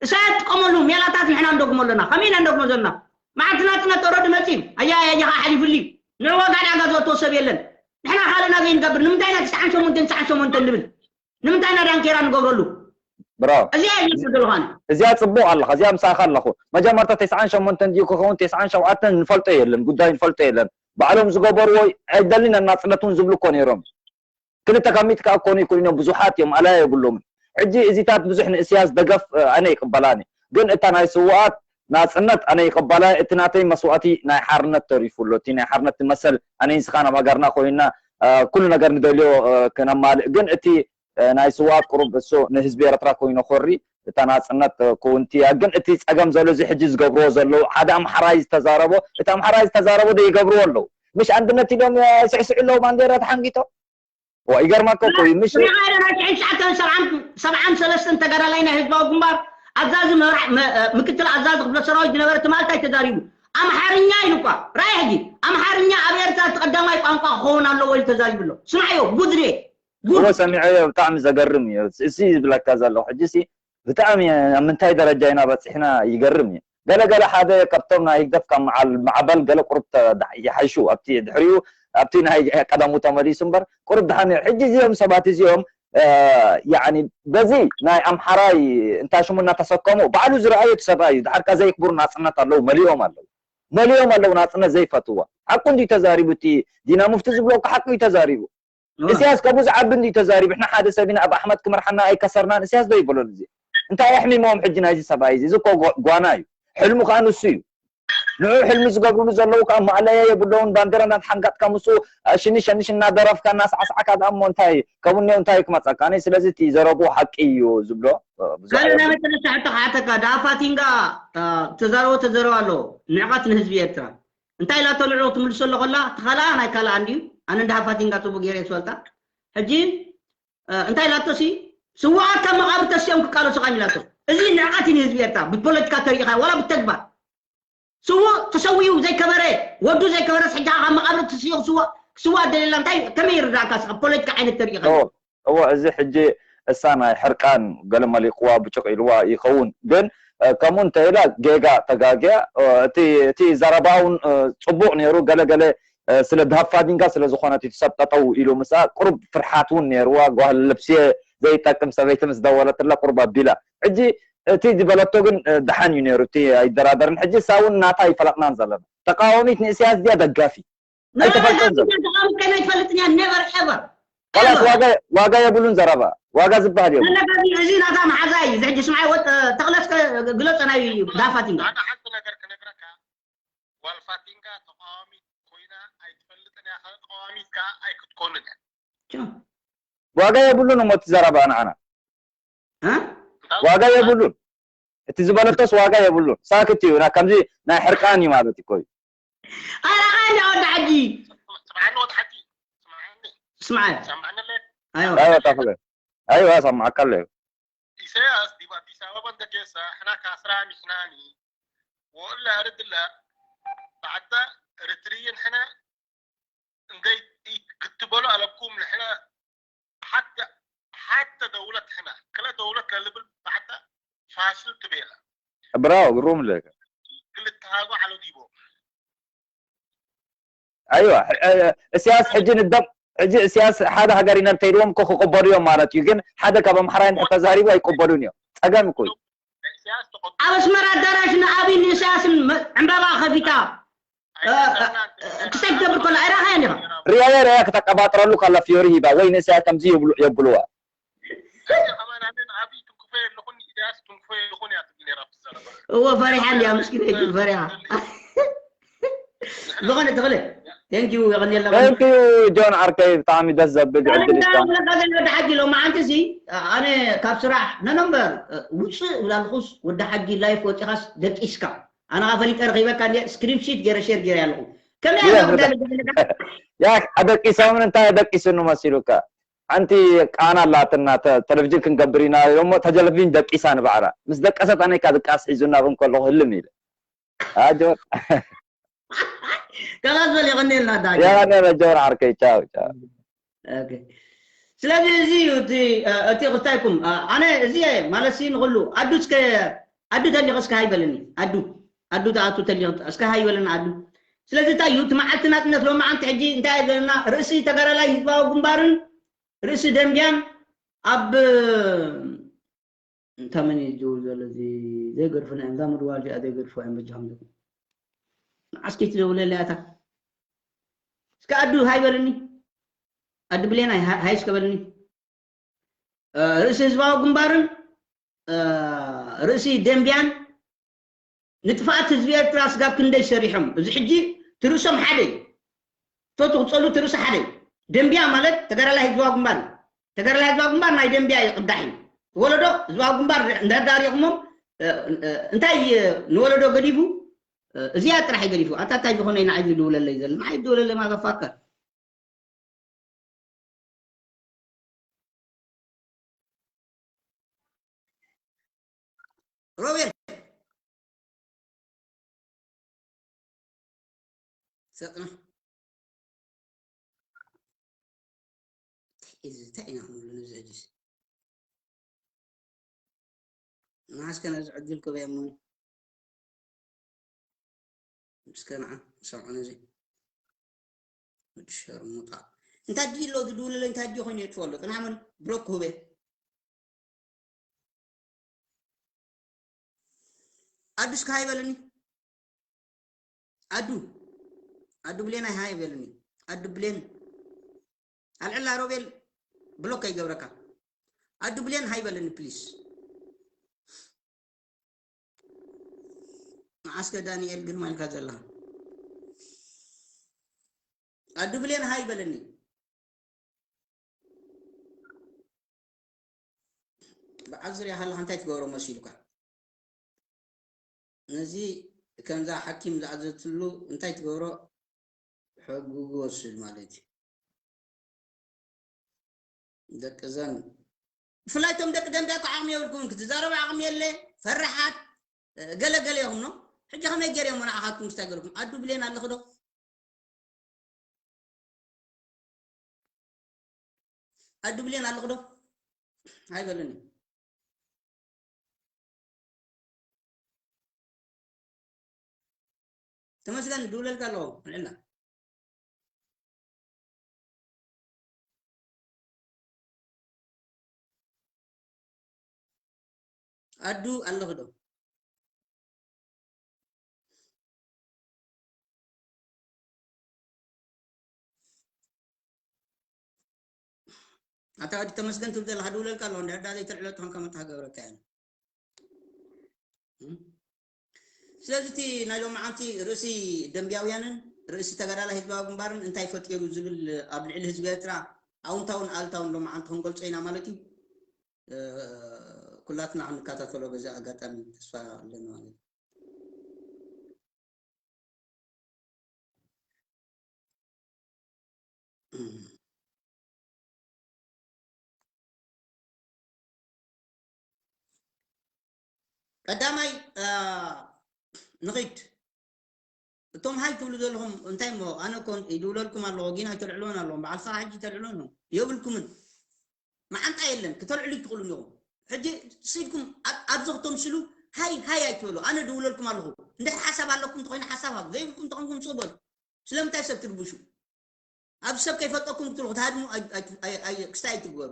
እሳያስ ጥቀመሉ ሜላታት ንሕና እንደግሞ ኣለና። ከመይ ኢና እንደግሞ ዘለና? መዓልቲ ናጽነት ኦረዲ መጺ ኣያ ኣያ ሓሊፉሊ ንዕወ ጋዳ ጋዞ ተወሰብ የለን። ንሕና ካልእና ዘይንገብር ንምንታይ ኢና ትስዓን ሸሞንተን ትስዓን ሸሞንተን ንብል? ንምንታይ ኢና ዳንኬራ ንገብረሉ? ብራው እዚኣ እየ ዝብል ዘለኹ ኣነ። እዚኣ ጽቡቕ ኣለኻ፣ እዚኣ ምሳኻ ኣለኹ። መጀመርታ ተስዓን ሸሞንተን ድዩ ክኸውን ተስዓን ሸውዓተን ንፈልጦ የለን፣ ጉዳይ ንፈልጦ የለን። ባዕሎም ዝገበርዎ ኣይደልን ናጽነት እውን ዝብሉ እኮ ነይሮም። ክልተ ካብ ሚእቲ ከዓ ክኾኑ ይኽእሉ እዮም፣ ብዙሓት እዮም፣ ኣላያ የብሎምን። ሕጂ እዚታት ብዙሕ ንእስያስ ደገፍ ኣነ ይቕበላን እየ፣ ግን እታ ናይ ስውኣት ናጽነት ኣነ ይቕበላ፣ እቲ ናተይ መስዋእቲ ናይ ሓርነት ተሪፉ ኣሎ፣ እቲ ናይ ሓርነት መሰል ኣነ ንስኻ ናብ ሃገርና ኮይንና ኩሉ ነገር ንደልዮ ክነማልእ፣ ግን እቲ ናይ ስውኣት ቁሩብ እሱ ንህዝቢ ኤርትራ ኮይኑ ኮሪ እታ ናጽነት ክውንቲ እያ። ግን እቲ ጸገም ዘሎ እዚ ሕጂ ዝገብርዎ ዘለዉ ሓደ ኣምሓራይ ዝተዛረቦ እቲ ኣምሓራይ ዝተዛረቦ ዶ ይገብርዎ ኣለዉ? ምሽ ኣንድነት ኢሎም ስዕስዑ ኣለዉ ባንዴራ ተሓንጊጦም። ዋ ይገርመካ እኮ እዩ ምሽ ሪኻ ኢለ ናይ ትሽዓን ትሽዓተን ሰብዓን ሰብዓን ሰለስተን ተጋዳላይ ናይ ህዝባዊ ግንባር ኣዛዚ ምክትል ኣዛዚ ክፍለ ሰራዊት ዝነበረ ትማልታይ ተዛሪቡ ኣምሓርኛ ኢሉ እኳ ራይ ሕጂ ኣምሓርኛ ኣብ ኤርትራ እቲ ቀዳማይ ቋንቋ ክኸውን ኣለዎ ኢሉ ተዛሪቡ ኣሎ። ስምዓዮ ጉድሬ እዎ ሰሚዐዮ ብጣዕሚ ዘገርም እዩ። እዚ ዝብለካ ዘለኹ ሕጂ ሲ ብጣዕሚ ኣብ ምንታይ ደረጃ ኢና በፂሕና ይገርም እዩ። ገለ ገለ ሓደ ካብቶም ናይ ህግደፍ ካብ መዓል ማዕበል ገለ ቁሩብ ይሓይሹ ኣብቲ ድሕሪኡ ኣብቲ ናይ ቀደሙ ተመሊሱ እምበር ቁሩብ ድሓን እዩ። ሕጂ እዚኦም ሰባት እዚኦም ያኒ በዚ ናይ ኣምሓራይ እንታ ሽሙ እናተሰከሙ ባዕሉ ዝረኣዮ እቲ ሰብኣይ እዩ። ድሓርካ ዘይክብሩ ናፅነት ኣለዉ መሊኦም ኣለዉ መሊኦም ኣለዉ ናፅነት ዘይፈትዋ ሓቁ እንዲ ተዛሪቡ እቲ ዲና ሙፍቲ ዝብሎ እኮ ሓቁ እዩ ተዛሪቡ። እስያስ ከብኡ ዝዓቢ እንድዩ ተዛሪቡ፣ ንሕና ሓደ ሰብ ኢና ኣብ ኣሕመድ ክመርሓና ኣይከሰርናን እስያስ ዶ ይበሎ እዚ? እንታይ ኣሕሚምዎም ሕጂ ናይዚ ሰብኣይ እዚ? እዚ እኮ ጓና እዩ፣ ሕልሙ ከኣ ንሱ እዩ። ንዑ ሕልሚ ዝገብርሉ ዘለዉ ከኣ ማእለያ የብለውን፣ ባንዴራ እንዳተሓንጋጥካ ምስኡ ሽንሸንሽ እናደረፍካ እናሳዕሳዕካ ደኣ እሞ እንታይ ከብኔው እንታይ ክመጸካ? ኣነ ስለዚ እቲ ዘረብኡ ሓቂ እዩ ዝብሎ ብዙሕ ካልእ ናይ መጨረሻ ሕቶ ክሓተካ፣ ዳፋቲንጋ ትዛረቦ ተዘረባ ኣሎ ንዕቐት ንህዝቢ ኤርትራ እንታይ ኢላቶ ንዕኡ ክትምልሶ ኣሎ ከላ እቲ ካልኣ ናይ ካልኣ እንድዩ ኣነ እንዳ ሃፋቲንጋ ጽቡቅ ገይረ ዝፈልጣ ሕጂ እንታይ ኢላቶ ሲ ስውኣት ካብ መቃብር ተሲኦም ክቃለሱ ቃም ኢላቶ እዚ ንዕቀት እዩ ንህዝቢ ኤርትራ ብፖለቲካ ተሪኢኻ ዋላ ብተግባር ስውእ ተሰዊኡ ዘይከበረ ወዱ ዘይከበረስ ሕጂ ካብ መቃብር ተሲኡ ክስዋእ ክስዋእ ደለላ እንታይ ከመይ ይርዳእካ ስኻ ፖለቲካ ዓይነት ተሪኢኻ እዎ እዚ ሕጂ እሳ ናይ ሕርቃን ገለ መሊቕዋ ብጭቕ ኢልዋ ይኸውን ግን ከምኡ እንተ ኢላ ጌጋ ተጋግያ እቲ ዘረባውን ጽቡቕ ነይሩ ገለ ገለ ስለ ድሃፋዲንጋ ስለ ዝኾነት እቲ ሰብ ጠጠው ኢሉ ምስኣ ቁሩብ ፍርሓት እውን ነይርዋ ጓል ልብስየ ዘይጠቅም ሰበይቲ ምስ ደወለትላ ቁሩብ ኣቢላ ሕጂ እቲ ዝበለቶ ግን ደሓን እዩ ነይሩ እቲ ኣይደራደርን ሕጂ እሳ እውን ናታ ኣይፈለጥናን ዘለና ተቃዋሚት ንእስያስ ድያ ደጋፊ ኣይተፈልጠን ዘሎ ከመይ ትፈልጥን እያ never ever خلاص ዋጋ ዋጋ የብሉን ዘረባ ዋጋ ዝበሃል የብሉ እዚ ናታ መሓዛ እዩ እዚ ሕጂ ስምዓይ ወጥ ተቕለስ ግለፀ ናይ ዳፋቲንጋ ኣነ ሓንቲ ነገር ክነግረካ ጓል ፋቲንጋ ተቃዋሚት ኮይና ኣይትፈልጥን እያ ተቃዋሚት ከዓ ኣይክትኮንን እያ ዋጋ የብሉን እሞ እቲ ዘረባ ንዓና ዋጋ የብሉን እቲ ዝበለቶስ ዋጋ የብሉን ሳክት እዩ ከምዚ ናይ ሕርቃን እዩ ማለት እኮ እዩ ኣረኻ እንዳ ወዲ ሓጂ ስምዓኒ ወዲ ሓጂ ስምዓኒ ሰማዕኒ ኣይዋ ኣይዋ ታፍለ ኣይዋ ሰማዕካ ኣለዩ ኢሳያስ ዲብ ኣዲስ ኣበባ እንተጌሳ ሕና ካስራ ሚሕናኒ ወእላ ርድላ ባዕዳ ርትርይን ሕነ እንገይ ክትበሎ ኣለኩም ንሕነ ሓተ ሓተ ደውለት ሕነ ክለ ደውለት ለልብል ባዕዳ ፋሽል ትቤላ ብራው ግሩም ለከ ክልተ ሃጎ ዓሎ ዲቦ ኣይዋ እስያስ ሕጂ ንደም ሕጂ እስያስ ሓደ ሃገር ኢና እንተይልዎም እኮ ክቅበሉ እዮም ማለት እዩ ግን ሓደ ካብ ኣምሓራይ እንድሕር ተዛሪቡ ኣይቅበሉን እዮም ጸገም እኮ እዩ ኣብ ኣስመራ ኣዳራሽ ንኣብይ ንእስያስን ዕምባባ ከፊታ ክሰብ ትገብር ከሎ ኣይረኣኻያን ኢኻ ርያያ ርያ ክተቀባጥረሉ ከላ ፊዮሪ ሂባ ወይ ንእስያስ ከምዚ የብልዋ እዎ ፈሪሓ እንዲያ ምስኪነይ ግን ፈሪሓ ዝኾነ ተኽለ ቴንኪዩ የቐንየልና ቴንኪዩ ጆን ዓርከይ ብጣዕሚ ደስ ዘብል ዕድል ይስጣ ወደ ሓጂ ሎማዓንቲ እዚ ኣነ ካብ ስራሕ ነነምበር ውፅእ ብላልኩስ ወደ ሓጂ ላይፍ ወፂኻስ ደቂስካ ኣነ ካ ፈሊጠ ረኺበካ እንዲ ስክሪንሺት ገይረ ሼር ገይረ ኣለኹ ከመይ ያ ኣደቂሶምን እንታይ ኣደቂሱኒ መሲሉካ ሓንቲ ቃና ኣላትና ቴሌቪዥን ክንገብር ኢና እሞ ተጀለቪን ደቂሳ ንባዕላ ምስ ደቀሰት ኣነ ካ ድቃስ ሒዙና ብን ከለኹ ህልም ኢለ ኣጆር ከማስ በል የቐኒልና ዳኛ ያነ ረጆር ዓርከይ ቻው ቻው ኦኬ። ስለዚ እዚ እዩ እቲ እ፣ እቲ ክታይኩም እ፣ ኣነ እዚ እየ ማለት ሲ ንኽሉ ኣዱ እስከ ኣዱ ተሊኸ እስከ ሃይበለኒ ኣዱ ኣዱ ተኣቱ ተሊኸ እስከ ሃይበለኒ ኣዱ። ስለዚ እንታይ እዩ እቲ መዓልቲ ናጽነት ሎማዓንቲ ሕጂ እንታይ እየ ዘለና ርእሲ ተጋዳላይ ህዝባዊ ግንባርን ርእሲ ደንቢያን ኣብ እንታይ መን እዩ ዝድውል ዘሎ እዚ ዘይገድፉና እዮም እዛ ምድዋል እዚኣ ዘይገድፉ እዮም በጃኹም ዝኹም ንዓስኪ ትደውለለይ ኣታ እስከ ኣዱ ሃይ በልኒ ኣዱ ብሌናይ ሃይ እስከ በልኒ ርእሲ ህዝባዊ ግንባርን ርእሲ ደንቢያን ንጥፍኣት ህዝቢ ኤርትራ ስጋብ ክንደይ ሰሪሖም እዚ ሕጂ ትርእሶም ሓደ እዩ ቶቱ ክፀሉ ትርእሶ ሓደ እዩ ደንቢያ ማለት ተጋዳላይ ህዝባዊ ግንባር እዩ ተጋዳላይ ህዝባዊ ግንባር ናይ ደንቢያ እዩ ቅዳሕ እዩ ወለዶ ህዝባዊ ግንባር እንዳዳሪኹሞም እንታይ ንወለዶ ገዲፉ እዚኣ ጥራሕ ገዲፉ ኣታ እንታይ ዝኾነ ኢና እዩ ዝድውለለይ ዘሎ ንዓይ ዝድውለለይ ማዘፋከር ሮቤል ሰጥና እዚ እንታይ ኢና ክንብሉ ነዚ ሕጂስ መዓስ ከ ነዚ ዕድል ክበየሞ እስከ ንዓ ሰምዖ ነዚ ሸርሙጣ እንታይ ድዩ ኣሎ ዝድውለለ እንታይ ድዩ ኮይኑ የጥፍኦ ኣሎ ጥናመን ብሎክ ክህበ ኣዱ እስከ ሃይ በለኒ ኣዱ ኣዱ ብሌን ኣይ ሃይ በለኒ ኣዱ ብሌን ኣልዕላ ሮቤል ብሎክ ኣይገብረካ ኣዱ ብሌን ሃይ በለኒ ፕሊስ መዓስከ ዳንኤል ግርማ ኢልካ ዘለኻ ኣዱ ብሌን ሃይ በለኒ በዓል ዙርያ ሃለኻ እንታይ ትገብሮ መሲሉካ ነዚ ከምዛ ሓኪም ዝኣዘትሉ እንታይ ትገብሮ ሕጉ ክወስድ ማለት እዩ ደቂ ዘን ብፍላይ ቶም ደቂ ደንቢያ እኮ ዓቕሚ የብልኩም ክትዛረቡ ዓቕሚ የለ ፈራሓት ገለ ገለ ኢኹም ኖ ሕጂ ከመይ ገይረ እሞ ንዓኻትኩም ክስታይ ገለኩም ኣዱ ብሌን ኣለኹ ዶ ኣዱ ብሌን ኣለኹ ዶ ኣይበለኒ ተመስገን ድውለልካ ኣለኹ ንዕላ ኣዱ ኣለኹ ዶ ኣታ ወዲ ተመስገን ትብል ዘለካ ድውለልካ ኣለኹ እንድሕር ዳ ዘይትልዕሎ ትኾንካ መታ ክገብረካ እየ ስለዚ እቲ ናይ ሎማዓንቲ ርእሲ ደንቢያውያንን ርእሲ ተጋዳላይ ህዝባዊ ግንባርን እንታይ ፈጢሩ ዝብል ኣብ ልዕሊ ህዝቢ ኤርትራ ኣውንታውን ኣልታውን ሎማዓንቲ ክንገልጾ ኢና ማለት እዩ ኩላትና ክንከታተሎ በዚ ኣጋጣሚ ተስፋ ኣለና ማለት ቀዳማይ ንኺድ እቶም ሃይ ትብሉ ዘለኹም እንታይ እሞ ኣነ ኮን ይድውለልኩም ኣለኹ ግን ኣይተልዕሎን ኣለኹም በዓል ሰዓ ሕጂ ተልዕሎን የብልኩምን መዓንጣ የለን ክተልዕሉ ትኽእሉ ኣለኹም ሕጂ ስኢድኩም ኣብዚ ክተምስሉ ሃይ ሃይ ኣይትበሉ ኣነ ድውለልኩም ኣለኹ እንድሕር ሓሳብ ኣለኩም እንተኮይኑ ሓሳብ ሃቡ ዘይብልኩም እንተኾንኩም ስቕ በሉ ስለምንታይ ሰብ ትርብሹ ኣብዚ ሰብ ከይፈልጠኩም ክትሉ ክትሃድሙ ክስታይ ኣይትግበሩ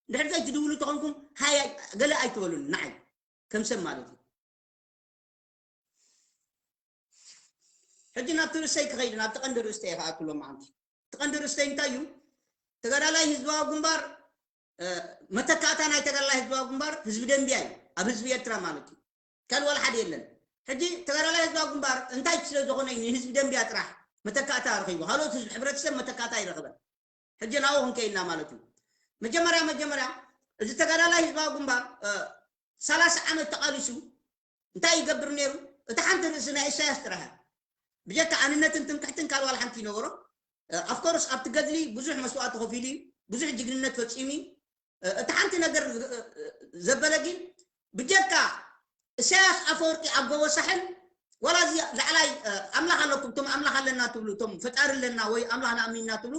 እንድሕር ዘይትድውሉ ተኾንኩም ሃይ ገለ ኣይትበሉን ንዓይ ከም ሰብ ማለት እዩ ሕጂ ናብቲ ርእሰይ ክኸይድ ናብቲ ቀንዲ ርእስተይ ከኣክሎ መዓንቲ እቲ ቀንዲ ርእስተይ እንታይ እዩ ተጋዳላይ ህዝባዊ ግንባር መተካእታ ናይ ተጋዳላይ ህዝባዊ ግንባር ህዝቢ ደንቢያ እዩ ኣብ ህዝቢ ኤርትራ ማለት እዩ ካልእ ዋላ ሓደ የለን ሕጂ ተጋዳላይ ህዝባዊ ግንባር እንታይ ስለ ዝኾነ እዩ ንህዝቢ ደንቢያ ጥራሕ መተካእታ ረኺቡ ካልኦት ህዝቢ ሕብረተሰብ መተካእታ ይረኽበን ሕጂ ናብኡ ክንከይድና ማለት እዩ መጀመርያ መጀመርያ እዚ ተጋዳላይ ህዝባዊ ግንባር ሰላሳ ዓመት ተቓሊሱ እንታይ ይገብር ነይሩ እቲ ሓንቲ ርእሲ ናይ ኢሳያስ ጥራሕ ብጀካ ኣንነትን ትምክሕትን ካልእ ዋላ ሓንቲ ይነበሮ ኣፍኮርስ ኣብቲ ገድሊ ብዙሕ መስዋእቲ ከፊሉ እዩ ብዙሕ ጅግንነት ፈፂሙ እዩ እቲ ሓንቲ ነገር ዘበለ ግን ብጀካ እሳያስ ኣፈወርቂ ኣብ ጎቦ ሳሕል ወላ እዚ ላዕላይ ኣምላኽ ኣለኩም፣ እቶም ኣምላኽ ኣለና ትብሉ፣ እቶም ፈጣሪ ኣለና ወይ ኣምላኽ ንኣምን ኢና ትብሉ፣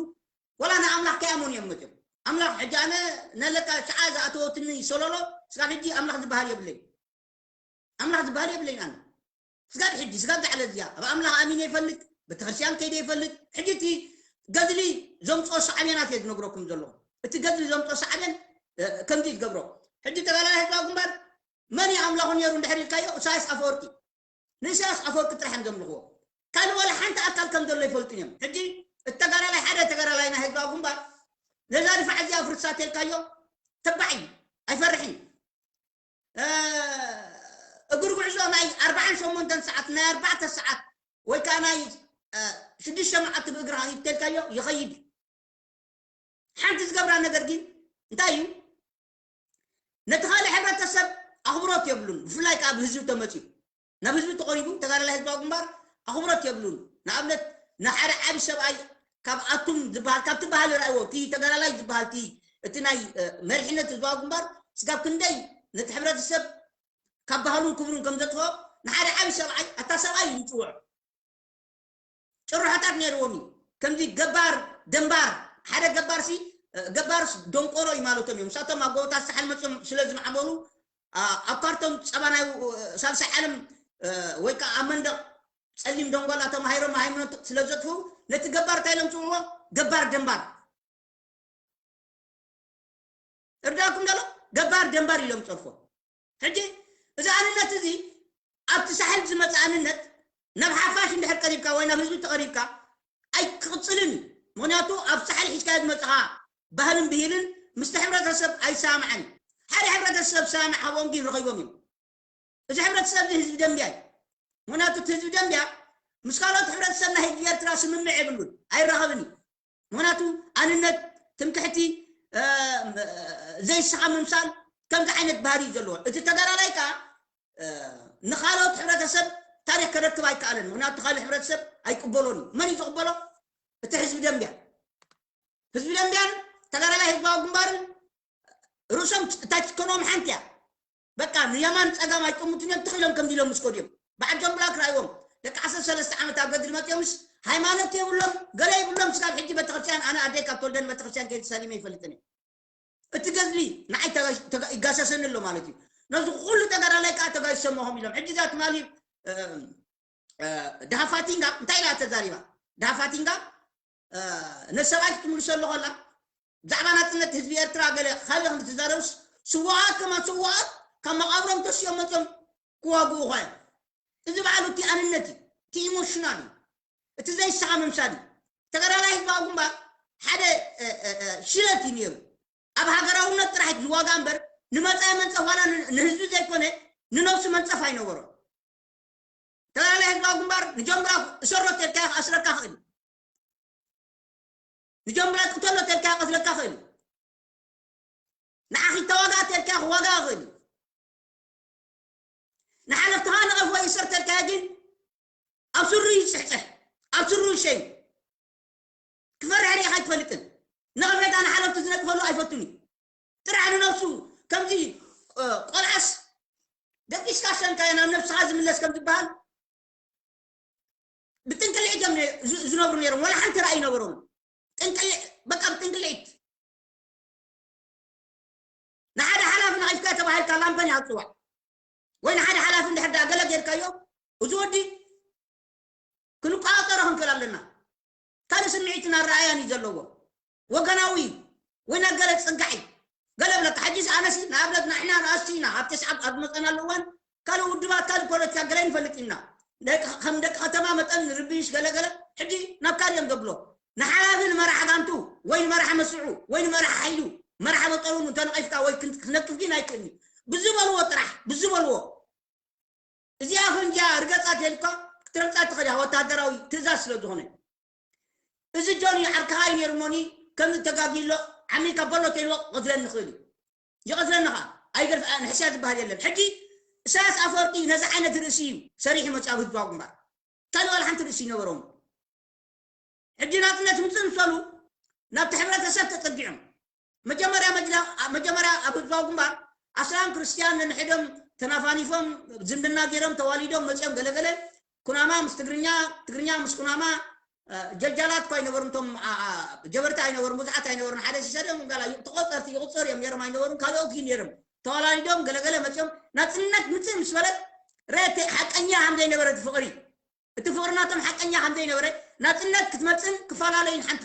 ወላ ንኣምላኽ ከይኣመኑ እዮም መፅኦም። ኣምላኽ ሕጂ ኣነ ነለካ ሽዓ ዝኣተወትኒ ሰሎሎ ስጋብ ሕጂ ኣምላኽ ዝበሃል የብለይ። ኣምላኽ ዝበሃል የብለይን ኣነ። ስጋብ ሕጂ፣ ስጋብ ዛዕለ እዚኣ ኣብ ኣምላኽ ኣሚነ ይፈልጥ፣ ቤተክርስትያን ከይደ ይፈልጥ። ሕጂ እቲ ገድሊ ዘምፅኦ ሳዕቤናት እየ ዝነግረኩም ዘለኹ። እቲ ገድሊ ዘምፅኦ ሳዕቤን ከምዚ ትገብሮ። ሕጂ ተጋዳላይ ህዝባዊ ግንባር መን እዩ ኣምላኹ ነይሩ እንድሕር ኢልካዮ፣ ኢሳያስ ኣፈወርቂ። ንኢሳያስ ኣፈወርቂ ጥራሕ እዮም ዘምልኽዎ። ካልእ ዋላ ሓንቲ ኣካል ከም ዘሎ ይፈልጡን እዮም። ሕጂ እቲ ተጋዳላይ፣ ሓደ ተጋዳላይ ናይ ህዝባዊ ግንባር ነዛ ድፋዕ እዚኣ ፍርሳ ተልካዮ፣ ተባዕ እዩ፣ ኣይፈርሕን እዩ። እግሪ ጉዕዞ ናይ ኣርባዓን ሸሞንተን ሰዓት፣ ናይ ኣርባዕተ ሰዓት ወይ ከዓ ናይ ሽዱሽተ መዓልቲ ብእግርኻ ይተልካዮ ይኸይድ። ሓንቲ ዝገብራ ነገር ግን እንታይ እዩ? ነቲ ካልእ ሕብረተሰብ ኣኽብሮት የብሉን። ብፍላይ ከዓ ኣብ ህዝቢ ተመፅዩ፣ ናብ ህዝቢ ተቐሪቡ ተጋዳላይ ህዝባዊ ግንባር ኣኽብሮት የብሉን። ንኣብነት ንሓደ ዓቢ ሰብኣይ ካብ ኣቱም ዝበሃል፣ ካብ ትበሃል ርኣይዎ፣ እቲ ተጋዳላይ ዝበሃል፣ እቲ እቲ ናይ መሪሕነት ህዝባዊ ግንባር ስጋብ ክንደይ ነቲ ሕብረተሰብ ካብ ባህሉን ክብሩን ከም ዘጥፍኦ፣ ንሓደ ዓቢ ሰብኣይ ኣታ ሰብኣይ እዩ ዝፅውዖ። ጭርሖታት ነይርዎም እዩ። ከምዚ ገባር ደንባር፣ ሓደ ገባር ሲ ገባር ደንቆሮ እዩ ማለቶም እዮም። ንሳቶም ኣብ ጎቦታት ሳሕል መፅዮም ስለ ዝማዕበሉ ኣብ ካርቶም ፀባ ናይ ሳልሳይ ዓለም ወይ ከዓ ኣብ መንደቕ ፀሊም ደንጓላ ተማሂሮም ሃይማኖት ስለ ዘጥፍኡ ነቲ ገባር እንታይ ኢሎም ፅውዕዎ? ገባር ደንባር። እርዳኩም ደሎ ገባር ደንባር ኢሎም ፀርፎ። ሕጂ እዚ ኣንነት እዚ ኣብቲ ሳሕል ዝመፀ ኣንነት ናብ ሓፋሽ እንድሕር ቀሪብካ ወይ ናብ ህዝቢ ተቐሪብካ ኣይክቕፅልን እዩ። ምክንያቱ ኣብ ሳሕል ሒዝካ ዝመፅኻ ባህልን ብሂልን ምስቲ ሕብረተሰብ ኣይሰማማዕን እዩ። ሓደ ሕብረተሰብ ሰማማዕ ሃቦም ግን ረኺቦም እዮም። እዚ ሕብረተሰብ እዚ ህዝቢ ደንቢያ እዩ። ምክንያቱ እቲ ህዝቢ ደንቢያ ምስ ካልኦት ሕብረተሰብ ናይ ህዝቢ ኤርትራ ስምምዕ የብሉን፣ ኣይራኸብን እዩ። ምክንያቱ ኣንነት፣ ትምክሕቲ፣ ዘይስኻ ምምሳል ከምዚ ዓይነት ባህሪ እዩ ዘለዎ። እቲ ተጋዳላይ ከዓ ንካልኦት ሕብረተሰብ ታሪክ ከረክብ ኣይከኣለን። ምክንያቱ ካልእ ሕብረተሰብ ኣይቅበሎን እዩ። መን እዩ ዝቕበሎ? እቲ ህዝቢ ደንቢያ። ህዝቢ ደንቢያን ተጋዳላይ ህዝባዊ ግንባርን ርእሶም እታ ትከኖም ሓንቲ እያ። በቃ ንየማን ፀጋም ኣይጠሙትን እዮም፣ ትኽኢሎም ከም ዲሎም ምስ ኮድዮም በዓል ጆን ብላክ ራእይዎም ደቂ ዓሰርተ ሰለስተ ዓመት ኣብ ገድሊ መፅዮምስ ሃይማኖት የብሎም፣ ገለ የብሎም። ስጋብ ሕጂ ቤተክርስትያን ኣነ ኣደይ ካብ ተወልደን ቤተክርስትያን ከይተሳሊመ ይፈልጥን እዩ። እቲ ገድሊ ንዓይ ይጋሰሰኒ ኣሎ ማለት እዩ። ነዚ ኩሉ ተጋዳላይ ከዓ ተጋይሶም ኢሎም ሕጂ እዛ ትማሊ ድሃፋቲንጋ እንታይ ኢላ ተዛሪባ? ድሃፋቲንጋ ነሰብኣይ ክትምልሰሉ ከላ ብዛዕባ ናፅነት ህዝቢ ኤርትራ ገለ ካልእ ከም ትዛረብስ ስዋኣት ከማን ስዋኣት ካብ መቓብሮም ተሲኦም መፅኦም ክዋግኡ ኳዮም። እዚ በዓሉ እቲ ኣንነት እዩ፣ እቲ ኢሞሽናል እዩ፣ እቲ ዘይሰኻ ምምሳል እዩ። ተጋዳላይ ህዝባዊ ግንባር ሓደ ሽለት እዩ ነይሩ። ኣብ ሃገራውነት ጥራሕ ዝዋጋ እምበር ንመፃኢ መንፀፍ ዋላ ንህዝቢ ዘይኮነ ንነብሱ መንፀፍ ኣይነበሮን። ተጋዳላይ ህዝባዊ ግንባር ንጀምራ እሰሮ ተልካ ክኣስረካ ክእል፣ ንጀምራ ቅተሎ ተልካ ክቀትለካ ክእል፣ ንዓኺ ተዋጋ ተልካ ክዋጋ ክእል፣ ንሓለፍትኻ ንቐፍ ወይ እሰር ተልካ ግን ኣብ ስሩ ይፅሕፅሕ፣ ኣብ ስሩ ይሸይ። ክፈርሕ ሪኢኻ ኣይትፈልጥን። ነቐፌታ ንሓለፍቱ ዝነጥፈሉ ኣይፈቱን እዩ። ጥራሕ ንነብሱ ከምዚ ቆልዓስ ደቂስካ ሰንካዮ ናብ ነብስኻ ዝምለስ ከም ዝበሃል ብጥንቅልዒት እዮም ዝነብሩ ነይሮም። ዋላ ሓንቲ ራእይ ነበሮም። ጥንቅልዒት፣ በቃ ብጥንቅልዒት። ንሓደ ሓላፊ ነቒፍካ ተባሂልካ ላምበን ይሃብፅዋ ወይ ንሓደ ሓላፊ እንድሕር ዳ ገለ ጌርካዮ እዚ ወዲ ክንቆፃፀሮ ክንክእል ኣለና። ካልእ ስምዒትን ኣረኣያን እዩ ዘለዎ። ወገናዊ ወይ ናይ ገለ ፅግዒ ገለ ብለካ። ሕጂስ ኣነሲ ንኣብነት ንሕና ንኣሽቱ ኢና፣ ኣብ ተስዓብ ኣብ ዝመፀናሉ እዋን ካልእ ውድባት ካልእ ፖለቲካ ገለ ንፈልጥ ኢና። ከም ደቂ ከተማ መጠን ንርብሽ ገለ ገለ። ሕጂ ናብ ካልእ እዮም ዘብሎ። ንሓላፊ ንመራሕ ጋንቱ ወይ ንመራሕ መስርዑ ወይ ንመራሕ ሓይሉ መራሕ በጠሩኑ እንተነቒፍካ ወይ ክነቅፍ ግን ኣይክእልኒ ብዝበልዎ ጥራሕ ብዝበልዎ እዚኣ ፈንጃ ርገፃ ተልካ ክትረግፃ ትኽእል እያ፣ ወታደራዊ ትእዛዝ ስለ ዝኾነ። እዚ ጆን እዩ ዓርክኻ እዩ ነይሩ እሞኒ ከምዚ ተጋጊሎ ዓሚልካ በሎ ተልዎ ክቐትለኒ ይኽእል እዩ። ይቐትለኒ ኸዓ ኣይገርፍ ንሕስያ ዝበሃል የለን። ሕጂ ኢሳያስ ኣፈወርቂ ነዚ ዓይነት ርእሲ እዩ ሰሪሑ መፅኡ ኣብ ህዝባዊ ግንባር። ካልእ ዋላ ሓንቲ ርእሲ ይነበሮም። ሕጂ ናፅነት ምፅእ ምሰሉ ናብቲ ሕብረተሰብ ተፀጊዖም መጀመርያ መጅላ መጀመርያ ኣብ ህዝባዊ ግንባር ኣስላም ክርስትያን ነንሕዶም ተናፋኒፎም ዝምድና ገይሮም ተዋሊዶም መፅኦም ገለገለ ኩናማ ምስ ትግርኛ፣ ትግርኛ ምስ ኩናማ፣ ጀልጃላት እኳ ኣይነበሩን። እቶም ጀበርቲ ኣይነበሩን፣ ብዙሓት ኣይነበሩን። ሓደ ሲሰደም ጋላ ተቆፀርቲ ይቁፀሩ እዮም ነይሮም፣ ኣይነበሩን። ካልኦት ግን ነይሮም። ተዋላዲዶም ገለገለ መፅኦም። ናፅነት ምፅእ ምስ በለት ረት ሓቀኛ ከም ዘይነበረ እቲ ፍቕሪ፣ እቲ ፍቕሪ ናቶም ሓቀኛ ከም ዘይነበረ፣ ናፅነት ክትመፅን ክፈላለዩን ሓንቲ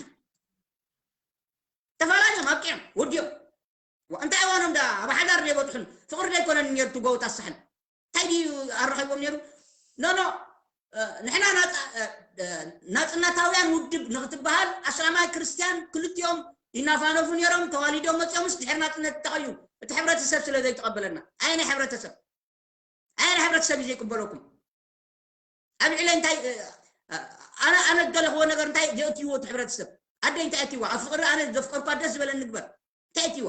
ተፈላለዮም ኣብቂዖም ወዲኦም። እንታይ እዋኖም ዳ ኣብ ሓዳር ዘይበፅሑን ፍቕሪ ዘይኮነን ነይሩ ትጎውት ኣሳሕል እንታይ ድዩ ኣረኸብዎም ነይሩ? ኖኖ፣ ንሕና ናፅነታውያን ውድብ ንክትበሃል ኣስላማይ ክርስትያን ክልቲኦም ይናፋነፉ ነይሮም። ተዋሊዶም መፅኦምስ ድሕሪ ናፅነት ተኸዩ እቲ ሕብረተሰብ ስለ ዘይተቐበለና። ኣየናይ ሕብረተሰብ? ኣየናይ ሕብረተሰብ እዩ ዘይቅበለኩም? ኣብ ልዕለ እንታይ ኣነ ኣነ ዝደለኽዎ ነገር እንታይ ዘእትይዎ እቲ ሕብረተሰብ? ኣደይ እንታይ ኣትይዋ? ኣብ ፍቕሪ ኣነ ዘፍቀርኳ ደስ ዝበለኒ ግበር እንታይ ኣትይዋ?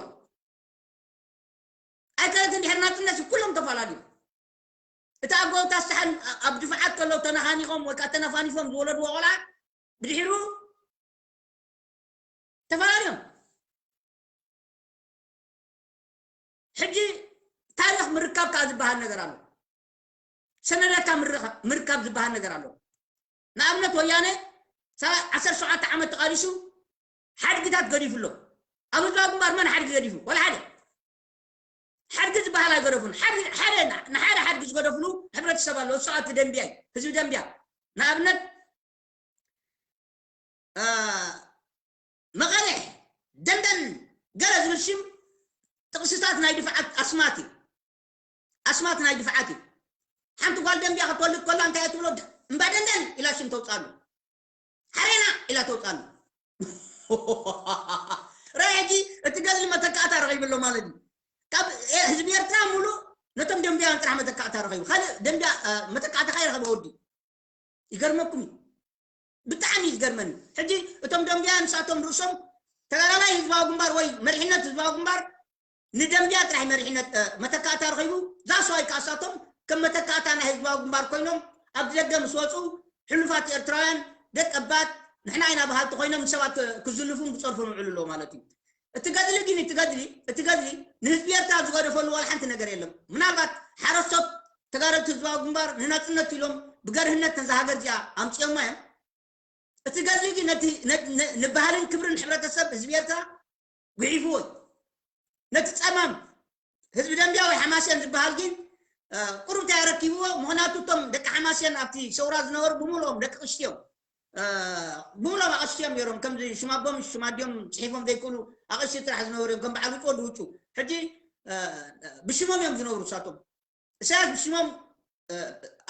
ኣይከለትን ድሕሪ ናፅነት ኩሎም ተፈላለዩ። እቲ ኣጎውታ ሳሕል ኣብ ድፋዓት ከለዉ ተነኻኒኾም ወይ ከዓ ተነፋኒፎም ዝወለድዎ ቆልዓ ብድሕሩ ተፈላለዮም። ሕጂ ታሪኽ ምርካብ ከዓ ዝበሃል ነገር ኣሎ። ሰነዳታ ምርኻብ ዝበሃል ነገር ኣሎ። ንኣብነት ወያነ ዓሰርተ ሸውዓተ ዓመት ተቓሊሱ ሓድግታት ገዲፉ ኣሎ። ኣብ ህዝባዊ ግንባር መን ሓድጊ ገዲፉ? ወላ ሓደ ሓድጊ ዝበሃል ኣይገደፉን። ሓደ ንሓደ ሓድጊ ዝገደፍሉ ሕብረተሰብ ኣሎ። እሱ እቲ ደንቢያ እዩ፣ ህዝቢ ደንቢያ። ንኣብነት መቐርሕ፣ ደንደን፣ ገለ ዝብል ሽም ጥቕስታት ናይ ድፍዓት ኣስማት እዩ። ኣስማት ናይ ድፍዓት እዩ። ሓንቲ ጓል ደንቢያ ክትወልድ ከላ እንታይ እያ ትብሎ? እምባ ደንደን ኢላ ሽም ተውፅኣሉ። ሓሬና ኢላ ተውፅኣሉ። ራይ ሕጂ እቲ ገድሊ መተካእታ ረኺቡ ኣሎ ማለት እዩ። ካብ ህዝቢ ኤርትራ ሙሉእ ነቶም ደንቢያን ጥራሕ መተካእታ ረኺቡ። ካልእ ደንቢያ መተካእታ ካይረኸበ ወዲ ይገርመኩም እዩ። ብጣዕሚ እዩ ዝገርመኒ። ሕጂ እቶም ደንቢያ ንሳቶም ርእሶም ተጋዳላይ ህዝባዊ ግንባር ወይ መሪሕነት ህዝባዊ ግንባር ንደንቢያ ጥራሕ መሪሕነት መተካእታ ረኺቡ። ዛስዋይ ከዓ እሳቶም ከም መተካእታ ናይ ህዝባዊ ግንባር ኮይኖም ኣብ ደገ ምስ ወፁ ሕሉፋት ኤርትራውያን ደቀባት ንሕና ኢና በሃልቲ ኮይኖም ንሰባት ክዝልፉን ክፀርፉን ውዕሉ ኣለዎ ማለት እዩ። እቲ ገድሊ ግን እቲ ገድሊ እቲ ገድሊ ንህዝቢ ኤርትራ ዝገደፈሉ ዋላ ሓንቲ ነገር የለም። ምናልባት ሓረስቶት ተጋደልቲ ህዝባዊ ግንባር ንናፅነት ኢሎም ብገርህነት ነዛ ሃገር እዚኣ ኣምፅኦማ እዮም። እቲ ገድሊ ግን ነቲ ንባህልን ክብርን ሕብረተሰብ ህዝቢ ኤርትራ ጉሒፍዎ እዩ። ነቲ ፀማም ህዝቢ ደንቢያ ወይ ሓማሴን ዝበሃል ግን ቁሩብ እንታይ ኣረኪብዎ። ምክንያቱ እቶም ደቂ ሓማሴን ኣብቲ ሰውራ ዝነበሩ ብምልኦም ደቂ ቅሽቲ እዮም። ብምሎም ኣቕሽቲ እዮም ነይሮም። ከምዚ ሽማቦም ሽማዲኦም ፅሒፎም ዘይክእሉ ኣቕሽቲ ጥራሕ ዝነበሩ እዮም። ከም በዓል ውጭ ወዲ ውጩ ሕጂ ብሽሞም እዮም ዝነብሩ እሳቶም። እሳያስ ብሽሞም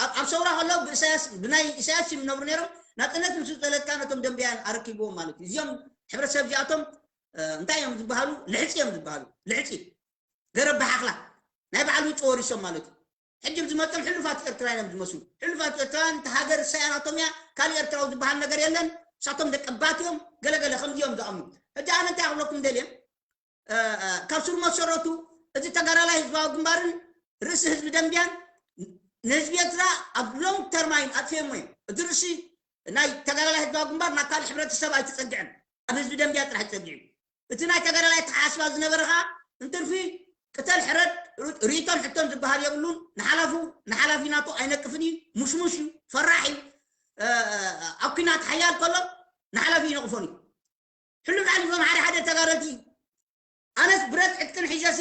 ኣብ ሰውራ ከሎ ብእሳያስ ብናይ እሳያስ ሽም ይነብሩ ነይሮም። ናፅነት ምስ ዝጠለካ ነቶም ደንበያን ኣረኪብዎም ማለት እዩ። እዚኦም ሕብረተሰብ እዚኣቶም እንታይ እዮም ዝበሃሉ? ልሕፂ እዮም ዝበሃሉ። ልሕፂ ገረብ ብሓኽላ ናይ በዓል ውጭ ወሪሶም ማለት እዩ። ሕጂ ዝመፅኦም ሕሉፋት ኤርትራውያን እዮም ዝመስሉ። ሕሉፋት ኤርትራውያን እቲ ሃገር ሳያናቶም እያ። ካልእ ኤርትራዊ ዝበሃል ነገር የለን። ንሳቶም ደቂ ባት እዮም። ገለገለ ከምዚ እዮም ዝኣምኑ። ሕጂ ኣነ እንታይ ክብለኩም ደልየ፣ ካብ ስሩ መሰረቱ እዚ ተጋዳላይ ህዝባዊ ግንባርን ርእሲ ህዝቢ ደንቢያን ንህዝቢ ኤርትራ ኣብ ሎንግ ተርም ኣጥፍኦሞ እዮም። እቲ ርእሲ ናይ ተጋዳላይ ህዝባዊ ግንባር ናብ ካልእ ሕብረተሰብ ኣይተፀግዐን። ኣብ ህዝቢ ደንቢያ ጥራሕ ተፀጊዑ። እቲ ናይ ተጋዳላይ ተሓስባ ዝነበረ ከዓ እንትርፊ ቅተል ሕረድ ርኢቶን ሕቶን ዝበሃል የብሉን። ንሓላፉ ንሓላፊ ናቱ ኣይነቅፍን እዩ። ሙሽሙሽ እዩ፣ ፈራሕ እዩ። ኣብ ኲናት ሓያል ከሎ ንሓላፊ ይነቕፎን እዩ። ሕሉፍ ሓሊፎም ሓደ ሓደ ተጋደልቲ ኣነስ ብረት ዕጥቅን ሒዘሲ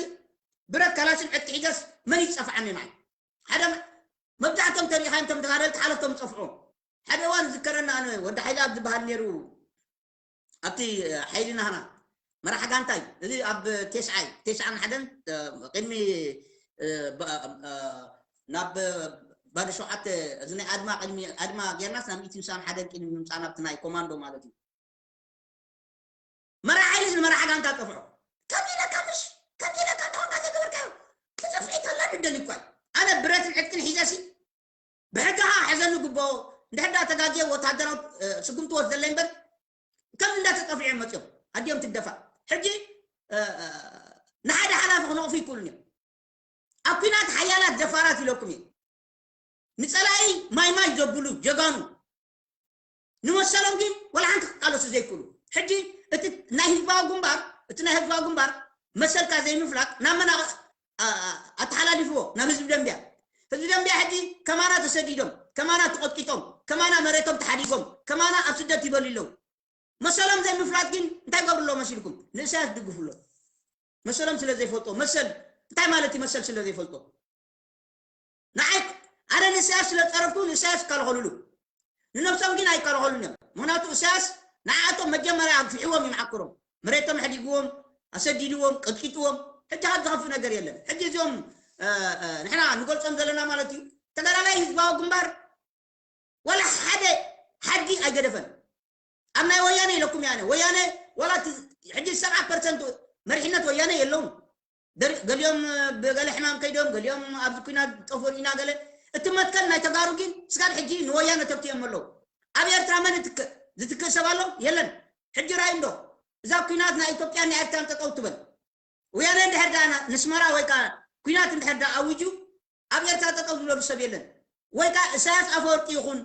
ብረት ካላሽን ዕጥቂ ሒዘስ መን ይፀፍዓኒ ናይ ሓደ መብዛሕቶም ተሪኢኻ እንቶም ተጋደልቲ ሓለፍቶም ፀፍዖ ሓደ እዋን ዝከረና ኣነ ወዲ ሓይሊ ኣብ ዝበሃል ነይሩ ኣብቲ ሓይሊ ናህና መራሕ ጋንታይ እዚ ኣብ ቴስዓይ ቴስዓን ሓደን ቅድሚ ናብ ባዶ ሸውዓተ እዚ ናይ ኣድማ ቅድሚ ኣድማ ጌርናስ ናብ ሚእቲ ምሳን ሓደን ቅድሚ ምምፃእ ናብቲ ናይ ኮማንዶ ማለት እዩ መራሒ ሓይሊ ንመራሒ ጋንታ ጠፍዖ ከም ኢለካ ምሽ ከም ኢለካ እንተኾንካ ዘይገበርካዮ ክፅፍዒ ተላ ንደሊ እኳ ኣነ ብረትን ዕጥቅን ሒዘሲ ብሕግኻ ሕዘኒ ግቦ እንድሕዳ ተጋግየ ወታደራዊ ስጉምቲ ወስደለይ እምበር ከም እንዳተጠፍዑ እዮም መፅኦም ኣዲኦም ትደፋ ሕጂ ንሓደ ሓላፊ ክነቕፉ ይክእሉን እዮም ኣብ ኲናት ሓያላት ደፋራት ኢለኩም እዩ ንፀላኢ ማይ ማይ ዘብሉ ጀጋኑ ንመሰሎም ግን ወላ ሓንቲ ክቃለሱ ዘይክእሉ ሕጂ እቲ ናይ ህዝባዊ ግንባር እቲ ናይ ህዝባዊ ግንባር መሰልካ ዘይምፍላጥ ናብ መና ኣተሓላሊፍዎ ናብ ህዝቢ ደንቢያ ህዝቢ ደንቢያ ሕጂ ከማና ተሰዲዶም ከማና ተቐጥቂጦም፣ ከማና መሬቶም ተሓዲጎም፣ ከማና ኣብ ስደት ይበሉ ኣለዉ። መሰሎም ዘይምፍላጥ ግን እንታይ ገብሩ ኣለዉ መሲልኩም? ንእሳያስ ድግፉ ኣለዉ። መሰሎም ስለ ዘይፈልጦ፣ መሰል እንታይ ማለት እዩ? መሰል ስለ ዘይፈልጦ። ንዓይ ኣነ ንእሳያስ ስለ ጸረፍኩ ንእሳያስ ይከላኸሉሉ። ንነብሶም ግን ኣይከላኸሉን እዮም። ምኽንያቱ እሳያስ ንዓኣቶም መጀመርያ ኣግፊሕዎም እዩ መዓኮሮም። መሬቶም ኣሕዲግዎም፣ ኣሰዲድዎም፣ ቀጥቂጥዎም። ሕጂ ካብ ዝኸፍእ ነገር የለን። ሕጂ እዚኦም ንሕና ንገልጾም ዘለና ማለት እዩ። ተጋዳላይ ህዝባዊ ግንባር ዋላ ሓደ ሓድጊ ኣይገደፈን። ኣብ ናይ ወያነ ኢለኩም ያነ ወያነ ዋላ ሕጂ ሰብዓ ፐርሰንት መሪሕነት ወያነ የለውን። ገሊኦም ብገለ ሕማም ከይዶም፣ ገሊኦም ኣብዚ ኩናት ጠፍኡ ኢና ገለ። እቲ መትከል ናይ ተጋሩ ግን ስጋብ ሕጂ ንወያነ ተብትዮም ኣለዉ። ኣብ ኤርትራ መን ዝትክእ ሰብ ኣሎ? የለን። ሕጂ ራይ እንዶ እዛ ኩናት ናይ ኢትዮጵያን ናይ ኤርትራን ጠጠው ትበል። ወያነ እንድሕር ደኣ ንስመራ ወይ ከዓ ኩናት እንድሕር ደኣ ኣዊጁ ኣብ ኤርትራ ጠጠው ዝብለሉ ሰብ የለን። ወይ ከዓ እሳያስ ኣፈወርቂ ይኹን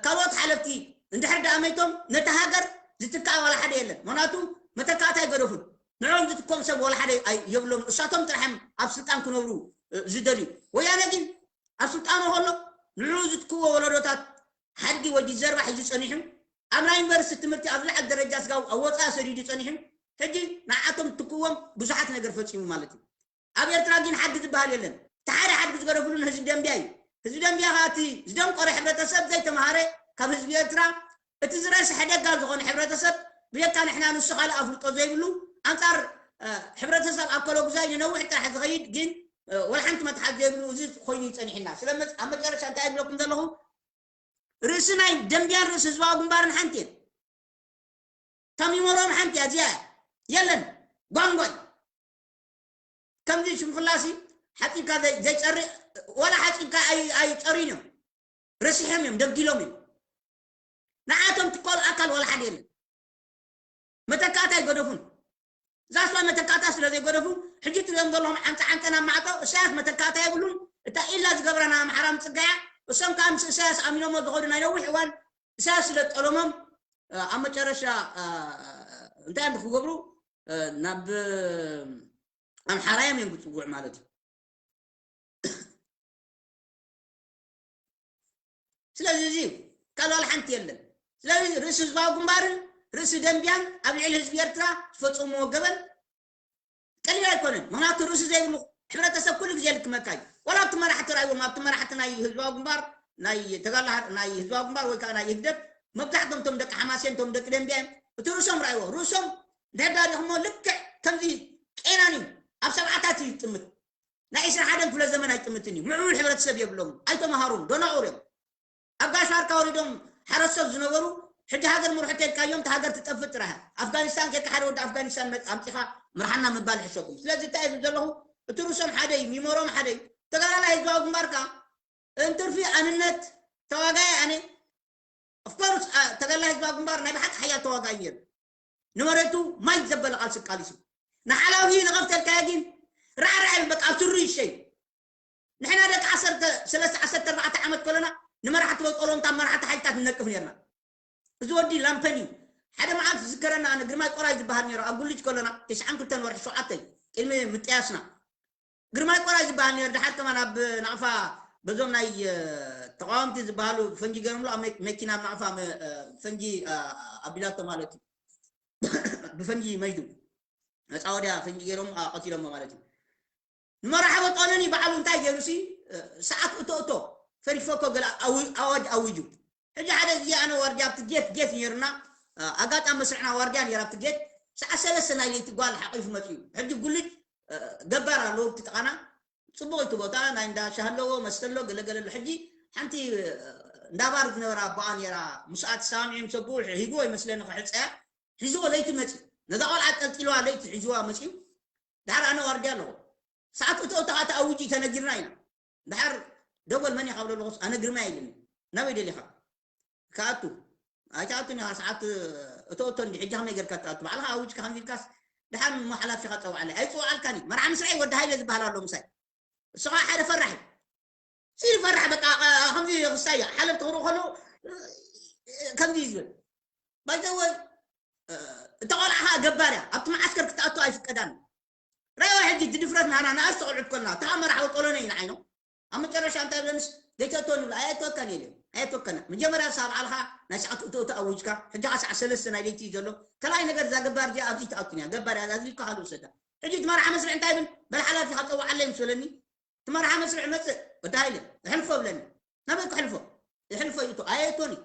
ካልኦት ሓለፍቲ እንድሕር ደኣ መይቶም ነቲ ሃገር ዝትካእ ዋላ ሓደ የለን። ምክንያቱ መተካእታ ኣይገደፉን። ንዕኦም ዝትከኦም ሰብ ዋላ ሓደ የብሎም። እሳቶም ጥራሕም ኣብ ስልጣን ክነብሩ ዝደልዩ። ወያነ ግን ኣብ ስልጣኑ ከሎ ንዕኡ ዝትክዎ ወለዶታት ሓድጊ ወይ ዲዘርባ ሒዙ ጸኒሑ ኣብ ናይ ዩኒቨርሲቲ ትምህርቲ ኣብ ዝለዓለ ደረጃ ስጋብ ኣብ ወፃኢ ሰዲዱ ጸኒሑ ሕጂ ንዓቶም ትክዎም ብዙሓት ነገር ፈፂሙ ማለት እዩ። ኣብ ኤርትራ ግን ሓድጊ ዝበሃል የለን። እቲ ሓደ ሓድጊ ዝገደፍሉ ንህዝቢ ደንቢያ እዩ። ህዝቢ ደንቢያ ከዓ እቲ ዝደንቆረ ሕብረተሰብ ዘይተምሃረ ካብ ህዝቢ ኤርትራ እቲ ዝረስሐ ደጋ ዝኾነ ሕብረተሰብ ብጀካ ንሕና ንሱ ካልእ ኣፍልጦ ዘይብሉ ኣንጻር ሕብረተሰብ ኣከለጉዛይ ንነዊሕ ጥራሕ ዝኸይድ ግን ወላ ሓንቲ መትሓት ዘይብሉ እዚ ኮይኑ ይጸኒሕና። ስለ ኣብ መጨረሻ እንታይ ይብለኩም ዘለኹ ርእሲ ናይ ደንቢያን ርእሲ ህዝባዊ ግንባርን ሓንቲ እየን። ተሚሞሮም ሓንቲ እያ እዚኣ የለን ጓንጓይ ከምዚ ሽንፍላሲ ሓፂብካ ዘይፀሪ ወላ ሓፂብካ ኣይፀሪን እዮም ረሲሖም እዮም ደጊሎም እዮም ንዓቶም ትኮል ኣካል ወላ ሓደ የለን መተካእታ ኣይገደፉን ዛስባ መተካእታ ስለ ዘይገደፉ ሕጂ ትሪኦም ዘለኹም ዓንፀ ዓንፀ ናብ ማዕጦ እሳያስ መተካእታ የብሉን እታ ኢላ ዝገብረና ኣምሓራ ምፅጋያ እሶም ከዓ ምስ እሳያስ ኣሚኖሞ ዝኸዱ ናይ ነዊሕ እዋን እሳያስ ስለ ጠለሞም ኣብ መጨረሻ እንታይ እዮም ክገብሩ ናብ ኣምሓራ እዮም እዮም ክፅውዕ ማለት እዩ ስለዚ እዚ ካልዋል ሓንቲ የለን ስለዚ ርእሲ ህዝባዊ ግንባርን ርእሲ ደንቢያን ኣብ ልዕሊ ህዝቢ ኤርትራ ዝፈፀምዎ ገበን ቀሊል ኣይኮነን ምክንያቱ ርእሲ ዘይብሉ ሕብረተሰብ ኩሉ ግዜ ልክመካ እዩ ወላ ኣብቲ መራሕቲ ራእይዎም ኣብቲ መራሕቲ ናይ ህዝባዊ ግንባር ናይ ተጋላ ናይ ህዝባዊ ግንባር ወይ ከዓ ናይ ህግደፍ መብዛሕቶም ቶም ደቂ ሓማሴን ቶም ደቂ ደንቢያ እዮም እቲ ርእሶም ራእይዎ ርእሶም ደዳሪኹሞ ልክዕ ከምዚ ቄናን እዩ ኣብ ሰብዓታት እዩ ይጥምት ናይ ዕስራ ሓደን ክፍለ ዘመን ኣይጥምትን እዩ ምዕቡል ሕብረተሰብ የብሎም ኣይተምሃሩን ደናቑር እዮም ኣብ ጋሽ ባርካ ወሪዶም ሓረስቶት ዝነበሩ ሕጂ ሃገር ምርሑ ተልካዮም እቲ ሃገር ትጠፍእ ጥራሕ ኣፍጋኒስታን ጌርካ ሓደ ወዲ ኣፍጋኒስታን ኣምፂኻ ምርሓና ምባል ሕሸኩም ስለዚ እንታይ እየ ዘለኹ እቲ ርእሶም ሓደ እዩ ሚሞሮም ሓደ እዩ ተጋዳላይ ህዝባዊ ግንባርካ እንትርፊ ኣንነት ተዋጋይ ኣነ ኦፍኮርስ ተጋዳላይ ህዝባዊ ግንባር ናይ ብሓቂ ሓያል ተዋጋይ ነይሩ ንመሬቱ ማይ ዘበለ ቃልሲ ቃሊሱ ንሓላዊ ንቐፍተልካዮ ግን ራዕራዕ በቃ ኣብ ስሩ ይሸይ ንሕና ደቂ ዓሰርተ ሰለስተ ዓሰርተ ኣርባዕተ ዓመት ከለና ንመራሕቲ በቆሎን ካብ መራሕቲ ሓይልታት ንነቅፍ ነርና እዚ ወዲ ላምፐን እዩ ሓደ መዓልቲ ዝዝከረና ኣነ ግርማይ ቆራይ ዝበሃል ነይሩ ኣብ ጉልጅ ከለና ተስዓን ክልተን ወርሒ ሸውዓተ ቅድሚ ምጥያስና ግርማይ ቆራይ ዝበሃል ነይሩ ድሓር ከማን ኣብ ናቕፋ በዞም ናይ ተቃወምቲ ዝበሃሉ ፈንጂ ገይሮምሉ ኣብ መኪና ኣብ ናቕፋ ፈንጂ ኣቢላቶ ማለት እዩ ብፈንጂ መይቱ መፃወድያ ፈንጂ ገይሮም ቀቲሎሞ ማለት እዩ ንመራሕቦ ጦነኒ በዓሉ እንታይ ገይሩ ሲ ሰዓት እቶ እቶ ፈሪፎ እኮ ገለ ኣዋጅ ኣዊጁ ሕጂ ሓደ ግዜ ኣነ ዋርድያ ኣብቲ ጌት ጌት ነይሩና ኣጋጣሚ መስርዕና ዋርድያ ነይራ ኣብቲ ጌት ሰዓት ሰለስተ ናይ ለይቲ ጓል ሓቂፉ መፅኡ ሕጂ ጉልጅ ገባር ኣለዉ ኣብቲ ጥቓና ፅቡቕ እቲ ቦታ ናይ እንዳ ሻሂ ኣለዎ መስተ ኣሎ ገለገለ ኣሎ ሕጂ ሓንቲ እንዳባር ዝነበራ ኣቦኣ ነይራ ምስኣ ተሰማሚዖም ሰብኡ ሂግዎ ይመስለኒ ክሕፀያ ሒዝዎ ለይቲ መፅኡ ነዛ ቆልዓ ጠልጢልዋ ለይቲ ሒዝዋ መፅኡ ድሓር ኣነ ዋርድያ ኣለኹ ሰዓት እቶ እቶ ተኣውጂ ተነጊርና ኢና ድሓር ደጎል መን ኢኻ ብለለኹስ ኣነ ግርማ ኢልኒ ናበይ ደሊኻ ክኣቱ ኣይትኣቱን ኢኻ ሰዓት እቶ እቶ እንዲ ሕጂ ከመይ ጌርካ ትኣቱ ባዕልኻ ኣውጅካ ከምዚ ኢልካስ ድሓር እሞ ሓላፊኻ ፀውዓለይ ኣይፅውዓልካን እዩ መርዓ ምስራይ ወዲ ሃይለ ዝበሃል ኣሎ ምሳይ እሱ ከዓ ሓደ ፈራሕ እዩ ሲል ፈራሕ በቃ ከምዚ ክሳይ ሓለፍቲ ክርኢ ከሎ ከምዚ እዩ ዝብል ባይዘወይ እታ ቆልዓ ከዓ ገባር እያ ኣብቲ መዓስከር ክትኣቱ ኣይፍቀዳን ራይዋ ሕጂ ድድፍረት ናና ንኣሽቶ ቆልዑት ኮልና እታ መራሕዊ ቆሎነ እዩ ንዓይኖም ኣብ መጨረሻ እንታይ ብለንስ ዘይተእትወን ይብሉ። ኣየእትወካን እየ ኢለ። ኣየእትወካን። መጀመርያ ሳብ ዓልኻ ናይ ሰዓት እቶ እቶ ኣዊጅካ፣ ሕጂ ኸዓ ሰዓት ሰለስተ ናይ ለይቲ እዩ ዘሎ። ካልኣይ ነገር እዛ ገባር እዚኣ ኣብዚ ትኣቱን እያ። ገባር እያ፣ ኣዝልካ ካልእ ውሰዳ። ሕጂ እቲ መርሓ መስርዕ እንታይ ይብል? በል ሓላፊ ካብ ጸዋዓለይ ምስ በለኒ፣ እቲ መርሓ መስርዕ መጽእ፣ ወዲ ሃይለ፣ እሕልፎ ብለኒ። ናበይ ክሕልፎ? እሕልፎ ይእቶ፣ ኣየእትወን እዩ።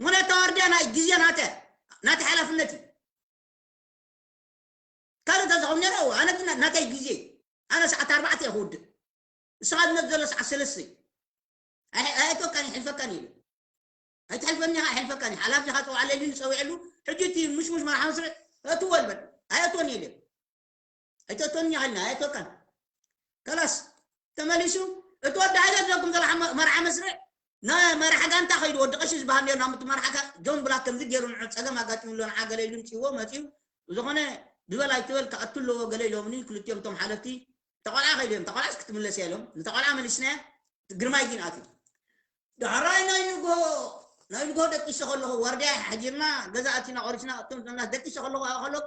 ምኽንያቱ እታ ዋርድያ ናይ ግዜ ናተ፣ ናተ ሓላፍነት እዩ። ካልእ ተዝኸውን ነይሩ፣ ኣነ ግን ናተይ ግዜ፣ ኣነ ሰዓት ኣርባዕተ እየ ክውድእ። ንስኻ ዝመጽእ ዘሎ ሰዓት ሰለስተ እዩ። ኣይ-፣ ኣየእትወካን ይሕልፈካን እዩ። ኣይትሕልፈኒ ኢኻ፣ ኣይሕልፈካን እዩ። ሓላፊ ኢኻ፣ ጸውዓለይ ኢሉኒ፣ ጸዊዐሉ። ሕጂ እቲ ምሽሙሽ መርሓ መስርዕ፣ እትዎ በል። ኣየእትወን እዩ ኢለ። ኣይተእትወኒ ኢኻ ኢልና፣ ኣየእትወካን። ከላስ፣ ተመሊሱ፣ እቲ ወዲ ሃይለ ዘለኩም ዘሎ ሓመ-፣ መርሓ መስርዕ፣ ነ-፣ መርሓ ጋንታ ከይዱ፣ ወዲ ቀሺ ዝበሃል ነይሩ፣ ናብ እቲ መርሓ ጋ-፣ ጆን ብላክ ከምዚ ገይሩ ንዑ ጸገም ኣጋጢሙ ኣሎ፣ ንዓ ገለ ኢሉ ምጽእዎ፣ መጺኡ፣ ብዝኾነ፣ ዝበል ኣይትበል፣ ክኣቱ ኣለዎ፣ ገለ ኢሎምኒ፣ ክልቲኦም እቶም ሓለፍቲ፣ እታ ቆልዓ ከይዱ እዮም፣ እታ ቆልዓስ ክትምለስ እያ ኢሎም፣ ነታ ቆልዓ መሊስናያ፣ ግርማይ ግን ኣትዩ። ዳሕራይ ናይ ንግሆ፣ ናይ ንግሆ ደቂሰ ከለኹ፣ ዋርድያ ሓጂርና፣ ገዛ ኣቲና፣ ቆሪስና፣ እቶም ዘና ደቂሰ ከለኹ፣ ከለኹ፣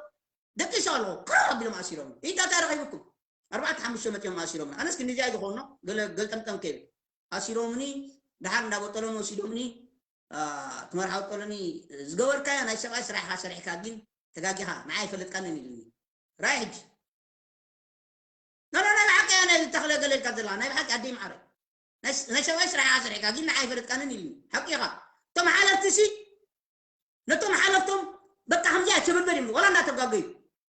ደቂሰ ከለኹ፣ ክራብ ኣቢሎም ኣሲሮም። ኢንታ እንታይ ረኺብኩም? ኣርባዕተ ሓሙሽተ መጺኦም ኣሲሮም። ኣነስ ክንዲዚኣ ዝኾኖ፣ ገለ ገልጠምጠም ከይብል። ኣሲሮምኒ፣ ደሓር እንዳበጠሎም ወሲዶምኒ፣ አ፣ ትመርሓው ቀሎኒ፣ ዝገበርካዮ ናይ ሰብኣይ ስራሕኻ ሰሪሕካ፣ ግን ተጋጊኻ፣ ንዓይ ኣይፈለጥካንን ኢሉኒ። ራይ ሕጂ። ኖ፣ ኖ፣ ናይ ብሓቂ እያ ናይ ዝተኽለ ገለ ኢልካ ዘላ፣ ናይ ብሓቂ ኣደይ መዓረይ። ናይ ስ-፣ ናይ ሰብኣይ ስራሕ ኢኻ ሰሪሕካ፣ ግን ንዓይ ኣይፈለጥካንን ኢሉኒ። ሓቂ ኢኻ። እቶም ሓለፍቲ ሲ፣ ነቶም ሓለፍቶም በቃ ከምዚኣ ሸበድበድ እዮም፣ ወላ እንዳተጋገዩ።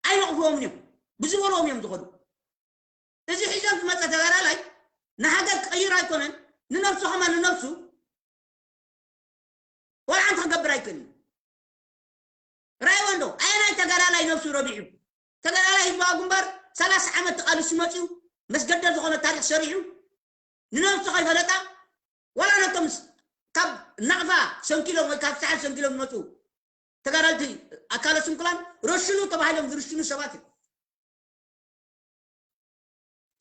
ኣይነቕፍዎምን እዮም። ብዝበልዎም እዮም ዝኸዱ። እዚ ሒዞም ዝመጸ ተጋዳላይ ንሃገር ክቕይር ኣይኮነን፣ ንነብሱ ከማን ንነብሱ ዋላ ሓንቲ ክገብር ኣይክእልን። ራእይዎ እንዶ፣ ኣየናይ ተጋዳላይ ነብሱ ረቢሑ? ተጋዳላይ ህዝባዊ ግንባር ሰላሳ ዓመት ተቓሊሱ መጺኡ፣ መስገደል ዝኾነ ታሪኽ ሰሪሑ፣ ንነብሱ ከይፈለጣ፣ ዋላ ነቶም ስ-፣ ካብ ናቕፋ ሰንኪሎም ወይ ካብ ሳሕል ሰንኪሎም ዝመጹ ተጋዳልቲ ኣካለ ስንኩላን ረሽኑ ተባሂሎም ዝርሽኑ ሰባት እዮም።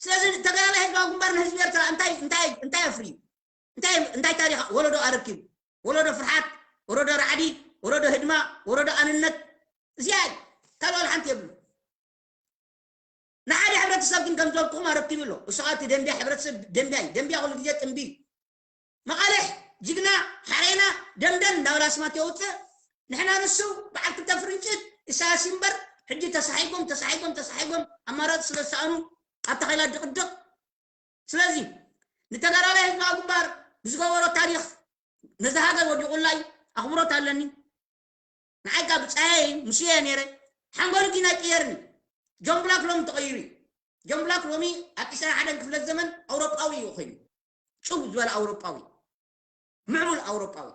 ስለዚ ተጋዳላይ ህዝባዊ ግንባር ንህዝቢ ኤርትራ እንታይ፣ እንታይ፣ እንታይ ኣፍርዩ? እንታይ፣ እንታይ ታሪኽ ወለዶ ኣረኪቡ? ወለዶ ፍርሓት፣ ወለዶ ራዕዲ፣ ወለዶ ህድማ፣ ወለዶ ኣንነት፣ እዚኣ እዩ። ካልእ ዋላ ሓንቲ የብሉ። ንሓደ ሕብረተሰብ ግን ከም ዝበልኩኹም ኣረኪቡ ኣሎ። እሱ ኸኣ እቲ ደንብያ ሕብረተሰብ ደንብያ እዩ። ደንብያ ኩሉ ግዜ ጥንቢ እዩ። መቓልሕ፣ ጅግና፣ ሓሬና፣ ደንደን እንዳበላ ኣስማት የውፅእ። ንሕና ንሱ በዓል ክልተ ፍርንጭት ኢሳያስ እምበር፣ ሕጂ ተሳሒጎም፣ ተሳሒጎም፣ ተሳሒጎም ኣማራፂ ስለ ዝሰኣኑ ኣብ ተኸላ ድቕድቕ። ስለዚ ንተጋዳላይ ህዝባዊ ግንባር ብዝገበሮ ታሪኽ ነዛ ሃገር ወዲቑላ እዩ፣ ኣኽብሮት ኣለኒ። ንዓይ ካብ ብጻየይ ምስኡ እየ ነይረ። ሓንጎሉ ግን ኣይቅየርን እዩ። ጆን ብላክ ሎሚ ተቐይሩ እዩ። ጆን ብላክ ሎሚ ኣብ ዕስራን ሓደን ክፍለ ዘመን ኣውሮጳዊ እዩ ኮይኑ። ጭው ዝበለ ኣውሮጳዊ። ምዕቡል ኣውሮጳዊ።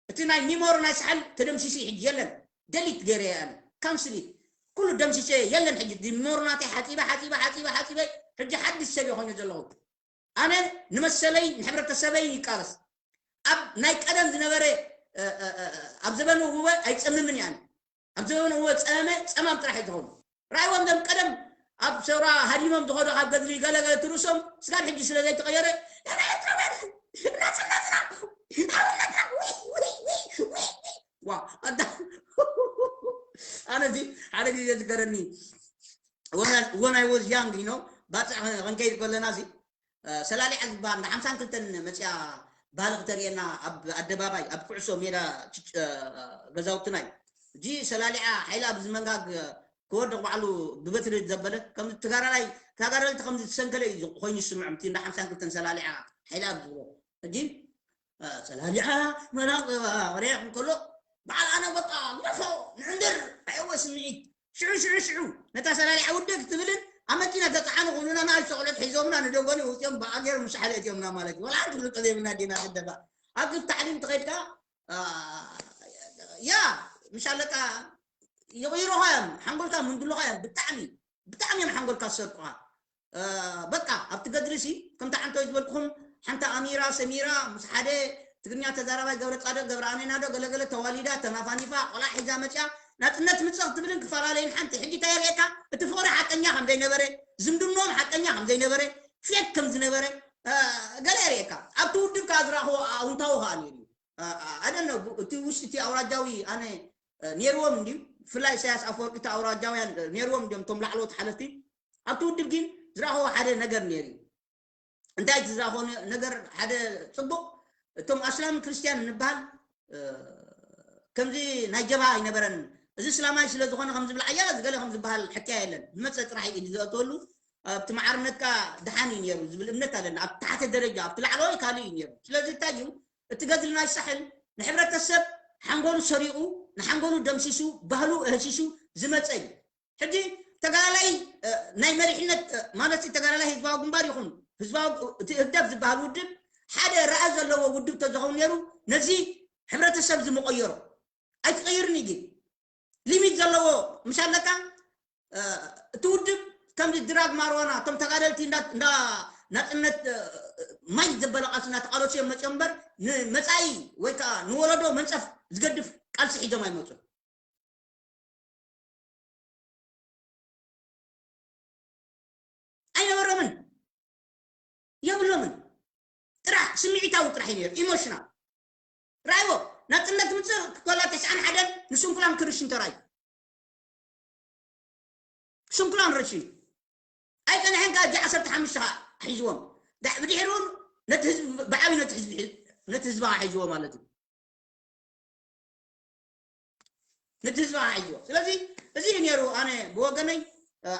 እቲ ናይ ሚሞሪ ናይ ሳሕል ተደምሲሱ እዩ፣ ሕጂ የለን። ደሊት ገይረ እየ ኣነ። ካንስሊት። ኩሉ ደምሲሰ እየ፣ የለን ሕጂ። እቲ ሚሞሪ ናተይ ሓጺበ፣ ሓጺበ፣ ሓጺበ፣ ሓጺበ፣ ሕጂ ሓድሽ ሰብ እየ ኮይኑ ዘለኹ። ኣነ ንመሰለይ ንሕብረተሰበይ ይቃለስ። ኣብ ናይ ቀደም ዝነበረ፣ እ፣ እ፣ እ፣ ኣብ ዘበነ ውበ ኣይጸምምን እየ ኣነ። ኣብ ዘበነ ውበ ጸመመ፣ ጸማም ጥራሕ እዩ ዝኸውን። ራእይዎም ዘም ቀደም ኣብ ሰውራ ሃዲሞም ዝኸዱ ካብ ገድሊ ገለ ገለ ትርእሶም፣ ስጋብ ሕጂ ስለ ዘይተቐየረ፣ ንሕና ኤርትራውያን ናጽነትና፣ ሓውነትና፣ ውይ፣ ውይ፣ ውይ፣ ውይ፣ ውይ። ዋ፣ ኣንታ፣ ኣነ እዚ ሓደ ግዜ ዝገረኒ፣ when I፣ when I was young, you know፣ ባጽዕ ከ-፣ ክንከይድ ከለና እዚ፣ እ፣ ሰላሊዓ ዝበሃል እንዳ ሓምሳን ክልተን መጽያ ባህሊ ክተርእየና ኣብ ኣደባባይ፣ ኣብ ኩዕሶ ሜዳ ች-፣ እ፣ ገዛውትና እዩ። እጂ ሰላሊዓ ሓይሊ ኣብ ዝመንጋግ ክወድቕ ባዕሉ ብበትሪ ዘበለ፣ ከም ተጋዳላይ፣ ተጋዳልቲ ከም ዝተሰንከለ እዩ ኮይኑ ዝስምዖም፣ እቲ እንዳ ሓምሳን ክልተን ሰላሊዓ ሓይሊ ኣብ ዝብሎ። እጂ፣ እ፣ ሰላሊዓ መናቕ ወሬ እንከሎ፣ በዓል ኣነ በቃ ግደፎ፣ ንዕንድር፣ ኣይወ ስምዒት። ሽዑ፣ ሽዑ፣ ሽዑ፣ ነታ ሰላሊዓ ውድግ ትብልን ኣብ መኪና ተጻዕኑ ክብሉና፣ ንኣሽቱ ቆልዑት ሒዞምና ንደጎሊ ውጽኦም ብኣገር ምስ ሓደ እትዮምና ማለት እዩ። ወላ ሓንቲ ፍልጦ ዘይብልና ዲና ግደፋ። ኣብዚ ታዕሊም ተኸይድካ፣ እ፣ ያ፣ ምሽ ኣለቃ ይቕይሩኻ እዮም፣ ሓንጎልካ ምንድሉኻ እዮም፣ ብጣዕሚ፣ ብጣዕሚ እዮም ሓንጎልካ ዝሰርቁኻ። እ፣ በቃ ኣብቲ ገድሊ ሲ ከምቲ ዓንተወይ ዝበልኩኹም፣ ሓንቲ ኣሚራ ሰሚራ ምስ ሓደ ትግርኛ ተዛራባይ ገብረ ጻድቕ ገብረ ኣሜናዶ ገለገለ ተዋሊዳ ተናፋኒፋ ቆልዓ ሒዛ መጽያ ናጽነት ምጽእ ክትብልን ክፈላለይን ሓንቲ። ሕጂ እንታይ የርእየካ? እቲ ፍቕሪ ሓቀኛ ከም ዘይነበረ፣ ዝምድንኦም ሓቀኛ ከም ዘይነበረ፣ ፌክ ከም ዝነበረ፣ እ፣ ገለ የርእየካ። ኣብቲ ውድብ ከኣ ዝረኣኽዎ ኣውንታዊ ከኣ ነይሩ እዩ። እ፣ እ፣ I don't know፣ እቲ ውሽጢ እቲ ኣውራጃዊ ኣነ፣ እ፣ ነይርዎም እንድዩ፣ ብፍላይ ኢሳያስ ኣፈወርቂ እቲ ኣውራጃውያን፣ እ፣ ነይርዎም እንድዮም እቶም ላዕለዎት ሓለፍቲ። ኣብቲ ውድብ ግን ዝረኣኽዎ ሓደ ነገር ነይሩ እዩ። እንታይ ዝዛኾነ ነገር ሓደ ጽቡቕ፣ እቶም ኣስላም ክርስቲያን እንበሃል ከምዚ ናይ ጀብሃ ኣይነበረን። እዚ እስላማይ ስለ ዝኾነ ከም ዝብል ዓያ ዝገለ ከም ዝበሃል ሕክያ የለን። ዝመፀ ጥራሕ እዩ ዘእተወሉ። ኣብቲ ማዕርነትካ ድሓን እዩ ነይሩ ዝብል እምነት ኣለና። ኣብ ታሕተ ደረጃ ኣብቲ ላዕለዋይ ካልእ እዩ ነይሩ። ስለዚ እንታይ እዩ እቲ ገድሊ ናይ ሳሕል ንሕብረተሰብ ሓንጎሉ ሰሪቑ፣ ንሓንጎሉ ደምሲሱ፣ ባህሉ እህሲሱ ዝመፀ እዩ። ሕጂ ተጋዳላይ ናይ መሪሕነት ማለት ተጋዳላይ ህዝባዊ ግንባር ይኹን ህዝባዊ እቲ ህግደፍ ዝበሃል ውድብ ሓደ ራእይ ዘለዎ ውድብ ተዝኸውን ነይሩ ነዚ ሕብረተሰብ ዝመቆየሮ ኣይትቀይርን እዩ። ሊሚት ዘለዎ ምሽ ኣለካ እቲ ውድብ ከምዚ ድራግ ማርዋና እቶም ተጋደልቲ እንዳ ናፅነት ማይ ዘበለ ቃልሲ እናተቃለሱ እዮም መፅኦም እምበር ንመፃኢ ወይ ከዓ ንወለዶ መንፀፍ ዝገድፍ ቃልሲ ሒዞም ኣይመፁን። ኣይነበሮምን የብሎምን። ጥራሕ ስምዒታዊ ጥራሕ እዩ ነይሩ፣ ኢሞሽናል። ራይዎ ናፅነት ምፅእ ክኮላ ተስዓን ሓደን ንስንኩላን ክርሽን ተራዩ ስንኩላን ረሽዩ ኣይቀንሐን። ካብ እጂ ዓሰርተ ሓሙሽተ ከዓ ሒዝዎም ብድሕሪኡ ነቲ ህዝቢ ብዓብዩ ነቲ ህዝቢ ነቲ ህዝቢ ከዓ ሒዝዎ ማለት እዩ። ነቲ ህዝቢ ከዓ ሒዝዎ። ስለዚ እዚ እዩ ነይሩ። ኣነ ብወገነይ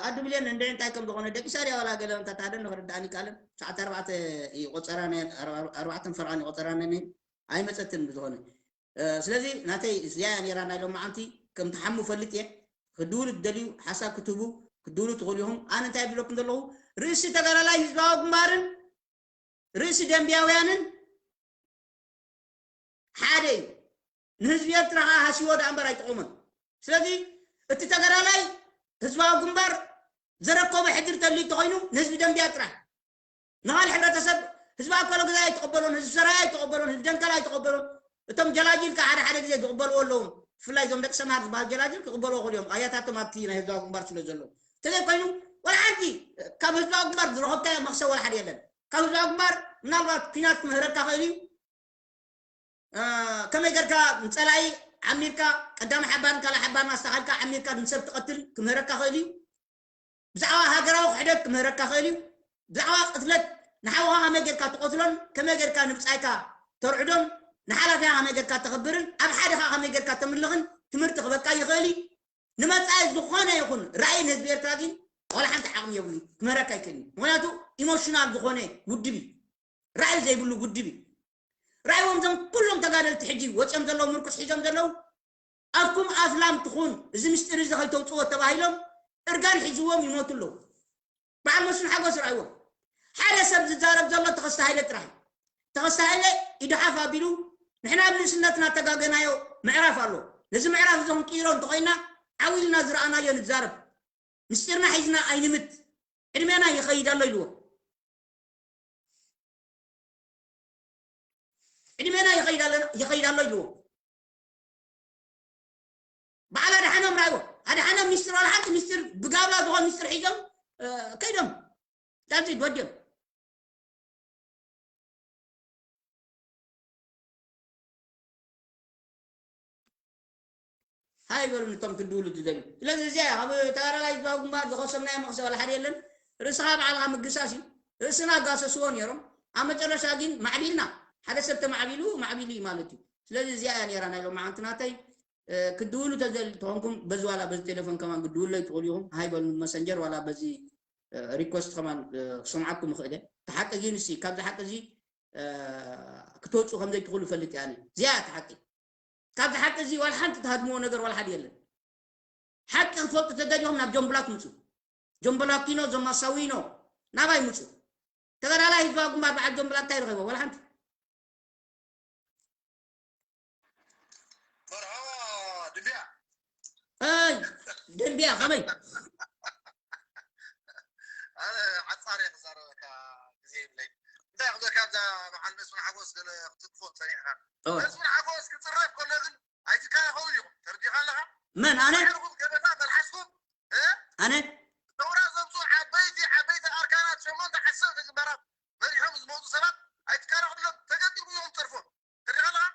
ኣዱ ብሌን እንደ እንታይ ከም ዝኾነ ደቂሳ ድያ ዋላ ገለ እንተታደ ንክርዳእኒ ይካልን ሰዓት ኣርባዕተ እዩ ቆፀራ ኣርባዕተን ፈርቓን እዩ ቆፀራ ኣይመፀትን ብዝኾነ ስለዚ ናተይ እዚኣ እያ ነይራ ናይ ሎማዓንቲ ከም ትሓሙ ፈልጥ እየ ክድውሉ ትደልዩ ሓሳብ ክትህቡ ክትድውሉ ትኽእሉ ኢኹም ኣነ እንታይ ብለኩም ዘለኹ ርእሲ ተጋዳላይ ህዝባዊ ግንባርን ርእሲ ደንብያውያንን ሓደ እዩ ንህዝቢ ኤርትራ ከዓ ሃሲዎ ደኣ እምበር ኣይጠቐሞን ስለዚ እቲ ተጋዳላይ ህዝባዊ ግንባር ዘረከቦ ሕድሪ ተልዩ እንተኮይኑ ንህዝቢ ደንብያ ጥራሕ ንኻል ሕብረተሰብ ህዝቢ ኣኮሎ ግዛይ ኣይተቐበሎን ህዝቢ ሰራይ ኣይተቐበሎን ህዝቢ ደንከል ኣይተቐበሎን እቶም ጀላጅል ከዓ ሓደ ሓደ ግዜ ዝቕበልዎ ኣለዉ ብፍላይ እዞም ደቂ ሰምሃር ዝበሃል ጀላጅል ክቕበልዎ ክእል እዮም ኣያታቶም ኣብቲ ናይ ህዝባዊ ግንባር ስለ ዘለዉ ተዘይ ኮይኑ ወላ ሓንቲ ካብ ህዝባዊ ግንባር ዝረኸብካዮ መክሰብ ወላ ሓደ የለን ካብ ህዝባዊ ግንባር ምናልባት ኩናት ክምህረካ ክእል እዩ ከመይ ጌርካ ንፀላኢ ዓሚርካ ቀዳሚ ሓባርን ካልእ ሓባርን ኣስተኻልካ ዓሚርካ ንሰብ ትቐትል ክምህረካ ክእል እዩ ብዛዕባ ሃገራዊ ክሕደት ክምህረካ ክእል እዩ ብዛዕባ ቅትለት ንሓውኻ ከመይ ጌርካ ትቐትሎን ከመይ ጌርካ ንብፃይካ ተርዕዶን ንሓላፊኻ ከመይ ጌርካ ተኽብርን ኣብ ሓደኻ ከመይ ጌርካ ተምልኽን ትምህርቲ ክበካ ይኽእል እዩ ንመፃኢ ዝኾነ ይኹን ራእይ ንህዝቢ ኤርትራ ግን ዋላ ሓንቲ ዓቕሚ የብሉ ክምህረካ ይክእል እዩ ምክንያቱ ኢሞሽናል ዝኾነ ውድብ እዩ ራእይ ዘይብሉ ውድብ እዩ ራእይዎም እዞም ኩሎም ተጋደልቲ ሕጂ ወፂኦም ዘለዉ ምርኩስ ሒዞም ዘለዉ ኣኩም ኣስላም ትኹን እዚ ምስጢር እዚ ከይተውፅዎ ተባሂሎም እርጋን ሒዝዎም ይሞቱ ኣለዉ በዓል መስፍን ሓጎስ ርኣይዎም ሓደ ሰብ ዝዛረብ ዘሎ ተኸስተ ሃይለ ጥራሕ እዩ ተኸስተ ሃይለ ኢዱ ሓፍ ኣቢሉ ንሕና ኣብ ንእስነትና ተጋገናዮ ምዕራፍ ኣሎ ነዚ ምዕራፍ እዚ ክንቅይሮ እንተኾይና ዓው ኢልና ዝረኣናዮ ንዛረብ ምስጢርና ሒዝና ኣይንምት ዕድሜና ይኸይድ ኣሎ ኢልዎ ዕድሜና ይኸይድ ኣሎ ይልዎ በዓል ኣድሓኖም ራይዎ ኣድሓኖም ሚስጥር ዋላ ሓንቲ ሚስጥር ብጋብላ ዝኾን ሚስጥር ሒዞም ከይዶም ዳዚ ወዲኦም ሃይ በሉ ንቶም ክድውሉ ትደልዩ ስለዚ እዚኣ ካብ ተጋዳላይ ህዝባዊ ግንባር ዝኸሰብናዮ መኽሰብ ዋላ ሓደ የለን ርእስኻ ባዕልኻ ምግሳስ እዩ ርእስና ጋሰስዎ ነይሮም ኣብ መጨረሻ ግን ማዕቢልና ሓደ ሰብ ተማዕቢሉ ማዕቢሉ እዩ ማለት እዩ ስለዚ እዚኣ እያ ነይራ ናይ ሎማዓንቲ ናተይ ክድውሉ ተዘል ተኾንኩም በዚ ዋላ በዚ ቴሌፎን ከማን ክድውሉ ይትኽእሉ ኢኹም ሃይ በሉ መሰንጀር ዋላ በዚ ሪኮስት ከማን ክሰምዓኩም ይኽእለ ተሓቂ ግን ሲ ካብዚ ሓቂ እዚ ክትወፁ ከም ዘይትኽእሉ ፈልጥ እያ እዚኣ ተሓቂ ካብዚ ሓቂ እዚ ዋላ ሓንቲ ትሃድምዎ ነገር ዋላ ሓደ የለን ሓቂ ክትፈልጡ ተደሊኹም ናብ ጆምብላክ ምፁ ጆምብላኪኖ ዞማሳዊኖ ናባይ ምፁ ተጋዳላይ ህዝባዊ ግንባር በዓል ጆምብላክ እንታይ ረኸቦ ዋላ ሓንቲ መርሃባ ድንቢያ ኣይ ደንቢያ ከመይ ኣነ ዓፃር እየ ክዛረበካ ግዜ ይብለይ እንታይ ክብለካ ኣብዛ በዓል መስፍን ሓጎስ ገለ ክትጥፎ ፀኒሕካ መስፍን ሓጎስ ክፅረፍ ከሎ ግን ኣይትከላኸሉን ኢኹም ተረዲኻ ኣለኻ መን ኣነ ባሕርኹም ገበታ መልሓስኩም ኣነ ነውራ ዘምፁ ዓበይቲ ዓበይቲ ኣርካናት ሸሞንተ ዓሰርተ ግንባራት መሪሖም ዝመፁ ሰባት ኣይትከላኸሉሎም ተገዲሙ እዮም ፀርፎም ተሪኻ ኣለኻ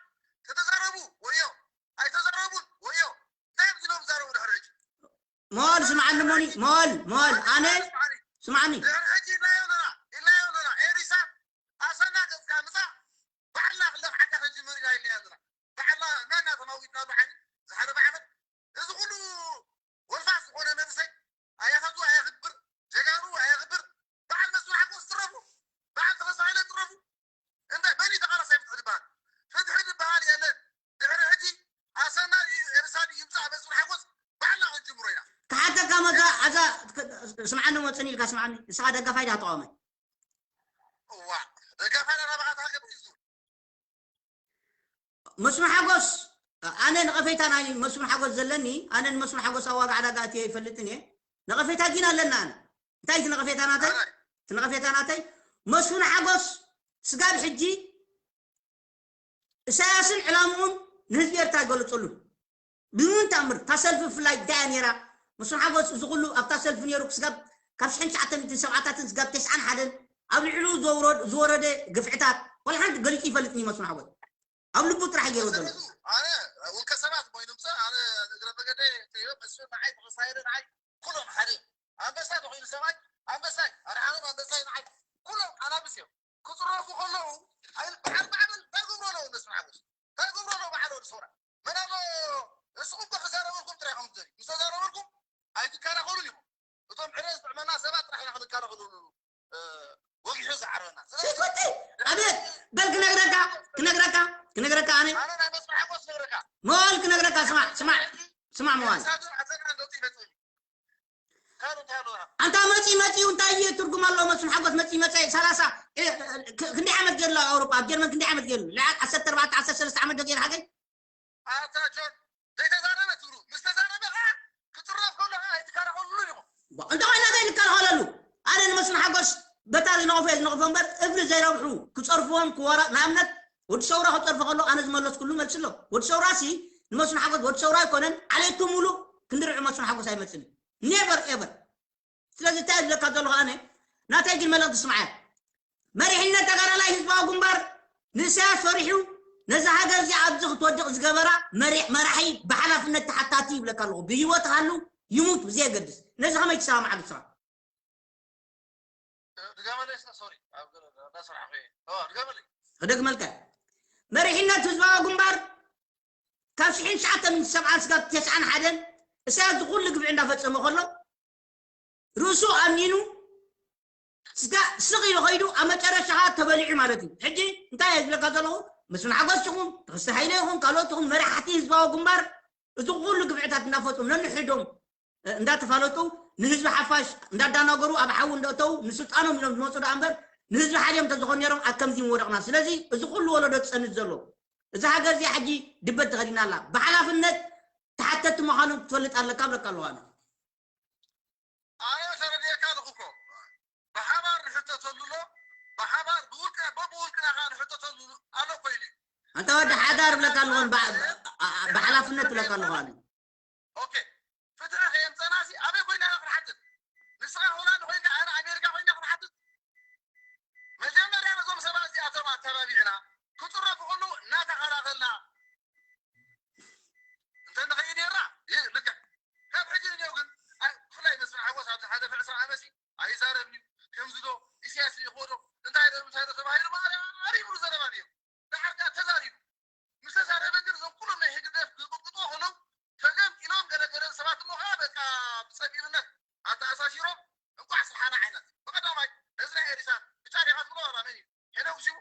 ተተዛረቡ ወዮ ኣይተዛረቡን ወዮ እንታይ እዮም ዝሎም ዛረቡ ድሕሪ ሕጂ ሞል ስምዓኒ ሞኒ ሞል ሞል ኣነ ስምዓኒ ድሕሪ ሕጂ ኢልናዮ ኣለና ኢልናዮ ኣለና ኤሪሳ ስምዓኒ መፅን ኢልካ ስምዓኒ። ንስኻ ደጋፋይ ዳ ተቃዋማይ? እዋ፣ ደጋፋይ ዳ ናባኻ ተሃገብ ሒዙ። መስፍን ሓጎስ፣ ኣነ ነቐፌታ ናይ መስፍን ሓጎስ ዘለኒ፣ ኣነ ንመስፍን ሓጎስ ኣብ ዋጋ ዕዳጋ ኣትየ ኣይፈልጥን እየ። ነቐፌታ ግን ኣለና ኣነ። እንታይ እቲ ነቐፌታ ናተይ? ኣራይ። እቲ ነቐፌታ ናተይ፣ መስፍን ሓጎስ ስጋብ ሕጂ ኢሳያስን ዕላምኡን ንህዝቢ ኤርትራ ይገለጸሉ። ብምንም ተኣምር እታ ሰልፊ ብፍላይ እንታይ እያ ነይራ? መስፍን ሓጎስ እዚ ኩሉ ኣብታ ሰልፊ ነይሩ ክስጋብ ካብ ሽሕን ትሽዓተ ሚእትን ሰብዓታትን ስጋብ ተስዓን ሓደን ኣብ ልዕሊኡ ዝወረደ ግፍዕታት ዋላ ሓንቲ ገሊጹ ይፈልጥን እዩ መስፍን ሓጎስ። ኣብ ልቡ ጥራሕ ገይሩ ዘሎ። ኣነ ውልቀ ሰባት ኮይኖም ሰብ ኣነ እግረ መገደ መስፍን ንዓይ ተኸሳይረ ንዓይ ኩሎም ሓደ ኣንበሳ ተኾይኑ ሰብኣይ ኣንበሳይ ኣድሓኖም ኣንበሳይ ንዓይ ኩሎም ኣናብስ እዮም። ክፅረፉ ከለዉ በዓል ማዕበል እንታይ ገብሩ ኣለዉ? እነሱ ሓጎስ እንታይ ገብሩ ኣለዉ? በዓል ወዲ ሰውራ መን ኣሎ? ንስኹም እኮ ክዛረበልኩም ጥራይ ኢኹም ትደልዩ። ምስ ተዛረበልኩም ኣይትከላኸሉን ኢኹም። እቶም ዕረ ዝጥዕመና ሰባት ጥራሕ ኢና ክንከላኸሉ ወጊሑ ዝዓረና። ስለዚ ትፈቲ ኣቤት በል ክነግረካ ክነግረካ ክነግረካ ኣነ ኣነ ናይ መስፍን ሓጎስ ነግረካ መዋል ክነግረካ ስማዕ ስማዕ ስማዕ መዋል ሳቱ ኣዘና እንደው ይፈጥኒ ካሉ ታሉ ኣንታ መፂ መፂኡ እንታይ እዩ ትርጉም ኣለዎ? መስፍን ሓጎስ መፂ መፀ ሰላሳ እ፣ ክ- ክንደይ ዓመት ገይሩ ኣብ ኣውሮጳ ኣብ ጀርመን ክንደይ ዓመት ገይሩ ልዓል ዓሰርተ ኣርባዕተ ዓሰርተ ሰለስተ ዓመት ዶ ገይሩ ሓገይ ኣታ ጆን ዘይተዛረበ ትብሉ ምስ ተዛረበ ከዓ ክፅረፍ ከሎ ከዓ ኣይትከላኸሉሉ ኢኹም። እንተኾይና ከይንከላኸለሉ ኣነ ንመስፍን ሓጎስ በታ ዝነቕፎ እየ ዝነቕፎ እምበር እብሊ ዘይረብሑ ክፀርፍዎም ክወራ ንኣብነት ወዲ ሰውራ ክፀርፎ ከሎ ኣነ ዝመለስኩሉ መልሲ ኣሎ። ወዲ ሰውራ ሲ ንመስፍን ሓጎስ ወዲ ሰውራ ኣይኮነን ዓሌቱ ሙሉእ ክንዲ ርዑ መስፍን ሓጎስ ኣይመፅን እዩ ኔቨር ኤቨር። ስለዚ እንታይ ዝብለካ ዘለኹ ኣነ ናተይ ግን መልእኽቲ ስምዓያ። መሪሕነት ተጋዳላይ ህዝባዊ ግንባር ንእሳያስ ፈሪሑ ነዛ ሃገር እዚኣ ኣብዚ ክትወድቕ ዝገበራ መሪ- መራሒ ብሓላፍነት ተሓታቲ ይብለካ ኣለኹ። ብህይወት ሃሉ ይሙት ብዘየገድስ። ነዚ ከመይ ትሰማምዓሉ ንስኻ? ድገመለይ እስከ፣ ሶሪ፣ ኣብ ገለ እንዳሰራሕኩ እየ። ኦ፣ ድገመለይ። ክደግመልካ። መሪሕነት ህዝባዊ ግንባር ካብ ሽሕን ትሽዓተ ሚእትን ሰብዓን ስጋብ ተስዓን ሓደን እሳያስ ዝኹሉ ግብዒ እንዳፈጸመ ከሎ ርእሱ ኣሚኑ ስጋ ስቕ ኢሉ ኸይዱ ኣብ መጨረሻ ኸዓ ተበሊዑ ማለት እዩ። ሕጂ እንታይ እየ ዝብለካ ዘለኹ? መስፍን ሓጎስ ይኹን ተኸስተ ሃይለ ይኹን ካልኦት ይኹን መራሕቲ ህዝባዊ ግንባር እዚ ኩሉ ግፍዕታት እናፈፀሙ ነንሕዶም እ፣ እንዳተፋለጡ ንህዝቢ ሓፋሽ እንዳዳናገሩ ኣብ ሓዊ እንዳእተዉ ንስልጣኖም ኢሎም ዝመፁ ደኣ እምበር ንህዝቢ ሓልዮም እንተዝኾኑ ነይሮም ኣብ ከምዚ ምወደቕና። ስለዚ እዚ ኩሉ ወለዶ ዝፀንት ዘሎ እዛ ሃገር እዚኣ ሕጂ ድበት ተኸዲና ኣላ። ብሓላፍነት ተሓተቲ ምዃኑ ክትፈልጥ ኣለካ ብለካ ኣለኹ ኣነ። ኣነ ተረድኤካ ኣለኹ እኮ። ብሓባር ንሕተተሉ ኣሎ፣ ብሓባር ብውልቅና፣ በብውልቅና ከኣ ንሕተተሉ ኣሎ እኮ ኢሉ እዩ። ኣንታ ወዲ ሓዳር ብለካ ኣለኹ፣ ብ-፣ ብ-፣ ብ-፣ ብሓላፍነት ብለካ ኣለኹ ኣነ። ኦኬ፣ ፍትሒ ከየምፀእናሲ ኣበይ ኮይና ኢና ክንሓትት? ንስኻ ሆላንድ ኮይንካ፣ ኣነ ኣሜሪካ ኮይና ክንሓትት? መጀመርያ ነዞም ሰባት እዚኣቶም ኣተባቢዕና፣ ክፅረፉ ከለዉ እናተኸላኸልና፣ እንተ ንኸይድ ነርና፣ ይህ ልክዕ። ካብ ሕጂ ንኔው ግን፣ ኣይ፣ ብፍላይ መስፍን ሓጎስ ኣብዚ ሓለፈ ዕስራ ዓመትሲ ኣይዛረብን እዩ። ከምዚ ዶ፣ ኢሳያስ ይእኽቦ ዶ፣ እንታይ ዶ፣ እንታይ ዶ ተባሂሉ ማርያም ይብሉ ዘረባ ነይሩ። ደሓር ከኣ ተዛሪቡ። ምስ ተዛረበ ግን እዞም ኩሎም ናይ ህግደፍ ዝቕጥቅጥዎ ከለዉ፣ ፈገም ኢሎም ገለ ገለ ሰባት እሞ ከኣ በቃ ብጸቢብነት ኣተኣሳሲሮም እንቋዕ ስሓና ዓይነት። ብቐዳማይ ነዚ ናይ ኤሪሳት ብጫ ዲኻ ትብሎ ዋላ መን እዩ? ሄኖክ ሽሙ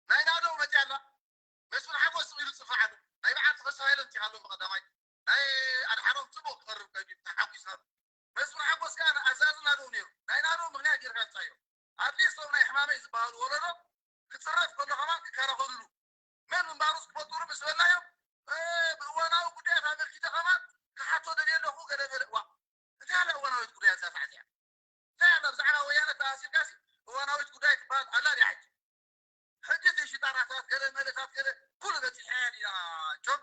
ናይ ናደው መፅያ ኣላ። መስፍን ሓጎስ ስቕ ኢሉ ዝፅፋዕ ኣሎ። ናይ በዓል ተኸስተ ሃይለ ምፂኻ ኣሎ ብቐዳማይ። ናይ ኣድሓኖም ፅቡቕ ክቐርብ ቀዲሙ ተሓጒስና ኣሎ። መስፍን ሓጎስ ከኣ ንኣዛዚ ናደው ነይሩ። ናይ ናደው ምኽንያት ጌርካ ኣምጻዮ። ኣትሊስት እቶም ናይ ሕማመይ ዝበሃሉ ወለዶ ክፅረፍ ከሎ ከማን ክከላኸሉሉ መን ምንባሩ ዝፈልጡሉ ምስ በልናዮም፣ እ፣ ብእዋናዊ ጉዳያት ኣመልኪተ ከማን ክሓቶ ደልየ ኣለኹ ገለ ገለ። እዋ፣ እንታይ ኣላ እዋናዊት ጉዳያት እዛ ሰዓት እዚኣ? እንታይ ኣላ ብዛዕባ ወያነ ተኣሲርካሲ እዋናዊት ጉዳይ ትበሃል ኣላ ድያ ሕጂ? ሕጂ እቲ ሽጣራታት ገለ መለታት ገለ ኩሉ በፂሐ ኢና ጆን።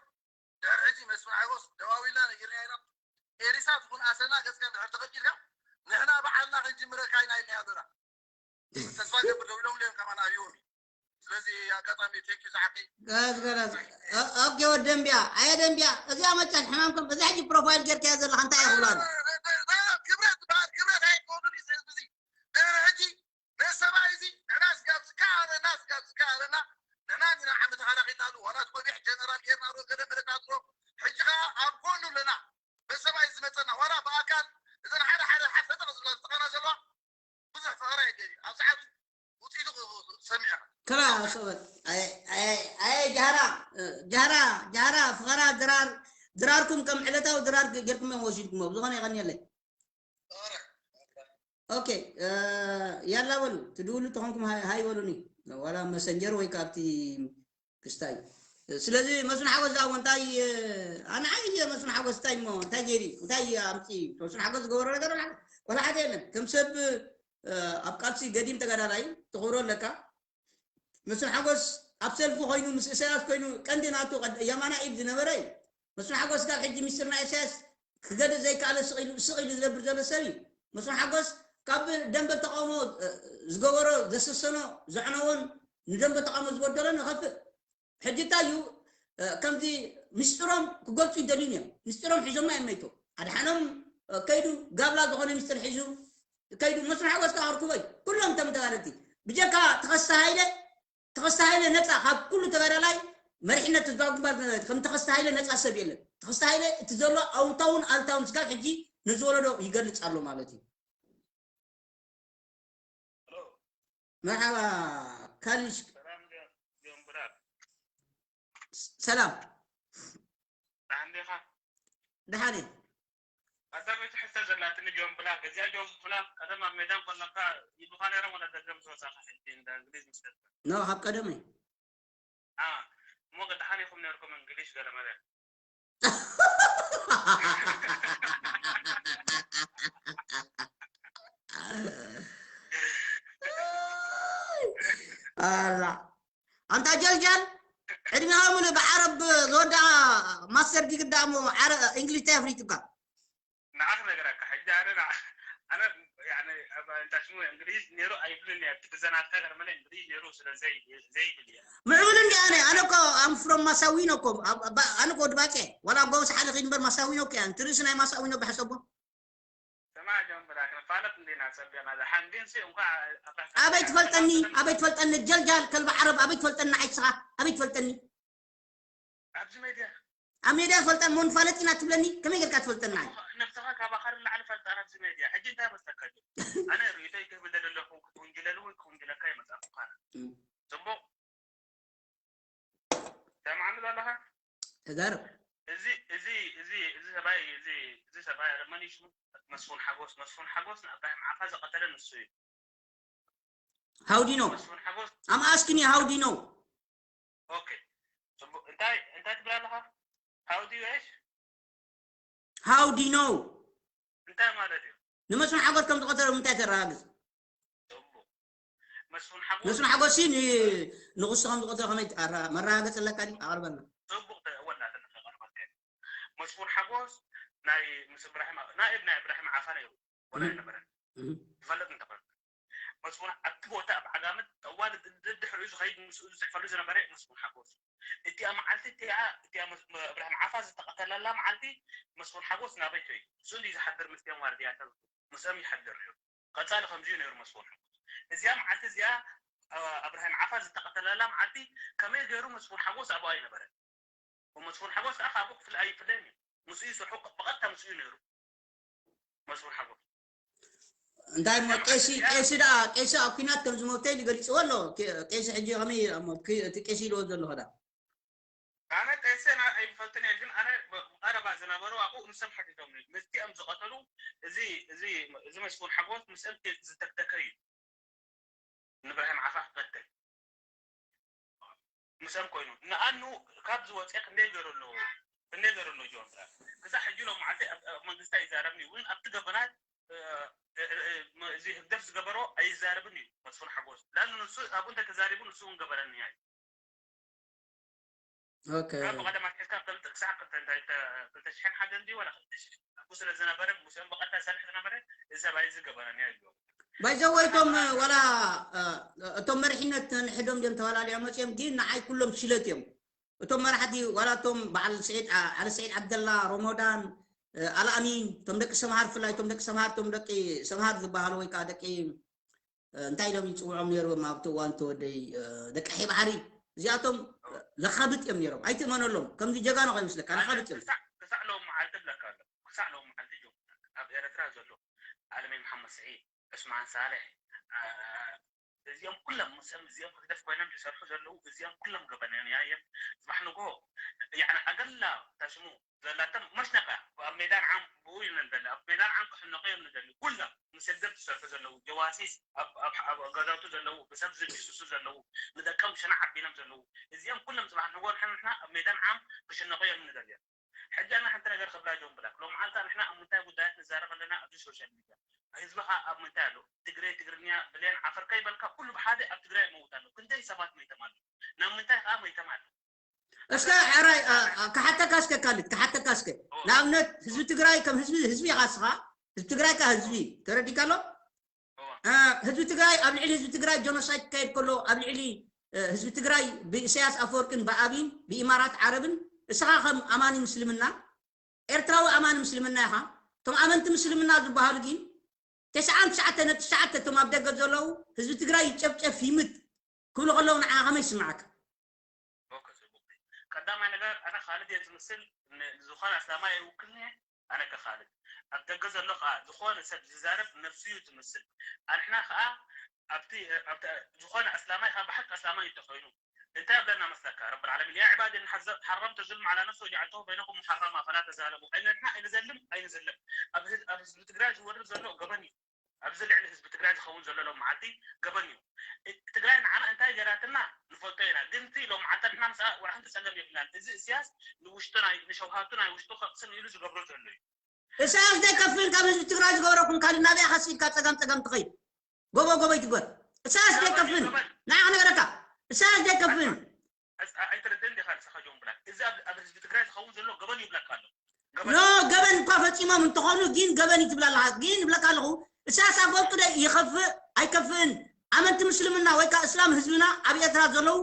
ድሕሪ ሕጂ መስፍን ሓጎስ ደዋዊልና ነጊርና ኢና። ኤሪሳ ትኹን ኣሰና ገፅካ እንድሕር ተቐቢልካ ንሕና ባዕልና ክንጅምረካ ኢና ኢልና ኣለና። ተስፋ ገብር ደው ኢሎም እዮም ከማን ኣብዮም እዩ። ስለዚ ኣጋጣሚ ቴንክ ዩ ዝዓበይ። ገዝ ገረዝ ኦኬ ወድ ደንቢያ ኣየ ደንቢያ እዚኣ መጫት ሕማም ከም እዛ ሕጂ ፕሮፋይል ጌርካያ ዘለኻ እንታይ እያ ክብላ ኣሎ? ክብረት በዓል ክብረት ኣይኮኑን እዩ ህዝቢ እዚ ድሕሪ ሕጂ ነዚ ሰብኣይ እዚ ንሕና ስጋብ ዝከኣለና ስጋብ ዝከኣለና ንሕና ኢና ዓመት ተኸላኺልናሉ ዋላ እቲ ቆቢሕ ጀነራል ጌርና ዶ ገለ መለካት ዶ ሕጂ ኸዓ ኣብ ጎኑ ኣለና በዚ ሰብኣይ ዝመፀና ዋላ ብኣካል እዘን ሓደ ሓደ ሓፈጠቕ ዝብላ ዝጠቐና ዘለዋ ብዙሕ ፈኸራ የድልየን እዩ ኣብ ሰዓቱ ውፅኢቱ ሰሚዕኻ ከላ ሰበት ኣየ ኣየ ኣየ ጃህራ እ፣ ጃህራ ጃህራ ፍኸራ ድራር ድራርኩም ከም ዕለታዊ ድራር ገ- ጌርኩም እዮም ወሲድኩሞ ብዝኾነ የቐንየለይ ኧረ፣ ኦኬ፣ ያላ በሉ፣ ትድውሉ ተኾንኩም ሃይ በሉኒ። ዋላ መሰንጀር ወይ ካብቲ ክስታይ። ስለዚ መስፍን ሓጎስ ዝኣቦ እንታይ፣ ኣነ ዓይየ መስፍን ሓጎስ እንታይ እሞ እንታይ ገይሪ እንታይ ኣምፂ? መስፍን ሓጎስ ዝገበሮ ነገር ወላ ሓደ የለን። ከም ሰብ ኣብ ቃልሲ ገዲም ተጋዳላይ ትኽብሮ ኣለካ። መስፍን ሓጎስ ኣብ ሰልፊ ኮይኑ ምስ ኢሳያስ ኮይኑ ቀንዲ ናቱ የማና ኢድ ዝነበረ እዩ። መስፍን ሓጎስ ካብ ሕጂ ሚስጥር ናይ ኢሳያስ ክገድእ ዘይከኣለ ስቕ ኢሉ ዝነብር ዘሎ ሰብ እዩ። መስፍን ሓጎስ ካብ ደንበ ተቃውሞ ዝገበሮ ዘሰሰኖ ዘዕነዎን ንደንበ ተቃውሞ ዝበደሎን ይኸፍእ። ሕጂ እንታይ እዩ ከምዚ ምስጢሮም ክገልፁ ይደልዩን እዮም። ምስጢሮም ሒዞማ እዮም መይቶም። ኣድሓኖም ከይዱ ጋብላ ዝኾነ ምስጢር ሒዙ ከይዱ መስፍን ሓጎስ ከዓ ክርክቦ እዩ። ኩሎም እቶም ተጋደልቲ ብጀካ ተኸስተ ሃይለ ተኸስተ ሃይለ ነፃ ካብ ኩሉ ተጋዳላይ መሪሕነት ህዝባዊ ግንባር ከም ተኸስተ ሃይለ ነፃ ሰብ የለን። ተኸስተ ሃይለ እቲ ዘሎ ኣውንታውን ኣልታውን ስጋብ ሕጂ ነዚ ወለዶ ይገልፅ ኣሎ ማለት እዩ። መርሓባ ካሊሽ። ሰላም። ደሓን እየ። ኣታ ቤት ሕቶ ዘላትኒ ጆን ብላክ፣ እዚኣ ጆን ብላክ ቀደም ኣብ ሜዳ እንከለካ ይብሉኻ ነይሮም ወላ ደገም ዝወጻኻ ሕጂ እንዳ እንግሊዝ ምስ ገጽካ? ኖ፣ ካብ ቀደም እዩ። አ፣ እሞ ቅድሓን ኢኹም ነርኩም እንግሊሽ ገለ መለ። ኣላ ኣንታ ጀልጃል ዕድሜኻ ሙሉእ ብዓረብ ዝወደኣ ማስተር ዲግሪ ደኣ እሞ ዓረ- እንግሊሽ እንታይ ኣፍሊጡካ? ንዓኽ ነገራካ ሕጂ ኣነ ንዓ- ኣነ ያኒ ኣብ እንታሽሙ እንግሊዝ ነይሩ ኣይብልን እየ። እቲ ግዘናትካ ገርመለ እንግሊዝ ነይሩ ስለ ዘይ- ዘይብል እየ። ምዕቡል እንዲ ኣነ ኣነ እኮ ኣም ፍሮም ማሳዊኖ እኮ ኣብ- ኣብ- ኣነ እኮ ወዲ ባቄ ዋላ ኣብ ጎበስ ሓደ ኺድ እምበር ማሳዊኖ እኮ እያ። እቲ ርእሲ ናይ ማሳዊኖ ብሕሰቦ። ስማዕ ጆን ብላክ ንፋለጥ እንዲና ጸቢቕና ዝሓንግን ሲ እንኳ ኣበይ ትፈልጠኒ ኣበይ ትፈልጠኒ ጀልጃል ከልቢ ዓረብ ኣበይ ትፈልጠኒ ንዓይ ስኻ ኣበይ ትፈልጠኒ ኣብዚ ሜድያ ኣብ ሜድያ ፈልጠን ሞ ንፋለጥ ኢና ትብለኒ ከመይ ጌርካ ትፈልጠኒ ንዓይ ነብስኻ ካብ ኣኻሪ ላዕሊ ፈልጣን ኣብዚ ሜድያ ሕጂ እንታይ መስለካ ጆን ኣነ ርእይቶይ ክህብ ደለለኹ ክትውንጅለኒ ወይ ክውንጅለካ ይመጻኹ ካነ ጽቡቕ ሰምዓኒ ዘለኻ ተዛረብ እዚ እዚ እዚ እዚ ሰብኣይ እዚ እዚ ሰብኣይ ኣለ መን እዩ ሽሙ መስፉን ሓጎስ መስፉን ሓጎስ ንእብራሂም ዓፋ ዝቐተለ ንሱ እዩ How do you know? መስፉን ሓጎስ I'm asking you, how do you know? ኦኬ ጽቡቅ እንታይ እንታይ ትብል ኣለኻ how do you ايش How do you know? እንታይ ማለት እዩ ንመስፍን ሓጎስ ከም ዝቐተለ እንታይ ተረጋግጽ? ጽቡቕ መስፍን ሓጎስ መስፍን ሓጎስ ሲ ንኽሱ ከም ዝቐተለ ከመይ መረጋገጽ ኣለካ ድዩ? ኣቕርበልና። ጽቡቕ ወላ ተነኸቐርበልከ መስፍን ሓጎስ ናይ ምስ እብራሂም ናኢብ ናይ እብራሂም ዓፋ ነይሩ ወላ ኣይነበረን ትፈልጥ እንተኾንካ መስፍን ኣብቲ ቦታ ኣብ ዓጋመት ጠዋል ድሕሪኡ ዝኸይድ ምስኡ ዝፅሕፈሉ ዝነበረ መስፍን ሓጎስ እቲኣ መዓልቲ እቲኣ እቲኣ እብራሂም ዓፋ ዝተቐተለላ መዓልቲ መስፍን ሓጎስ ናበይ ከዩ እሱ እንዲ ዝሓድር ምስቲኦም ዋርድያታት ምስኦም ይሓድር ነይሩ ቀፃሊ ከምዚዩ ነይሩ መስፍን ሓጎስ እዚኣ መዓልቲ እዚኣ እብራሂም ዓፋ ዝተቐተለላ መዓልቲ ከመይ ገይሩ መስፍን ሓጎስ ኣብኣ ኣይነበረን መስፍን ሓጎስ ከዓ ካብኡ ክፍለ ኣይፍለይን እዩ ምስኡ ይሰርሑ ብቐጥታ ምስኡ ነይሩ መስፍን ሓጎስ እንታይ እሞ ቄሲ ቄሲ ደኣ ቄሲ ኣብ ኩናት ከም ዝሞተ ኢሉ ገሊፅዎ ኣሎ ቄሲ ሕጂ ከመይ እቲ ቄሲ ኢልዎ ዘለኹ ዳ ኣነ ቄሲ ኣይፈልጥን እየ ግን ኣነ ቀረባ ዝነበሩ ኣብኡ ንሶም ሓቲቶም ምስቲኦም ዝቐተሉ እዚ እዚ እዚ መስፍን ሓጎስ ምስኦም ዝተክተከ እዩ ንብርሃን ዓፋ ክቀትል ምስኦም ኮይኑ ንኣኑ ካብ ዝወፀ ክንደይ ገይሩ ኣለዎ ክንደይ ገይሩ ኣሎ ጆን ክሳብ ሕጂ ሎም መዓልቲ ኣብ መንግስቲ ኣይዛረብን እዩ እውን ኣብቲ ገበናት እዚ ህግደፍ ዝገበሮ ኣይዛረብን እዩ መስፍን ሓጎስ ላሉ ንሱ ኣብኡ እንተ ተዛሪቡ ንሱ እውን ገበረኒ እዩ ካብ ቀደም ኣትሒዝካ ክልተ ክሳዕ ክልተ እንታይ ክልተ ሽሕን ሓደን ድዩ ወላ ክልተ ሽሕ ኣብኡ ስለ ዝነበረ ምስኦም ብቐጥታ ይሰርሕ ዝነበረ እዚ ሰብኣይ እዚ ገበረኒ እዩ ባይዘወይ እቶም ዋላ እቶም መሪሕነት ንሕዶም ድዮም ተባላልዮም መፅዮም ግን ንዓይ ኩሎም ሽለት እዮም እቶም መራሕቲ ዋላ እቶም በዓል ስዒድ ዓሊ ስዒድ ዓብደላ ሮሞዳን ኣልኣሚን እቶም ደቂ ሰምሃር ፍላይ እቶም ደቂ ሰምሃር እቶም ደቂ ሰምሃር ዝበሃሉ ወይ ከዓ ደቂ እንታይ ኢሎም ይፅውዖም ነይርዎም ኣብቲ እዋን ተወደይ ደቂ ሒባሕሪ እዚኣቶም ለኻብጥ እዮም ነይሮም ኣይትእመነሎም ከምዚ ጀጋኖ ከይመስለካ ለኻብጥ እዮም ክሳዕ ሎም መዓልቲ ብለካ ኣሎ ክሳዕ ሎም መዓልቲ ጆ ኣብ ኤረትራ ዘሎ ኣለመይ መሓመድ ስዒድ ዑስማን ሳልሕ እዚ እዚኦም ኩሎም ምስኦም እዚኦም ህግደፍ ኮይኖም ዝሰርሑ ዘለዉ እዚኦም ኩሎም ገበነኛ እዮም። ጽባሕ ንግሆ ያዕኒ ኣገላ ታሽሙ ዘላቶም መሽነቃ ኣብ ሜዳን ዓም ብኡ ኢና ንደሊ ኣብ ሜዳን ዓም ክሕነቑ እዮም ንደሊ ኩሎም ምስ ህግደፍ ዝሰርሑ ዘለዉ ጀዋሲስ ኣብ ኣብ ኣብ ገዛውቱ ዘለዉ ብሰብ ዝድስሱ ዘለዉ ንደቀም ሸናዕ ኣቢሎም ዘለዉ እዚኦም ኩሎም ጽባሕ ንግሆ ንሕና ኣብ ሜዳን ዓም ክሽነቑ እዮም ንደልዮም። ሕጂ ኣነ ሓንቲ ነገር ክብላ ጆን ብላክ ሎም መዓልታ ንሕና ኣብ ምንታይ ጉዳያት ንዛረብ ኣለና ኣብዚ ሶሻል ሚድያ ህዝቢ ከ ኣብ ምንታይ ኣሎ ትግረ ትግርኛ ብሌን ዓፈር ከይበልካ ኩሉ ብሓደ ኣብ ትግራይ መውት ኣሎ ክንደይ ሰባት መይቶም ኣሎ ናብ ምንታይ ከኣ መይቶም ኣሎ እስከ ሕራይ ክሓተካ እስከ ካልድ ክሓተካ እስከ ንኣብነት ህዝቢ ትግራይ ከም ህዝቢ ህዝቢ ኢኻ ስኻ ህዝቢ ትግራይ ካ ህዝቢ ተረዲካ ኣሎ ህዝቢ ትግራይ ኣብ ልዕሊ ህዝቢ ትግራይ ጀኖሳይድ ክካየድ ከሎ ኣብ ልዕሊ ህዝቢ ትግራይ ብኢሳያስ ኣፈወርቅን ብኣብይን ብኢማራት ዓረብን እስኻ ከም ኣማኒ ምስልምና ኤርትራዊ ኣማኒ ምስልምና ኢኻ እቶም ኣመንቲ ምስልምና ዝበሃሉ ግን ተስዓን ትሽዓተ ነጥቢ ትሽዓተ እቶም ኣብ ደገ ዘለዉ ህዝቢ ትግራይ ይጨፍጨፍ ይምት ክብሉ ከለዉ ንዓ ከመይ ይስምዓካ ቀዳማይ ነገር ኣነ ካልድ እየ ዝምስል ዝኾነ ኣስላማይ ኣይውክልን እየ ኣነ ከኻልድ ኣብ ደገ ዘሎ ከዓ ዝኾነ ሰብ ዝዛረብ ነብሱ እዩ ዝምስል ኣንሕና ከዓ ኣብቲ ዝኾነ ኣስላማይ ከዓ ብሓቂ ኣስላማይ እንተኮይኑ እንታይ ኣብለና መስለካ ረብ ዓለሚን ያ ዕባድ ሓረምተ ዙልም ዓላ ነፍሲ ወጃዓልተሁ በይነኩም ሙሓረማ ፈላ ተዛለሙ ኣይነትና ኣይንዘልም ኣይንዝልም ኣብ ህዝቢ ትግራይ ዝወርድ ዘሎ ገበን እዩ ኣብዚ ልዕሊ ህዝቢ ትግራይ ዝኸውን ዘሎ ሎም መዓልቲ ገበን እዩ። ትግራይ ንዓና እንታይ ገራትና ንፈልጦ ኢና፣ ግን እቲ ሎም መዓልቲ ንሕና ምስኣ ዋላ ሓንቲ ፀገም የብልናን። እዚ እስያስ ንውሽጡ ናይ ንሸውሃቱ ናይ ውሽጡ ከቕስን ኢሉ ዝገብሮ ዘሎ እዩ። እስያስ ዘይከፍን ካብ ህዝቢ ትግራይ ዝገበረኩም ካልእ ናበይ ከሲድካ ፀገም ፀገም ትኸይድ ጎቦ ጎቦ ይትግበር። እስያስ ዘይከፍን ንዓ ክነገረካ እስያስ ዘይከፍን ኣይትረደን ዲኻ ንስኻ ጆን ብላክ፣ እዚ ኣብ ህዝቢ ትግራይ ዝኸውን ዘሎ ገበን ይብለካ ኣሎ። ኖ ገበን እኳ ፈፂሞም እንተኾኑ ግን ገበን እዩ ትብል ኣለኻ። ግን ይብለካ ኣለኹ እሳያስ ኣፈወርቂ ዶ ይኸፍእ ኣይከፍእን? ኣመንቲ ምስልምና ወይ ከዓ እስላም ህዝብና ኣብ ኤርትራ ዘለዉ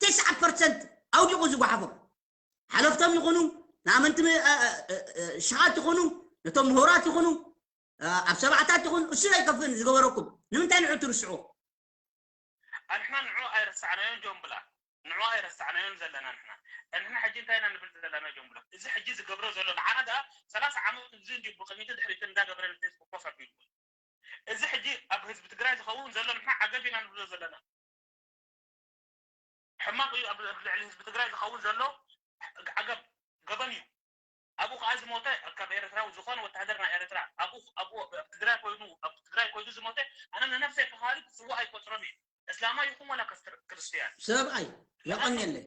ተስዓ ፐርሰንት ኣውዲቑ ዝጓሓፎም ሓለፍቶም ይኹኑ ንኣመንቲ ሽኻት ይኹኑ ነቶም ምሁራት ይኹኑ ኣብ ሰባዕታት ይኹን እሱ ኣይከፍእን ዝገበረኩም ንምንታይ ንዑ ትርስዑ? ኣንሕና ንዑ ኣይረሳዕናዮን ጆን ብላ ንዑ ኣይረሳዕናዮን ዘለና ንሕና እንሕና ሕጂ እንታይ ኢና ንብል ዘለና ጆን ብላ እዚ ሕጂ ዝገብሮ ዘሎ ንዓና ደኣ ሰላሳ ዓመት እዚ እንዲ ብቅድሚትን ድሕሪትን እንዳገበረ ንፌስቡክ ኮፍ ኣቢሉ እዚ ሕጂ ኣብ ህዝቢ ትግራይ ዝኸውን ዘሎ ንሕና ዓገብ ኢና ንብሎ ዘለና ሕማቕ እዩ ኣብ ልዕሊ ህዝቢ ትግራይ ዝኸውን ዘሎ ዓገብ ገበን እዩ ኣብኡ ከዓ ዝሞተ ካብ ኤርትራዊ ዝኾነ ወታሃደር ናይ ኤርትራ ኣብኡ ኣብኡ ኣብ ትግራይ ኮይኑ ኣብ ትግራይ ኮይኑ ዝሞተ ኣነ ንነብሰይ ከኻልድ ስዋ ኣይቆፅሮን እየ እስላማይ ይኹን ወላ ክርስትያን ሰብኣይ የቐንየለይ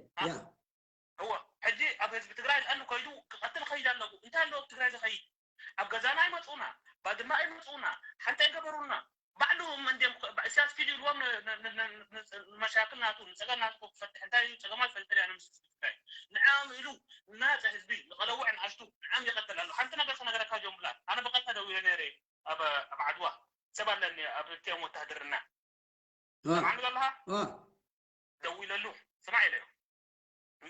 እወ ሕጂ ኣብ ህዝቢ ትግራይ ኣኑ ከይዱ ክቐትል ኸይድ ኣለዎ እንታይ ኣለዎ ኣብ ትግራይ ዝኸይድ ኣብ ገዛና ኣይመፁና ባድማ ኣይመፁና ሓንቲ ኣይገበሩና ባዕሉ እንዲም እስያስ ኪድ ኢልዎም ንመሻክል ናቱ ንፀገም ናቱ ክፈትሕ እንታይ እዩ ፀገማት ፈንጠር ያነ ምስ ህዝቢ ትግራይ ንዓም ኢሉ ናፀ ህዝቢ ንቀለውዕ ንኣሽቱ ንዓም ይቀተል ኣሎ ሓንቲ ነገር ክነገረካ ጆን ብላክ ኣነ ብቀጥታ ደዊለ ነይረ ኣብ ዓድዋ ሰብ ኣለኒ ኣብ እቲኦም ወታሃደርና ሰማዕኒ ዘለካ ደዊለሉ ስማዕ ኢለዮ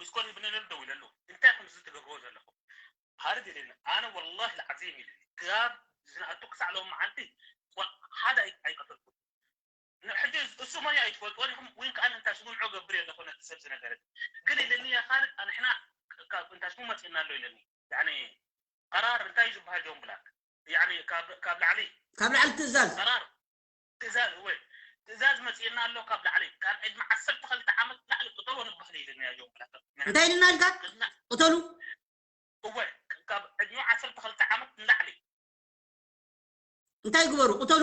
ሚስኮል ይብለኒ ደዊለሉ እንታይ ከም እዚ ትገብርዎ ዘለኹም ሃርድ ኢለኒ ኣነ ወላሂ ልዓዚም ኢለኒ ክሳብ ዝነኣቱ ክሳዕ ሎም መዓልቲ ሓደ ኣይቀተልኩ ሕጂ እሱ መን ኣይትፈልጥዎ ዲኹም ወይ ከዓ እንታ ሽሙ ንዑ ገብር የለኹ ነቲ ሰብ ዝነገረኒ ግን ኢለኒ ያ ካልድ ኣንሕና እንታ ሽሙ መፂእና ኣሎ ኢለኒ ያኒ ቀራር እንታይ እዩ ዝበሃል ጆን ብላክ ያኒ ካብ ላዕሊ ካብ ላዕሊ ትእዛዝ ቀራር ትእዛዝ ወይ ትእዛዝ መፅእና ኣሎ ካብ ላዕሊ ካብ ዕድመ ዓሰርተ ክልተ ዓመት ላዕሊ ቅጠሎ ንባህል ኢልና እዮም እንታይ ኢልና ኢልካ ቅተሉ እወ ካብ ዕድመ ዓሰርተ ክልተ ዓመት ንላዕሊ እንታይ ግበሩ ቅተሉ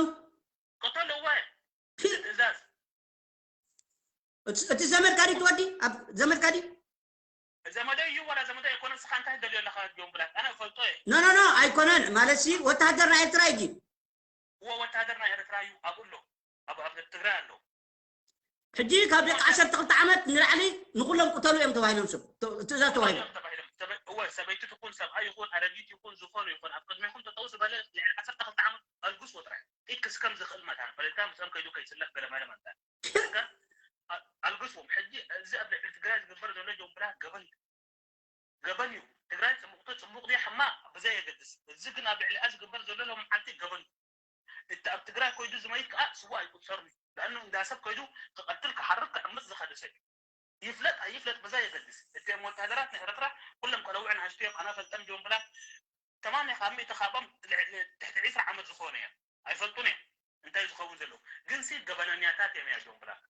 ቅተሉ እወ ትእዛዝ እቲ ዘመድካ ድዩ ትወዲ ኣብ ዘመድካ ድዩ ዘመደይ እዩ ወላ ዘመደይ ኣይኮነን ንስኻ እንታይ ትደልዮ ኣለኻ ጆን ብላክ ኣነ እፈልጦ እየ ኖ ኖ ኖ ኣይኮነን ማለት ሲ ወታሃደር ናይ ኤርትራ እዩ ድዩ እወ ወታሃደር ናይ ኤርትራ እዩ ኣብኡ ኣሎ ኣብ ኣብ ትግራይ ኣሎ ሕጂ ካብ ደቂ ዓሰርተ ክልተ ዓመት ንላዕሊ ንኩሎም ቅተሉ እዮም ተባሂሎም ስም ትእዛዝ ተባሂሎም እወ ሰበይቲ ትኹን ሰብኣይ ይኹን ኣረጊት ይኹን ዝኾነ ይኹን ኣብ ቅድሚኹም ጠጠው ዝበለ ልዕሊ ዓሰርተ ክልተ ዓመት ኣልጉስ ወጥራሕ ኢድ ክስከም ዝኽእል መታን ፈለታ ምስኦም ከይዱ ከይስለፍ ገለመለ መታን ኣልግስዎም ሕጂ እዚ ኣብ ልዕሊ ትግራይ ዝግበር ዘሎ ጆምብላ ገበን እዩ ገበን እዩ ትግራይ ፅቡቅቲ ፅቡቅ ድያ ሕማቅ ብዘይ የገድስ እዚ ግን ኣብ ልዕሊኣ ዝግበር ዘሎ ሎም መዓልቲ ገበን እዩ እቲ ኣብ ትግራይ ኮይዱ ዝመይት ከዓ ስዋ ኣይቁፀርን እዩ ለእኑ እንዳ ሰብ ኮይዱ ክቀትል ክሓርድ ክዕምፅ ዝኸደ ሰብ እዩ ይፍለጥ ኣይፍለጥ ብዘይ የገድስ እቲኦም ወታደራት ናይ ኤረትራ ኩሎም ቀለውዕ ንኣሽቱ እዮም ኣና ፈልጠም ጆምብላ ተማንያ ካብ ሚእቲ ካብኦም ትሕቲ ዒስራ ዓመት ዝኾኑ እዮም ኣይፈልጡን እዮም እንታይ ዝኸውን ዘለዉ ግን ሲ ገበነኛታት እዮም እያ ጆን ብላክ።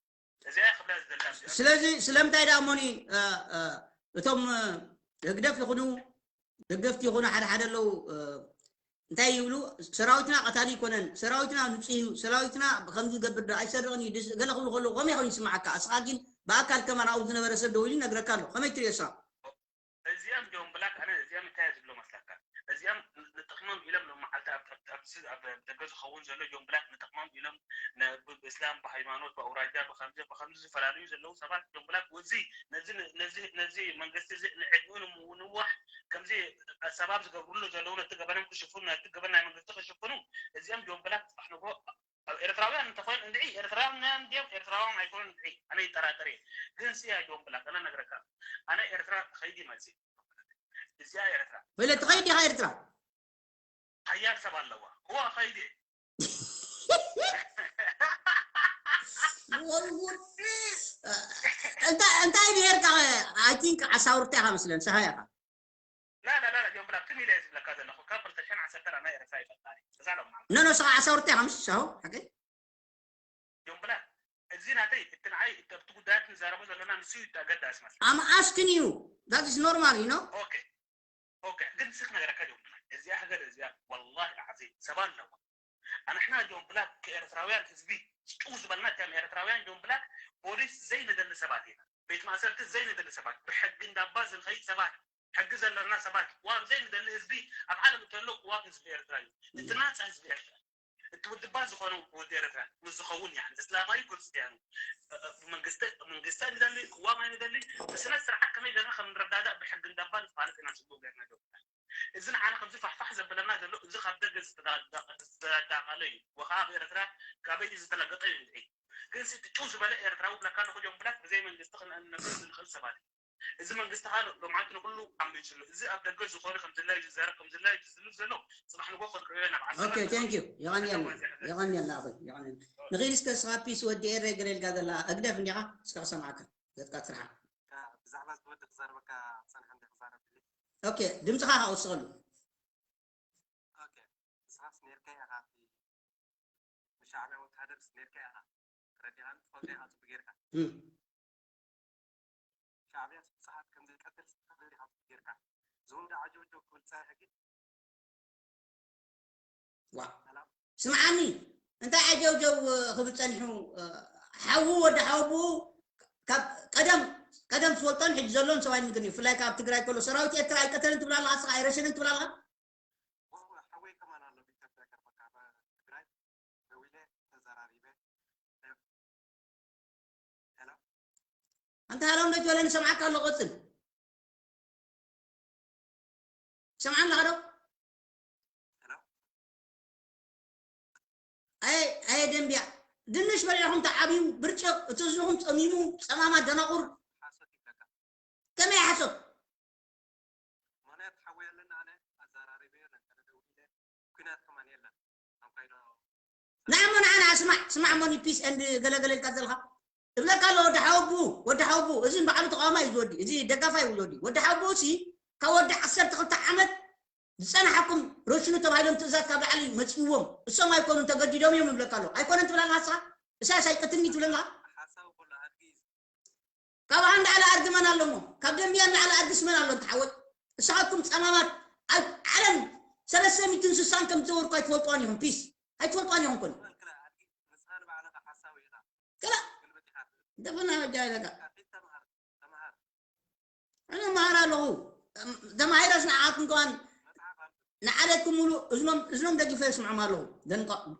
እዚኣ ክብላ ዝደላ እዚኣ። ስለዚ ስለምንታይ ደኣ እሞኒ እቶም ህግደፍ ይኹኑ ደገፍቲ ይኹኑ ሓደ ሓደ ኣለዉ እንታይ ይብሉ ሰራዊትና ቀታሊ ይኮነን ሰራዊትና ንጹህ እዩ ሰራዊትና ከምዚ ይገብር ዶ ኣይሰርቕን እዩ ገለ ክብሉ ከለዉ ከመይ ኮይኑ ይስማዓካ እስኻ ግን ብኣካል ከማን ኣብኡ ዝነበረ ሰብ ደው ኢሉ ይነግረካ ኣሎ ከመይ ትሪኦ እስኻ እዚኦም ጆን ብላክ ኣነ እዚኦም እንታይ ዝብሎ መስለካ እዚኦም ንጥቕሞም ኢሎም ሎም መዓልቲ ኣብ ደገ ዝኸውን ዘሎ ጆን ብላክ ንጥቕሞም ኢሎም ብእስላም ብሃይማኖት ብኣውራጃ ብከምዚ ብከምዚ ዝፈላለዩ ዘለዉ ሰባት ጆን ብላክ እዚ ነዚ መንግስቲ እዚ ንዕድሚኡ ንምንዋሕ ከምዚ ሰባብ ዝገብርሉ ዘለዉ ነቲ ገበኖም ክሽፍኑ ነቲ ገበን ናይ መንግስቲ ክሽፍኑ እዚኦም ጆን ብላክ ፅባሕ ንጎ ኤርትራውያን እንተኾይኑ እንድዒ ኤርትራውያን እንድዮም ኤርትራውያን ኣይኮኑን እንድዒ ኣነ ይጠራጠር እየ ግን ስያ ዮም ብላክ ኣነ ነግረካ ኣነ ኤርትራ ኸይዲ መፂ እዚኣ ኤርትራ ወለ ትኸይድ ኢኻ ኤርትራ ሓያል ሰብ ኣለዋ እዋ ኸይዲ እንታይ ብሄርካ I think ዓሳውርታ ኢኻ መስለን ሰሃያ ኢኻ لا لا لا لا ጆን ብላክ ትም ኢለ ዝብለካ ዘለኹ ካብ ክልተ ሽሕን ዓሰርተን ኣነ ኤርትራ ይፈልጣኒ እዛ ሎም ማለት ኖ ኖ ስኻ ዓሳውርታ ኢኻ ምሽ ሳሁ ሓቀይ ጆን ብላክ እዚ ናተይ እቲ ንዓይ እቲ ኣብቲ ጉዳያት ንዛረቦ ዘለና ንሱ እዩ ኣገዳሲ መስለኒ I'm asking you that is normal you know ኦኬ ኦኬ ግን ስክ ነገረካ ጆን ብላክ እዚኣ ሃገር እዚኣ ወላሂ ዓዚ ሰባ ኣለዋ ኣንሕና ጆን ብላክ ከኤርትራውያን ህዝቢ ጭው ዝበልና ከም ኤርትራውያን ጆን ብላክ ፖሊስ ዘይንደሊ ሰባት ኢና ቤት ማእሰርቲ ዘይንደሊ ሰባት ብሕጊ እንዳባ ዝንኸይድ ሰባት ሕጊ ዘለና ሰባት ቅዋም ዘይንደሊ ህዝቢ ኣብ ዓለም እንተሎ ቅዋም ህዝቢ ኤርትራ እዩ እቲ ናፃ ህዝቢ ኤርትራ እቲ ውድባ ዝኾነ ወዲ ኤርትራ ምስ ዝኸውን ያ እስላማዊ ክርስትያኑ መንግስቲ ንደሊ ቅዋም ኣይንደሊ ብስነ ስርዓት ከመይ ገርና ከም ንረዳዳእ ብሕጊ እንዳባ ንፋለጥ ኢና ስቡቅ ገርና ዶ እዚ ንዓና ከምዚ ፋሕፋሕ ዘበለና ዘሎ እዚ ካብ ደገ ዝተዳቀለ እዩ ወኸዓ ኣብ ኤርትራ ካበይ ዝተለገጠ እዩ ንድዒ ግን ሲ ትጭው ዝበለ ኤርትራዊ ብለካ ኣለኹ ጆን ብላክ ብዘይ መንግስቲ ክንነብር ዝንኽእል ሰባት እዩ እዚ መንግስቲ ኸዓ ሎምዓንቲ ንኩሉ ኣሚንስሉ እዚ ኣብ ደገ ዝኾነ ከም ድላይ ዝዛረብ ከም ድላይ ዝዝልፍ ዘሎ ፅባሕ ንጎ ክንሪኦ ናብ ዓዲ okay thank you የቐንየልና የቐንየልና ኣኹ የቐንየልና ንኺድ እስከ ስኻ ፒስ ወዲ ኤረ ገለ ኢልካ ዘላ ህግደፍ እንዲኻ እስከ ክሰምዓካ ዘትካ ትስርሓ ብዛዕባ ዝወዲ ክዛረበካ ፀንሐ እንደ ክዛረብ okay ድምፅኻ ከዓ ወስኸሉ okay ንስኻስ ነርካ ኢኻ ሻዕብያ ወታደርስ ነርካ ኢኻ ተረዲኻኒ ትፈልጦ ኢኻ ፅቡቅ ጌርካ ሻዕብያ ስሳሓት ከም ዘይቀትል ስታሓት ጌርካ ዞም ደዓ ጆጆ ክብል ፀንሐ ግን ዋ ስምዓኒ እንታይ ዓጀውጀው ክብል ፀኒሑ ሓዉ ወዲ ሓወብኡ ካብ ቀደም ቀደም ትፈልጦን ሕጂ ዘሎን ሰብኣይ ምግን እዩ ብፍላይ ካብ ትግራይ ከሎ ሰራዊት ኤርትራ ኣይቀተልን ትብላ ኣለካ ስኻ ኣይረሸንን ትብላ ኣለካ ሓወይ ከማን ኣሎ ኢትዮጵያ ገርመካ ትግራይ ደዊለ ተዘራሪበ ኣንታ ሃሎም ዶ ትበለኒ ሰምዓካ ኣሎ ቀፅል ሰምዓን ኣለኻ ዶ ኣየ ኣየ ደንብያ ድንሽ በሊዕኹም ተዓብዩ ብርጭቕ እቲ እዝንኹም ፀሚሙ ፀማማ ደናቑር ከመይ ሓሶት ማለት ሓወይ ኣለና ኣነ ኣዘራሪበዮ ነንተ ደውለ ኩናት ከማን የለን ኣንኳይዶ ንዓሞ ንዓና ስማዕ ስማዕ ሞኒ ፒስ ኤንድ ገለገለ ኢልካ ዘለካ እብለካ ኣሎ ወዲ ሓወቡ ወዲ ሓወቡ እዚ በዓሉ ተቃዋማይ እዩ ዝወዲ እዚ ደጋፋይ እዩ ዝወዲ ወዲ ሓወቡ ሲ ካብ ወዲ ዓሰርተ ክልተ ዓመት ዝፀናሓኩም ረሽኑ ተባሂሎም ትእዛዝ ካብ ላዕሊ መፅእዎም እሶም ኣይኮኑን ተገዲዶም እዮም ይብለካ ኣሎ ኣይኮነን ትብላና ንስኻ እሳያስ ኣይቀትልኒ ትብለና ሓሳብ ኩሉ ኣድጊ ካብ ኣንዳዕላ ኣርግመን ኣለሞ ካብ ደንብያ ንላዕሊ ኣርግስመን ኣሎ ተሓወት እሳኻትኩም ፀማማት ኣብ ዓለም ሰለስተ ሚእትን ስሳን ከም ዝዘወርኩ ኣይትፈልጥዋን ኢኹም ፒስ ኣይትፈልጥዋን ኢኹም ኮን ገላ ደፈና ጃይለካ ኣነ መሃር ኣለኹ ተማሂረስ ንዓኹም ከዋን ንዓለትኩም ሙሉ እዝኖም እዝኖም ደጊፈ ይስምዖም ኣለኹ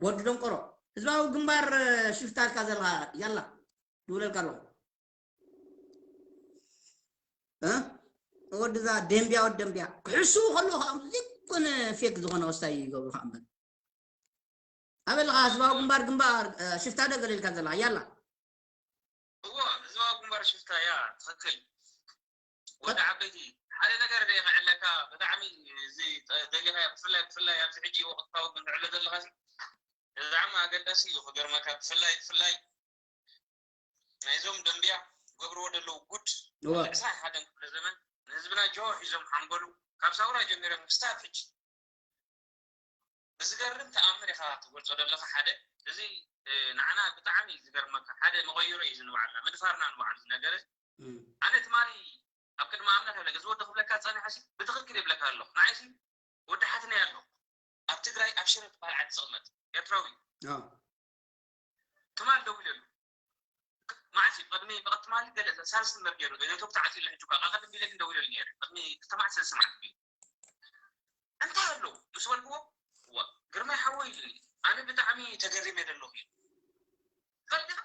ወዲ ደንቆሮ ህዝባዊ ግንባር ሽፍታልካ ዘለካ ያላ ይብለልካ ኣለኹ ወድዛ ደንብያ ወዲ ደንብያ ክሕስቡ ከለዉ ከዓ ዘይኮነ ፌክ ዝኾነ ክስታይ ይገብሩ ከዓ እምበር ኣበልኻ ህዝባዊ ግንባር ግንባር ሽፍታ ዶ ገለ ኢልካ ዘለኻ ያላ እዎ ህዝባዊ ግንባር ሽፍታ ያ ትኽክል ወዲ ዓበይቲ ሓደ ነገር ደ ክዕለካ ብጣዕሚ እዚ ደሊኻ ብፍላይ ብፍላይ ኣብዚ ሕጂ ወቅታዊ ክንዕሎ ዘለኻ ብጣዕሚ ኣገዳሲ እዩ ክገርመካ ብፍላይ ብፍላይ ናይዞም ደንብያ ገብርዎ ዘለዉ ጉድ ዕስራን ሓደን ክፍለ ዘመን ንህዝብና ጅሆ ሒዞም ሓንጎሉ ካብ ሳውራ ጀሚሮም ክሳብ ሕጂ ዝገርም ተኣምር ኢኻ ትገልጾ ዘለኻ። ሓደ እዚ ንዓና ብጣዕሚ እዩ ዝገርመካ። ሓደ መቐይሮ እዩ ዝንባዓልና ምድፋርና ንባዕሉ ዝነገር። ኣነ ትማሊ ኣብ ቅድሚ ኣምላኽ ኣለገ ዝወደ ክብለካ ጸኒሐ ሲ ብትኽክል ይብለካ ኣለኹ። ንዓይሲ ወዲ ሓትነይ ኣለኹ ኣብ ትግራይ ኣብ ሽረ ትበሃል ዓዲ ዝቕመጥ ኤርትራዊ ትማል ደዊለሉ። መዓስ እዩ? ቅድሚ ብቐትማሊ ገለ ሳልስቲ መር ገይሩ ኔትወርክ ተዓፅዩ ኣሎ። ሕጂ እኳ ቀደም ኢለ ግን ደዊለሉ ነይረ። ቅድሚ ክልተ መዓልቲ ሰለስተ መዓልቲ ገይሩ እንታይ ኣሎ ምስ በልክዎ፣ ዋ ግርማይ ሓወይ ኣነ ብጣዕሚ ተገሪመ ዘለኹ ኢሉ። ፈልጥኻ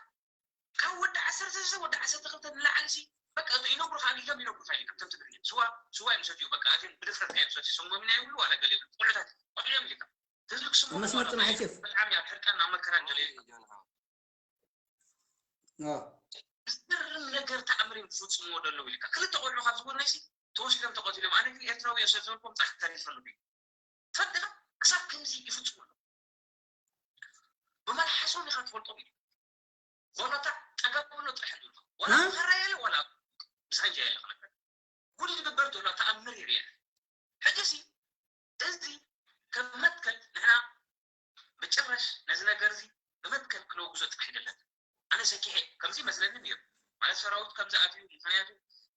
ካብ ወዲ ዓሰርተ ሽዱሽተ ወዲ ዓሰርተ ክልተ ንላዕሊ ሲ በቃ ይነግሩኻ፣ ኣሊሎም ይነግሩኻ ኢሉ ከምቶም ትግርኛ ስዋ ስዋ እዮም ዝሰትዩ። በቃ ኣትዮም ብድፍረት እዮም ዝሰትዩ። ሰሞም ኢና ይብሉ ዋላ ገለ ይብሉ። ቆልዑታት ቆልዑ እዮም ኢልካ ህዝቢ ክስሙ መስመር ጽናሕ ሴፍ። ብጣዕሚ ኣብ ሕርቃን ኣብ መከራን ገለ ይብሉ። ዝገርም ነገር ተኣምር እዮም ዝፍጽምዎ ዘለዉ ኢልካ። ክልተ ቆልዑ ካብ ዝጎነይሲ ተወሲዶም ተቐቲሎም። ኣነ ግን ኤርትራዊ እዮም ስለ ዝበልኩም ጻሕ ተሪፈሉ እዩ። ፈድኻ ክሳብ ክንዚ ይፍጽሙ ኣለዉ። ብመልሓሶም ኢኻ ትፈልጦም እዩ። ወላታ ጠገብ ብሎ ጥራሕ ኣለኻ። ወላ እ? ብኸራ የለ ወላ ብሳንጃ የለ ክነበር። ጉድ ዝግበር ዘሎ ተኣምር ይርያ። ሕጂ ሲ እዚ ከም መትከል ንሕና ብጭራሽ ነዚ ነገር እዚ ብመትከል ክነውግዞ ጥራሕ ኣይደለን። ኣነ ሰኪሐ ከምዚ ይመስለኒ ነይሩ። ማለት ሰራዊት ከምዚ ኣትዩ ምኽንያቱ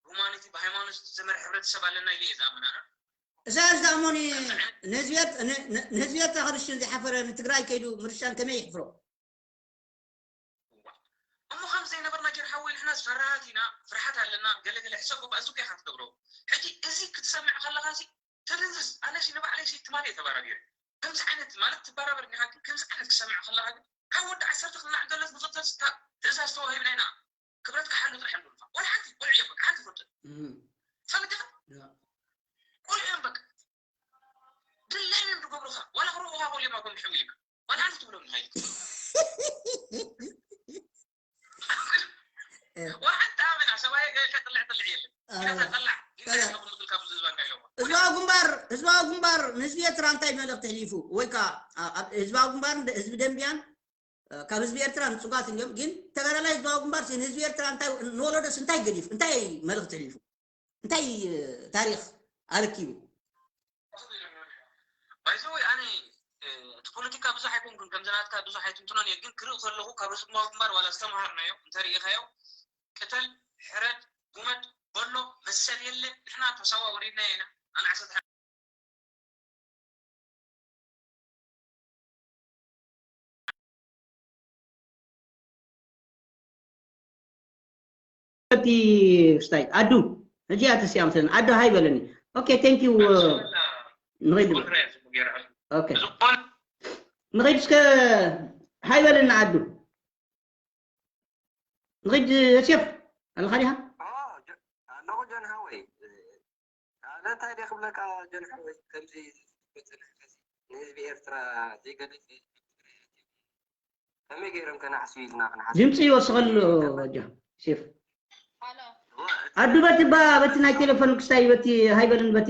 ብሁማኒቲ ብሃይማኖት ዝተመርሐ ሕብረተሰብ ኣለና ኢለ እየ ዝኣምን ኣነ። ኢሳያስ ዝኣመኑ ንህዝቢ ኤርት- ን- ን- ንህዝቢ ኤርትራ ክርስቲያን ዝሓፈረ ንትግራይ ከይዱ ምርሻን ከመይ ይሕፍሮ? እሞ ከም ዘይነበርና ጀን ሓወይ ንሕና ዝፈራሃት ኢና ፍርሓት ኣለና ገለ ገለ ሕሰብ እኮ እዚ እኮ ኢኻ ትገብሮ። ሕጂ እዚ ክትሰምዕ ከለኻ ሲ ተደንዝዝ። ኣነ ሲ ንባዕለይ ሲ ትማሊ እየ ተባራቢረ። ከምዚ ዓይነት ማለት ትባራበር እኒኻ ግን ከምዚ ዓይነት ክሰምዕ ከለኻ ግን ካብ ወዲ ዓሰርተ ክልተ ንላዕሊ ዘሎ ዝቕተል ትእዛዝ ተዋሂብና ኢና። ክብረትካ ሓሉ ጥራሕ ንብሉኻ። ዋላ ሓንቲ ቆልዑ እዮም በቃ ሓንቲ ፍርቂ። ፈለጥኻ? ቆልዑ እዮም በቃ። ድላዮም እዮም ዝገብሩኻ። ዋላ ክርእዩኻ ኮልዮም ኣጎንብሖም ኢልካ። ዋላ ሓንቲ ትብሎም ኢኻ ኢልካ። ዋላ ሓንቲ ኣመና ሰብኣይ ገለ ከጥልዕ ጥልዕ የለን። ኢናታ ጠላዕ። ግን እንታይ ኢኹም ምክልካ ብዙ ህዝባንካ ኢሎማ። ህዝባዊ ግንባር ህዝባዊ ግንባር ንህዝቢ ኤርትራ እንታይ መልእኽቲ ኣሕሊፉ? ወይ ከዓ ኣብ ህዝባዊ ግንባር ህዝቢ ደንቢያን ካብ ህዝቢ ኤርትራ ንጹጋት እዮም። ግን ተጋዳላይ ህዝባዊ ግንባር ንህዝቢ ኤርትራ እንታይ ንወለዶስ እንታይ ገዲፉ እንታይ መልእኽቲ ኣሕሊፉ እንታይ ታሪኽ ኣረኪቡ? ባይዘወይ ኣነ እቲ ፖለቲካ ብዙሕ ኣይኮንኩን ከምዚ ናትካ ብዙሕ ኣይትንትኖን እየ። ግን ክርኢ ከለኹ ካብ ህዝባዊ ግንባር ዋላ ዝተምሃርናዮ እንተሪኢኻዮ ቅተል ሕረድ ጉመድ በሎ መሰል የለ ንሕና ተሳዋ ወሪድናዮ ኢና ኣነ ዓሰርተ እቲ ክስታይ ኣዱ ሕጂ እያ ተስያ መስለኒ ኣዱ ሃይ በለኒ። ኦኬ ቴንክ ዩ ንኸይድ በል። ኦኬ ንኸይድ እስከ ሃይ በለኒ ኣዱ ንኸይድ ዮሴፍ ኣለኻ ዲኻ? ኣለኹ ጆን ሃወይ ኣነ እንታይ ድየ ክብለካ ጀንሓወይ ከምዚ ንህዝቢ ኤርትራ ዘይገደፍ ከመይ ገይሮም ከናሕሱ ኢልና ክንሓስ ድምፂ ይወስኸሉ ጆ ሴፍ ኣዱ በቲ ባ በቲ ናይ ቴሌፎን ክስታይ በቲ ሃይበልን በቲ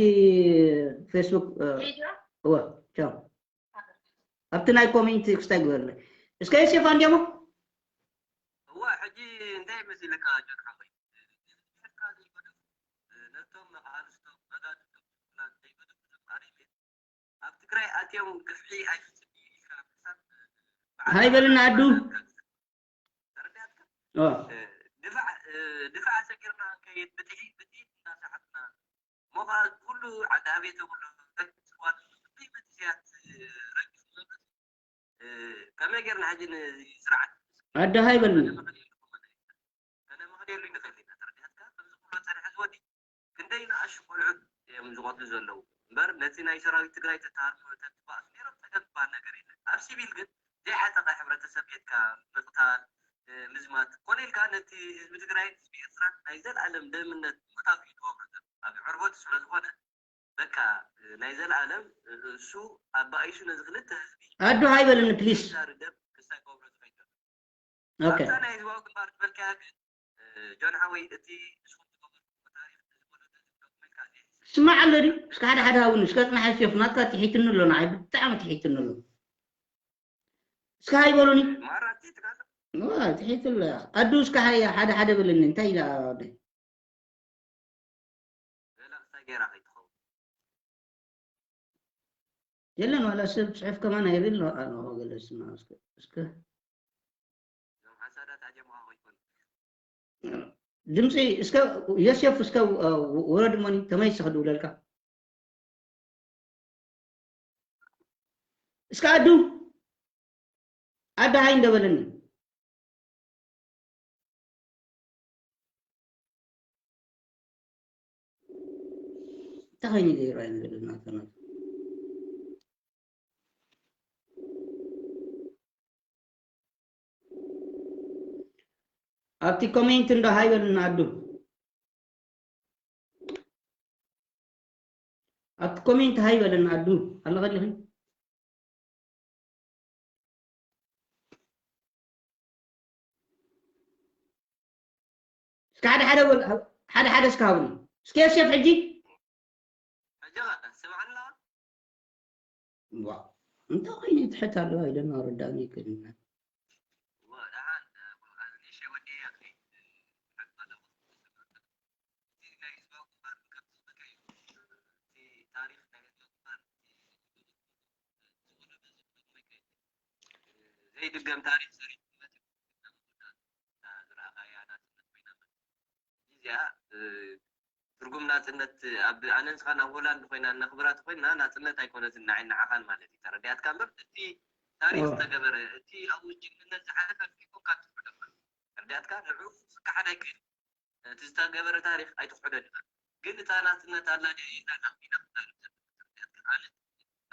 ፌስቡክ እወ ቻው ኣብቲ ናይ ኮሜንት ክስታይ ግበርለ እስከ ዮሴፍ ኣንዲያሞ እዋ ሕጂ እንታይ መሲለካ ጆን ሓወይ ነቶም ኣንስቶ መጋድልቶ ብፍላጥ ዘይበደሉ ተማሪመ ኣብ ትግራይ ኣትዮም ግፍዒ ኣይፍፅም እዩ ኢልካ ክሳብ ሃይ በልና ኣዱ ተረዳትካ ድፋዕ ድፋዕ ሰጊርና ከይድ ብጥሒት ብጥሒት እናሰሓትና ሞኻ ኩሉ ዓዲ ኣቤት ተብሎ ስዋት ብጥሒት ብጥሒት ረጊፉ ዘሎ ከመይ ጌርና ሕጂ ንስርዓት ኣደ ሃይበልና ከነመኽንየሉ ንኽእል ኢና ተረዲኣትካ ከምዚ ኩሎ ፀንሐ ዝወዲ ክንደይ ንኣሹ ቆልዑት እዮም ዝቐትሉ ዘለዉ እምበር ነቲ ናይ ሰራዊት ትግራይ ተተሃርሙ ተትባእሱ ነይሮም ፀገም ዝበሃል ነገር የለን ኣብ ሲቪል ግን ዘይሓተቐ ሕብረተሰብ ጌድካ ምቕታል ምዝማት ኮነ ኢልካ ነቲ ህዝቢ ትግራይን ህዝቢ ኤርትራን ናይ ዘለኣለም ደምነት ምቕታል እዩ ዝገብሮ ዘሎ ኣብ ዕርበቱ ስለ ዝኾነ በቃ ናይ ዘለኣለም እሱ ኣባኢሱ ነዚ ክልተ ህዝቢ ኣዱ ሃይበልኒ ፕሊስ ዛሪ ደም ክሳይ ከብሮ ዝኸይድ ዘሎ ኦኬ ኣብታ ናይ ህዝባዊ ግንባር ዝበልካያ ግን ጆን ሓወይ እቲ ንስኹም ትገበርኩሞ ታሪክ ህዝቢ ወለዶ ዝብለኩም ኢልካ ዘይሕስብ ስማዕ ኣሎ ድዩ እስከ ሓደ ሓደ ሃውኒ እስከ ጽናሕ ዮሴፍ ናትካ ትሒትኒ ኣሎ ንዓይ ብጣዕሚ ትሒትኒ ኣሎ እስከ ሃይበሉኒ ማራ ትሒትካ ኣሎ ዋ ትሒት ኣሎ ኣዱ እስከ ሃያ ሓደ ሓደ በለኒ እንታይ ኢላ ኣደ ገለ ክስታይ ገይራ ከይትኸውን የለን ዋላ ሰብ ጽሑፍ ከማን ኣይብል ኣሎ። ገለ ስማ እስከ እስከ እዞም ሓሳዳት ኣጀምዋ ኮይኮን ድምፂ እስከ ዮሴፍ እስከ ውረድ እሞኒ ተመይሰ ክድውለልካ እስከ ኣዱ ኣዱ ሃይ እንደበለኒ እንታይ ኮይኑ ዘይረኣየኒ ዘሎ ናተና ኣብቲ ኮሜንት እንዶ ሃይበልና ኣዱ ኣብቲ ኮሜንት ሃይበልና ኣዱ ኣለኸ ዲኺ እስከ ሓደ ሓደ በል ሓደ ሓደ እስከ ሃብኒ እስከ ዮሴፍ ሕጂ ሕጂ ኸ ስምዓና ዋ እንታይ ኮይኑ ትሕት ኣለዋ ኢለና ረዳእኒ ይክእልና ደሓን ንእሽተይ ወዲ እያ ናይ ህዝባዊ ግንባር ከምዝበቀ እዩ ታሪክ ናይ ህዝባዊ ግንባር ዘይድገም ታሪክ ሰሪሕነት ዝረኣኻያ ናፅነት ኮይና እዚኣ ትርጉም ናፅነት ኣብ ኣነ ንስኻ ናብ ሆላንድ ኮይና እናኽብራ ተኮይና ናፅነት ኣይኮነትን ንዓይ ንዓኻን ማለት እዩ ተረዲኣትካ እምበር እቲ ታሪክ ዝተገበረ እቲ ኣብኡ ጅግንነት ዝሓለፈ ኣፍሊጡ ካብ ትፍሕዶ ተረዲኣትካ ንዑ ክከሓድ ኣይክእል እቲ ዝተገበረ ታሪክ ኣይትክሕዶ ዲኻ ግን እታ ናፅነት ኣላ ድያ የላን ኣሚና ክዛረብ ዘለና ተረዲኣትካ ኣነ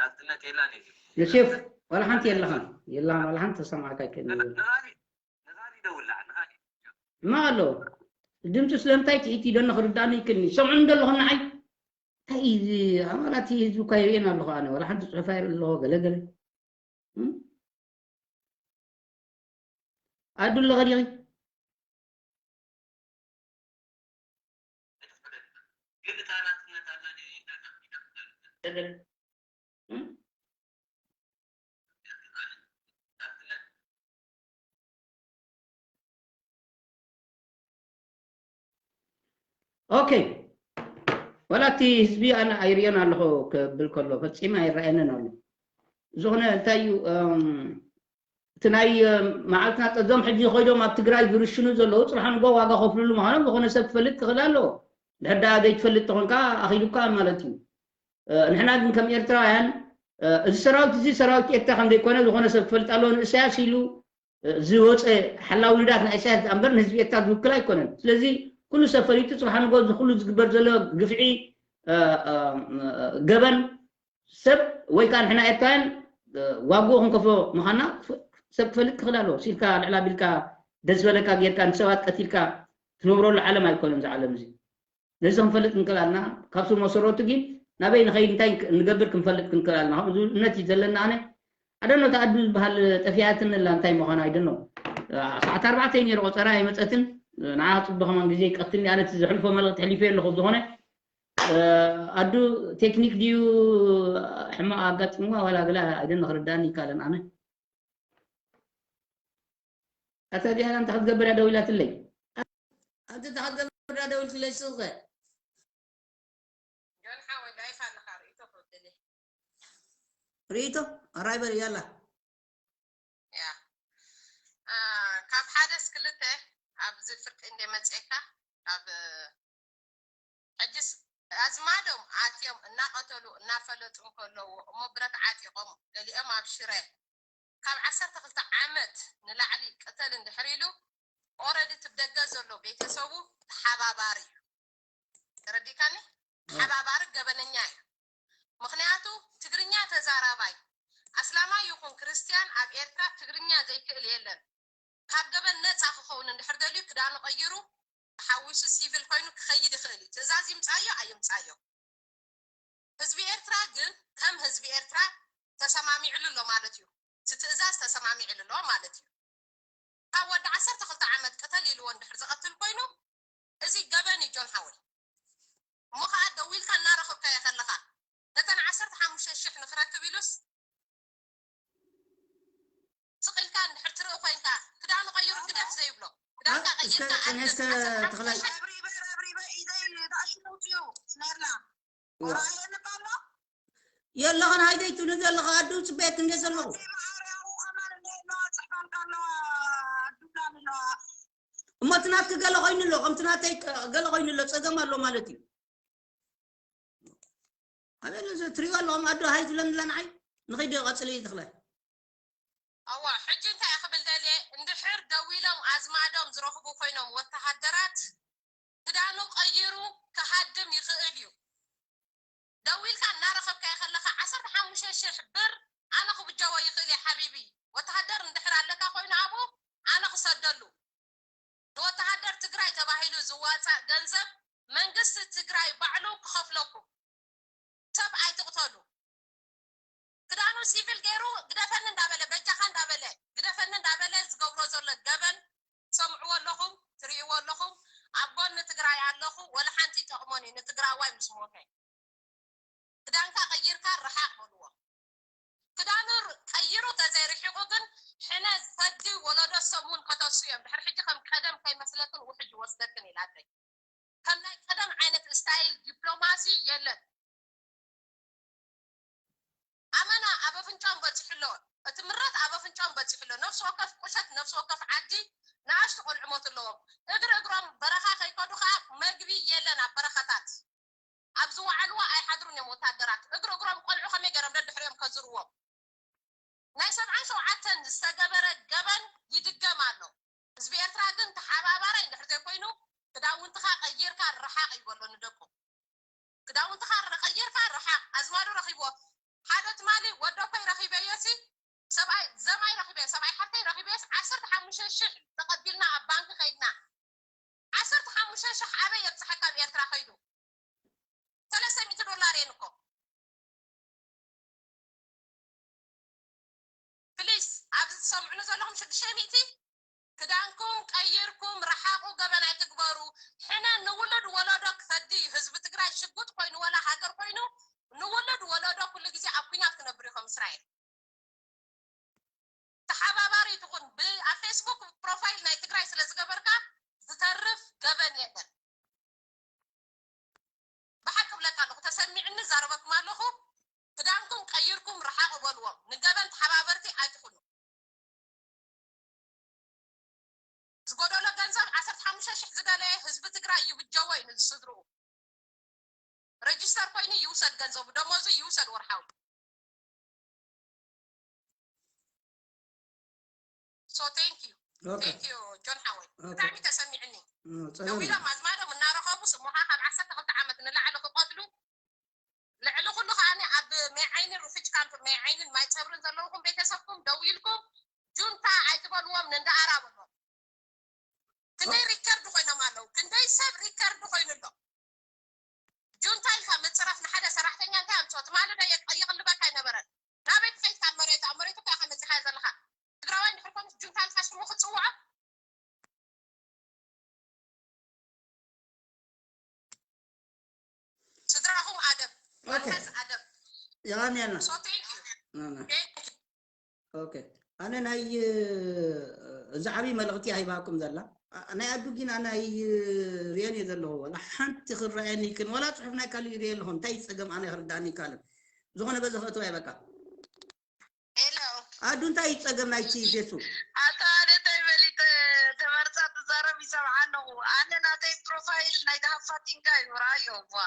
ናፅነት የላን እዩ ዝብል ዮሴፍ ዋላ ሓንቲ የለኻን የለኻን ዋላ ሓንቲ ተሰማዕካ ኣይክእልን ንኻሊእ ደውላዕ ንኻሊእ እማ ኣሎ ድምፂ ስለምንታይ ትሒት ኢደኒ ክርዳእኒ ይክልኒ ሰምዑ እንደለኹ ንዓይ እንታይ እዚ ኣማራቲ ህዝቢ እኳ የርእየን ኣለኹ ኣነ ዋላ ሓንቲ ፅሑፍ ኣይርኢ ኣለኹ ገለገለ ኣዱ ኣለኸ ዲኺ ኦኬ ዋላ እቲ ህዝቢ ኣነ ኣይርእዮን ኣለኹ ክብል ከሎ ፈፂመ ኣይረኣየንን ኣሎ ዝኾነ እንታይ እዩ እቲ ናይ መዓልትና ጠዞም ሕጂ ኮይዶም ኣብ ትግራይ ዝርሽኑ ዘለዉ ፅባሕ ንጎ ዋጋ ከፍልሉ ምዃኖም ዝኾነ ሰብ ክፈልጥ ክኽእል ኣለዎ ድሕር ደኣ ዘይትፈልጥ ተኾንካ ኣኺሉካ ማለት እዩ ንሕና ግን ከም ኤርትራውያን እዚ ሰራዊት እዚ ሰራዊት ኤርትራ ከም ዘይኮነ ዝኾነ ሰብ ክፈልጥ ኣለዎ ንእሳያስ ኢሉ ዝወፀ ሓላው ልዳት ናይ ኢሳያስ እምበር ንህዝቢ ኤርትራ ዝውክል ኣይኮነን ስለዚ ኩሉ ሰብ ፈሊጡ ፅባሕ ንጎ እዚ ኩሉ ዝግበር ዘሎ ግፍዒ ገበን ሰብ ወይ ከዓ ንሕና ኤርትራውያን ዋግኡ ክንከፍሎ ምዃና ሰብ ክፈልጥ ክኽእል ኣለዎ ሲልካ ልዕላ ቢልካ ደስ ዝበለካ ጌርካ ንሰባት ቀቲልካ ትነብረሉ ዓለም ኣይኮነን እዚ ዓለም እዚ ነዚ ክንፈልጥ ክንክእል ኣለና ካብቲ መሰረቱ ግን ናበይ ንኸይድ እንታይ ንገብር ክንፈልጥ ክንክእል ኣለና ከምኡ ዝብል እምነት እዩ ዘለና ኣነ ኣደኖ ተኣዱ ዝበሃል ጠፊኣትንላ እንታይ ምዃኑ ኣይደኖ ሰዓት ኣርባዕተ ነይሩ ቆፀራ ኣይመፀትን ንዓ ፅቡቅ ከማን ግዜ ይቀትልኒ ኣነ እቲ ዘሕልፎ መልእክቲ ሕሊፈ ኣለኹ ዝኾነ ኣዱ ቴክኒክ ድዩ ሕማቕ ኣጋጢምዋ ዋላ ገለ ኣይደን ክርዳእኒ ይካለን ኣነ ኣታ ዲያና እንታይ ክትገብር እያ ደዊላትለይ ኣንቲ እንታይ ክትገብር እያ ደዊልትለይ ስልኸ ጆን ሓወይ ላይፍ ኣለካ ርእይቶ ክወደለ ርእይቶ ኣራይ በል ያላ ያ ካብ ሓደስ ክልተ ኣብዚ ፍርቂ እንደ መፅኤካ ኣብ ሕጅስ ኣዝማዶም ኣትዮም እናቐተሉ እናፈለጡ እንከለዉ እሞ ብረት ዓጢቖም ገሊኦም ኣብ ሽረ ካብ ዓሰርተ ክልተ ዓመት ንላዕሊ ቅተል እንድሕር ኢሉ ኦረዲ ትብ ደገ ዘሎ ቤተሰቡ ተሓባባሪ እዩ ተረዲካኒ ተሓባባሪ ገበነኛ እዩ ምክንያቱ ትግርኛ ተዛራባይ ኣስላማይ ይኹን ክርስትያን ኣብ ኤርትራ ትግርኛ ዘይክእል የለን ካብ ገበን ነፃ ክኸውን እንድሕር ደልዩ ክዳኑ ቀይሩ ተሓዊሱ ሲቪል ኮይኑ ክኸይድ ይኽእል እዩ ትእዛዝ ይምፃዮ ኣይምፃዮ ህዝቢ ኤርትራ ግን ከም ህዝቢ ኤርትራ ተሰማሚዕሉ ኣሎ ማለት እዩ እቲ ትእዛዝ ተሰማሚዕሉ ኣሎ ማለት እዩ ካብ ወዲ ዓሰርተ ክልተ ዓመት ቅተል ኢልዎ እንድሕር ዝቐትል ኮይኑ እዚ ገበን እዩ ጆን ሓወይ እሞ ከዓ ደዊልካ እናረኸብካዮ ከለኻ ነተን ዓሰርተ ሓሙሽተ ሽሕ ንክረክብ ኢሉስ ስቕ ኢልካ እንድሕር ትርኢ ኮይንካ ክዳኑ ቀይሩ ግደፍ ዘይብሎ ክዳንካ ቀይርካ ኣልብስ ዓሰርተ ሓሙሽተ ሽሕ የለኸን ሃይደይ ትብሊ ዘለኻ ኣዱ ጽበየክ እንደ ዘለኹ። እሞ እቲ ናትኪ ገለ ኮይኑ ኣሎ፣ ከምቲ ናተይ ገለ ኮይኑ ኣሎ፣ ጸገም ኣሎ ማለት እዩ። ኣበለ እዚ ትሪኦ ኣለኹም ኣዶ ሃይ ትብለን ንዓይ ንኸይድ ቀጽሊ ትኽለ። እዋ ሕጂ እንታይ ክብል ደልየ፣ እንድሕር ደዊሎም ኣዝማዶም ዝረኽቡ ኮይኖም ወተሃደራት ክዳኑ ቀይሩ ክሃድም ይኽእል እዩ። ደዊልካ እናረኸብካ ከለኻ ዓሰርተ ሓሙሽተ ሽሕ ብር ኣነ ክብጀዎ ይኽእል እየ ሓቢቢ። ወተሃደር እንድሕር ኣለካ ኮይኑ ኣብኡ ኣነ ክሰደሉ። ንወተሃደር ትግራይ ተባሂሉ ዝዋፃእ ገንዘብ መንግስቲ ትግራይ ባዕሉ ክኸፍለኩም። ሰብ ኣይትቕተሉ። ክዳኑ ሲቪል ገይሩ ግደፈኒ እንዳበለ በጃኻ እንዳበለ ግደፈኒ እንዳበለ ዝገብሮ ዘሎ ገበን ትሰምዕዎ ኣለኹም፣ ትርእይዎ ኣለኹም። ኣብ ጎኒ ትግራይ ኣለኹ፣ ወላ ሓንቲ ይጠቕሞን እዩ ንትግራዋይ ምስ ሞተ። ክዳንካ ቀይርካ ርሓቕ በልዎ። ክዳኑ ቀይሩ ተዘይርሒቑ ግን ሕነ ዝፈዲ ወለዶ ሰሙን ከተሱ እዮም። ድሕሪ ሕጂ ከም ቀደም ከይመስለክን ውሕጅ ይወስደክን ኢላተይ። ከም ናይ ቀደም ዓይነት ስታይል ዲፕሎማሲ የለን። ኣመና ኣብ ኣፍንጫኦም በፂሑ ኣሎ። እቲ ምረት ኣብ ኣፍንጫኦም በፂሑ ኣሎ። ነፍሲ ወከፍ ቁሸት፣ ነፍሲ ወከፍ ዓዲ ንኣሽቱ ቆልዑ ሞት ኣለዎም። እግሪ እግሮም በረኻ ከይከዱ ከዓ መግቢ የለን ኣብ በረኻታት። ኣብ ዝወዓልዎ ኣይሓድሩን እዮም ወታደራት። እግሪ እግሮም ቆልዑ ከመይ ገይሮም ደድሕሪኦም ከዝርዎም? ናይ ሰብዓን ሸውዓተን ዝተገበረ ገበን ይድገም ኣሎ። ህዝቢ ኤርትራ ግን ተሓባባራይ እንድሕር ዘይኮይኑ ክዳውንትኻ ቀይርካ ርሓቕ ይበሎ ንደቁ። ክዳውንትኻ ቀይርካ ርሓቕ። ኣዝማዱ ረኺብዎ ሓደ ትማሊ ወደኮይ ረኺበዮ ሲ ሰብኣይ ዘማይ ረኺበ ሰብኣይ ሓፍተይ ረኺበዮስ ዓሰርተ ሓሙሽተ ሽሕ ተቐቢልና ኣብ ባንክ ከይድና ዓሰርተ ሓሙሽተ ሽሕ ኣበይ የብፅሐካ ኣብ ኤርትራ ከይዱ ሰለስተ ሚእቲ ዶላር እየን እኮ ፕሊስ ኣብዚ ትሰምዑኒ ዘለኹም ሽዱሽተ ሚእቲ ክዳንኩም ቀይርኩም ረሓቑ ገበን ኣይትግበሩ ሕነ ንውሉድ ወለዶ ክፈዲ እዩ ህዝቢ ትግራይ ሽጉጥ ኮይኑ ወላ ሃገር ኮይኑ ንውሉድ ወለዶ ኩሉ ግዜ ኣብ ኩናት ክነብር እዩ ከም እስራኤል ተሓባባሪ ትኹን ኣብ ፌስቡክ ፕሮፋይል ናይ ትግራይ ስለ ዝገበርካ ዝተርፍ ገበን የለን ብሓቂ ብለካ ኣለኹ ተሰሚዕኒ ዛረበኩም ኣለኹ ክዳንኩም ቀይርኩም ርሓቕ በልዎም ንገበን ተሓባበርቲ ኣይትኹኑ ዝጎደሎ ገንዘብ ዓሰርተ ሓሙሽተ ሽሕ ዝደለየ ህዝቢ ትግራይ ይብጀዎ እዩ ንስድርኡ ረጅስተር ኮይኑ ይውሰድ ገንዘቡ ደሞዙ ይውሰድ ወርሓዊ so thank you thank you ጆን ሓወይ ብጣዕሚ ተሰሚዕኒ ደዊሎም ኣዝማዶም እናረኸቡ ስሞኻ ካብ ዓሰርተ ክልተ ዓመት ንላዕሊ ክቐትሉ ልዕሊ ኩሉ ከዓኒ ኣብ ማይ ዓይንን ሩፍጅ ካምፕ ማይ ዓይንን ማይ ፀብርን ዘለውኩም ቤተሰብኩም ደዊልኩም ጁንታ ኣይትበልዎም ንንዳኣራ በሎ ክንደይ ሪከርድ ኮይኖም ኣለዉ ክንደይ ሰብ ሪከርድ ኮይኑ ኣሎ ጁንታ ኢልካ ምፅራፍ ንሓደ ሰራሕተኛ እንታይ ኣምፅኦ ትማሊ ዶ የቅልበካ ኣይነበረን ናበይ ትኸይድ ካብ መሬቱ ኣብ መሬቱ እኮ ኢኻ መፂኻዮ ዘለኻ ትግራዋይ እንድሕር ኮንስ ጁንታ ኢልካ ሽሙ ክትፅውዖ ስድራኹም ኣደብ ዋናስ ኣደብ የቐንየልና so thank you ኦኬ ኣነ ናይ እዚ ዓብይ መልእኽቲ ኣይባኩም ዘላ ናይ ኣዱ ጊና ናይ ሪኤን እየ ዘለኹ ወላ ሓንቲ ክረኣየኒ ይክን ወላ ፅሑፍ ናይ ካልእ ይሪኤ ኣለኹ እንታይ ፀገም ኣነ ክርዳእኒ ይካልን ዝኾነ በዚ ክእትዋ ይበቃ ሄሎ ኣዱ እንታይ እዩ ፀገም ናይቲ ፌስቡክ ኣታ ኣነ እንታይ በሊተ ተመርፃ ትዛረብ ይሰምዓ ኣለኹ ኣነ ናተይ ፕሮፋይል ናይ ደሃፋቲንጋ እዩ ረኣዮ ዋ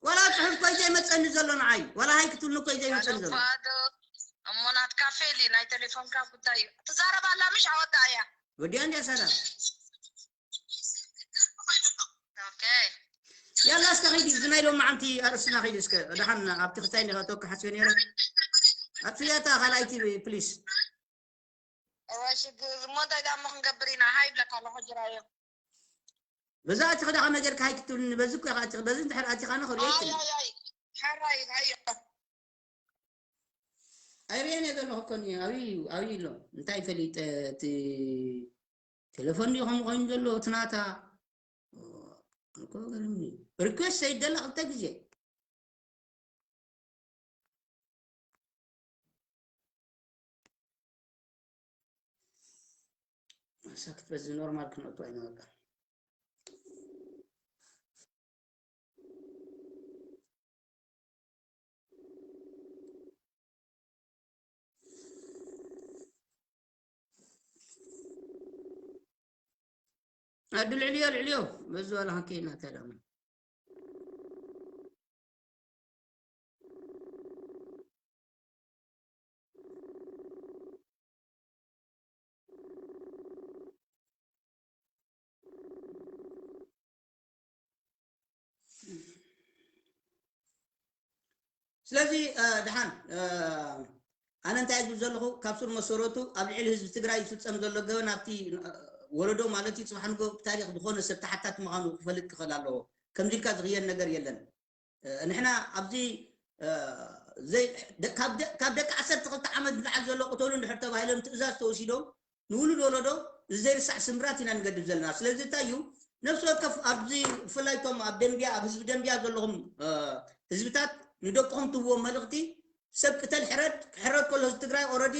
ዋላ ፅሑፍ ኮይ ዘይመፀኒ ዘሎ ንዓይ ዋላ ሃይ ክትብልኒ ኮይ ዘይመፀኒ ዘሎ ፋዶ እሞ ናትካ ፌል እዩ ናይ ቴሌፎንካ ጉዳይ እዩ ትዛረብ ኣላ ምሽ ኣወዳ እያ ወዲያ እንዲያ ሰላም ኦኬ ያላ እስከ ኸይዲ እዚ ናይ ሎም መዓንቲ ኣርእስትና ኸይዲ እስከ ደሓን ኣብቲ ክስታይ እንዲኻ ተወካ ሓስዮ ነይረ ኣጥፍያታ ካልኣይቲ ፕሊስ እዋ ሽግር እሞ እንታይ ዳሞ ክንገብር ኢና ሃይ ብለካ ኣለኹ ጅራዮ በዛ ኣቲ ክዳ ከመይ ጌርካ ሃይ ክትብልኒ በዚ እኮ ኢኻ ኣቲ በዚ እንድሕር ኣቲኻ ንኽሪኦ ኣይትብል ሓራይ ሃይ ኣይርእየን እየ ዘለኹ እኮ እኒ ኣብይ እዩ ኣብይ ኣሎ እንታይ ፈሊጠ እቲ ቴሌፎን ድዩ ከምኡ ኮይኑ ዘሎ እቲ ናታ እኮ ገርምኒ ሪኩዌስት ሰይደላ ክልተ ግዜ ሳክት በዚ ኖርማል ክንወጡ ኣይነበቃ ኣዱ ልዕልዮ ልዕልዮ በዚ በላ ከይና ተዳማ ስለዚ ደሓን ኣነ እንታይ ዝብል ዘለኹ ካብ ሱር መሰረቱ ኣብ ልዕሊ ህዝቢ ትግራይ ዝፍፀም ዘሎ ገበን ኣብቲ ወለዶ ማለት እዩ ፅባሕ ንጎ ብታሪክ ዝኾነ ሰብ ተሓታቲ ምዃኑ ክፈልጥ ክኽእል ኣለዎ። ከምዚ ኢልካ ዝኽየድ ነገር የለን። ንሕና ኣብዚ ካብ ደቂ ዓሰርተ ክልተ ዓመት ንላዕሊ ዘሎ ቅተሉ እንድሕር ተባሂሎም ትእዛዝ ተወሲዶም ንውሉድ ወለዶ ዘይርሳዕ ስምብራት ኢና ንገድብ ዘለና። ስለዚ እንታይ እዩ ነፍሲ ወከፍ ኣብዚ ብፍላይ ቶም ኣብ ደንቢያ ኣብ ህዝቢ ደንቢያ ዘለኹም ህዝብታት ንደቅኹም ትብዎም መልእኽቲ ሰብ ቅተል ሕረድ ክሕረድ ከሎ ህዝቢ ትግራይ ኦረዲ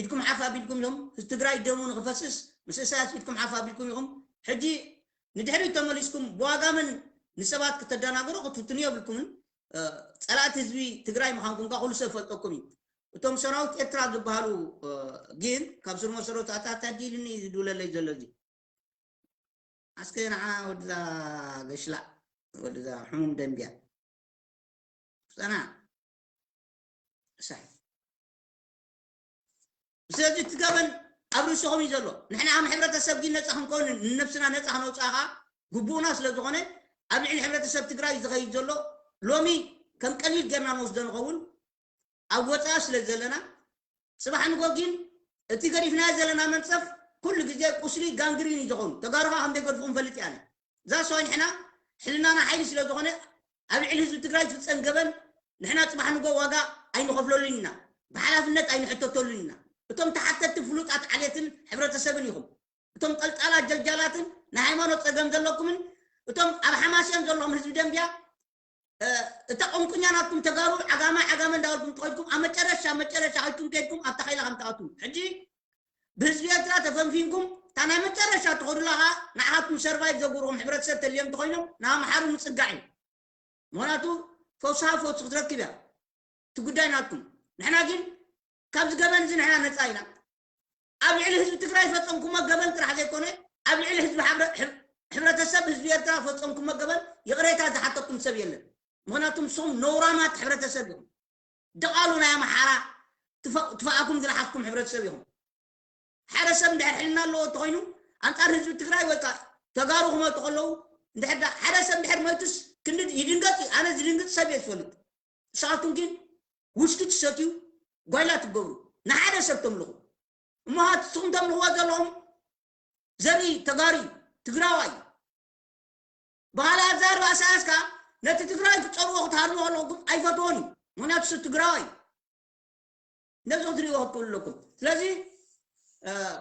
ኢድኩም ሓፍ ኣቢልኩም ኢኹም። ህዝቢ ትግራይ ደሙ ንክፈስስ ምስ እሳያስ ኢድኩም ሓፍ ኣቢልኩም ኢኹም። ሕጂ ንድሕሪት ተመሊስኩም ብዋጋ መን ንሰባት ክተደናግሩ ክትፍትኑ የብልኩምን። ፀላእቲ ህዝቢ ትግራይ ምዃንኩም ከዓ ኩሉ ሰብ ፈልጠኩም እዩ። እቶም ሰራዊት ኤርትራ ዝበሃሉ ግን ካብ ስር መሰረቱ ኣታታ ዲልኒ ዝድውለለይ ዘሎ እዚ ኣስከ ንዓ ወድዛ ገሽላዕ ወድዛ ሕሙም ደንብያ ጸና ሳሕ ስለዚ እቲ ገበን ኣብ ርእስኹም እዩ ዘሎ። ንሕና ከም ሕብረተሰብ ግን ነፃ ክንከውን ንነብስና ነፃ ክነውፅኣ ከዓ ግቡእና ስለ ዝኾነ ኣብ ልዕሊ ሕብረተሰብ ትግራይ ዝኸይድ ዘሎ ሎሚ ከም ቀሊል ጌርና ንወስዶ ንኸውን ኣብ ወፃኢ ስለ ዘለና ፅባሕ ንጎ ግን እቲ ገዲፍናዮ ዘለና መንፀፍ ኩሉ ግዜ ቁስሊ ጋንግሪን እዩ ዝኾኑ ተጋሩ ከዓ ከም ዘይገድፉ ክንፈልጥ እያ እዛ ሰዋይ ንሕና ሕልናና ሓይሊ ስለ ዝኾነ ኣብ ልዕሊ ህዝቢ ትግራይ ዝፍፀም ገበን ንሕና ፅባሕ ንጎ ዋጋ ኣይንኸፍለሉን ኢና ብሓላፍነት ኣይንሕተተሉን ኢና እቶም ተሓተቲ ፍሉጣት ዓሌትን ሕብረተሰብን ኢኹም እቶም ጠልጣላት ጀልጃላትን ናይ ሃይማኖት ፀገም ዘለኩምን እቶም ኣብ ሓማስያን ዘለኹም ህዝቢ ደንብያ እታ ቁንቁኛ ናትኩም ተጋሩ ዓጋመ ዓጋመ እንዳበልኩም ትኸድኩም ኣብ መጨረሻ መጨረሻ ከድኩም ከድኩም ኣብታ ኸይላ ከም ትኣትዉ ሕጂ ብህዝቢ ኤርትራ ተፈንፊንኩም እታ ናይ መጨረሻ ትኸዱላ ከዓ ንዓኻትኩም ሰርቫይቭ ዘጉርኹም ሕብረተሰብ ተልዮም እንተኾይኖም ንኣምሓሩ ምፅጋዕ እዩ ምክንያቱ ፈውስሃ ፈውሲ ክትረክብ እያ እቲ ጉዳይ ናትኩም ንሕና ግን ካብዚ ገበን እዚ ንሕና ነፃ ኢና ኣብ ልዕሊ ህዝቢ ትግራይ ፈፀምኩሞ ገበን ጥራሕ ዘይኮነ ኣብ ልዕሊ ህዝቢ ሕብረተሰብ ህዝቢ ኤርትራ ፈፀምኩሞ ገበን ይቕሬታ ዝሓተኩም ሰብ የለን ምክንያቱ ንስኹም ነውራማት ሕብረተሰብ ኢኹም ደቓሉ ናይ ኣምሓራ ትፋኣኩም ዝለሓስኩም ሕብረተሰብ ኢኹም ሓደ ሰብ እንድሕር ሕልና ኣለዎ እንተኮይኑ ኣንፃር ህዝቢ ትግራይ ወይ ከዓ ተጋሩ ክመጡ ከለዉ እንድሕር ሓደ ሰብ እንድሕር መይቱስ ክንዲ ይድንገፅ እዩ ኣነ ዝድንግፅ ሰብ እየ ዝፈልጥ ንስኻትኩም ግን ውስኪ ትሰትዩ ጓይላ ትገብሩ ንሓደ ሰብ ተምልኹ እሞ ሃትስኹም ተምልኽዎ ዘለኹም ዘርኢ ተጋሪ ትግራዋይ ብኻልእ ኣዛርባ ኣሰኣስካ ነቲ ትግራይ ክፀልዎ ክትሃርሞ ከለኹም ኣይፈትዎን እዩ ምክንያቱ ሱ ትግራዋይ ነዚ ክትሪእዎ ክትክእሉ ኣለኩም ስለዚ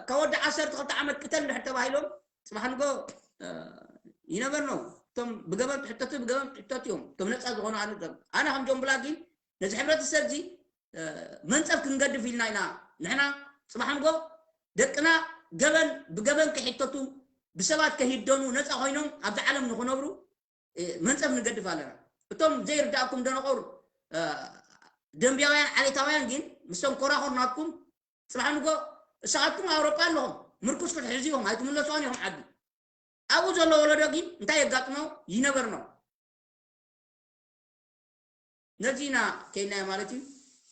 ካብ ወዲ ዓሰርተ ክልተ ዓመት ቅተል እንድሕር ተባሂሎም ፅባሕ ንጎ ይነበር ነው እቶም ብገበን ትሕተቱ ብገበን ትሕተቱ እዮም እቶም ነፃ ዝኾኑ ኣነ ከም ጆምብላ ግን ነዚ ሕብረተሰብ እዚ መንፀፍ ክንገድፍ ኢልና ኢና ንሕና ፅባሕ ንጎ ደቅና ገበን ብገበን ክሕተቱ ብሰባት ከይደኑ ነፃ ኮይኖም ኣብዚ ዓለም ንክነብሩ መንፀፍ ንገድፍ ኣለና እቶም ዘይርዳእኩም ደነቆር ደንብያውያን ዓሌታውያን ግን ምስቶም ኮራኹር ናትኩም ፅባሕ ንጎ እሳኻትኩም ኣውሮጳ ኣለኹም ምርኩስ ክትሕዙ ኢኹም ኣይትምለስዋን ኢኹም ዓዲ ኣብኡ ዘሎ ወለዶ ግን እንታይ የጋጥሞ ይነበር ነው ነዚ ኢና ከይናዮ ማለት እዩ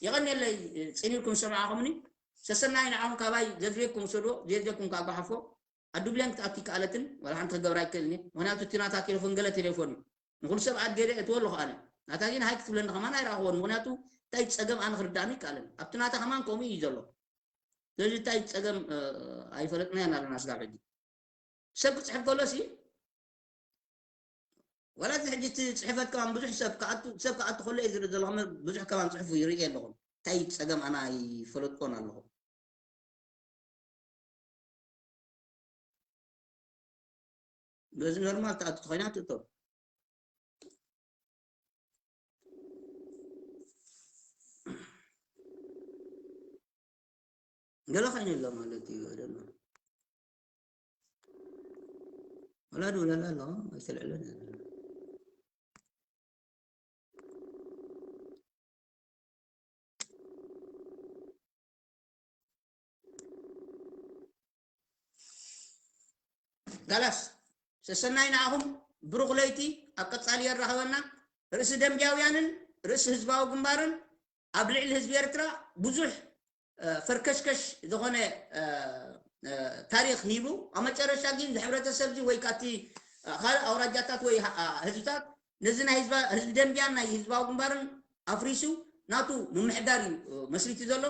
የቐንየለይ ፅን ኢልኩም ዝሰማዕኹምኒ ሰሰናይ ንዓኹም ካባይ ዘድልየኩም ውሰድዎ ዘድልየኩም ካጓሓፎ ኣዱብለን ክትኣቱ ይከኣለትን ዋላ ሓንቲ ክገብራ ኣይክእልን እየ ምክንያቱ እቲ ናታ ቴሌፎን ገለ ቴሌፎን እዩ ንኩሉ ሰብ ኣድገደ እትወ ኣለኹ ኣነ ናታ ግን ሃይ ክትብለኒ ከማን ኣይረኣኽዎን ምክንያቱ እንታይ ፀገም ኣነ ክርዳእኒ ይከኣለን ኣብቲ ናታ ከማን ከምኡ እዩ ዘሎ ስለዚ እንታይ ፀገም ኣይፈለጥናያን ኣለና ስጋብ ሕጂ ሰብ ክፅሕፍ ከሎ ሲ ዋላ እዚ ሕጂ እቲ ፅሕፈት ከማን ብዙሕ ሰብ ክኣቱ ሰብ ክኣቱ ከሎ እዩ ዝርኢ ዘለኹ ብዙሕ ከማን ፅሑፍ ይርኢ ኣለኹ እንታይ ፀገም ኣነ ኣይፈለጥኮን ኣለኹ በዚ ኖርማል ትኣቱ ተኮይና ትእቶ ገለ ኮይኑ ኣሎ ማለት እዩ ደሎ ወላዲ ወላላ ኣሎ ኣይተልዕለን ከላስ ሰሰናይ ንዓኹም። ብሩኽ ለይቲ። ኣብ ቀጻሊ የራኸበና። ርእሲ ደንቢያውያንን ርእሲ ህዝባዊ ግንባርን ኣብ ልዕሊ ህዝቢ ኤርትራ ብዙሕ ፈርከሽከሽ ዝኾነ ታሪኽ ሂቡ፣ ኣብ መጨረሻ ግን እዚ ሕብረተሰብ እዚ ወይ ካብቲ ካልእ ኣውራጃታት ወይ ህዝብታት ነዚ ናይ ህዝቢ ደንቢያን ናይ ህዝባዊ ግንባርን ኣፍሪሱ ናቱ ምምሕዳር እዩ መስሪቱ ዘሎ።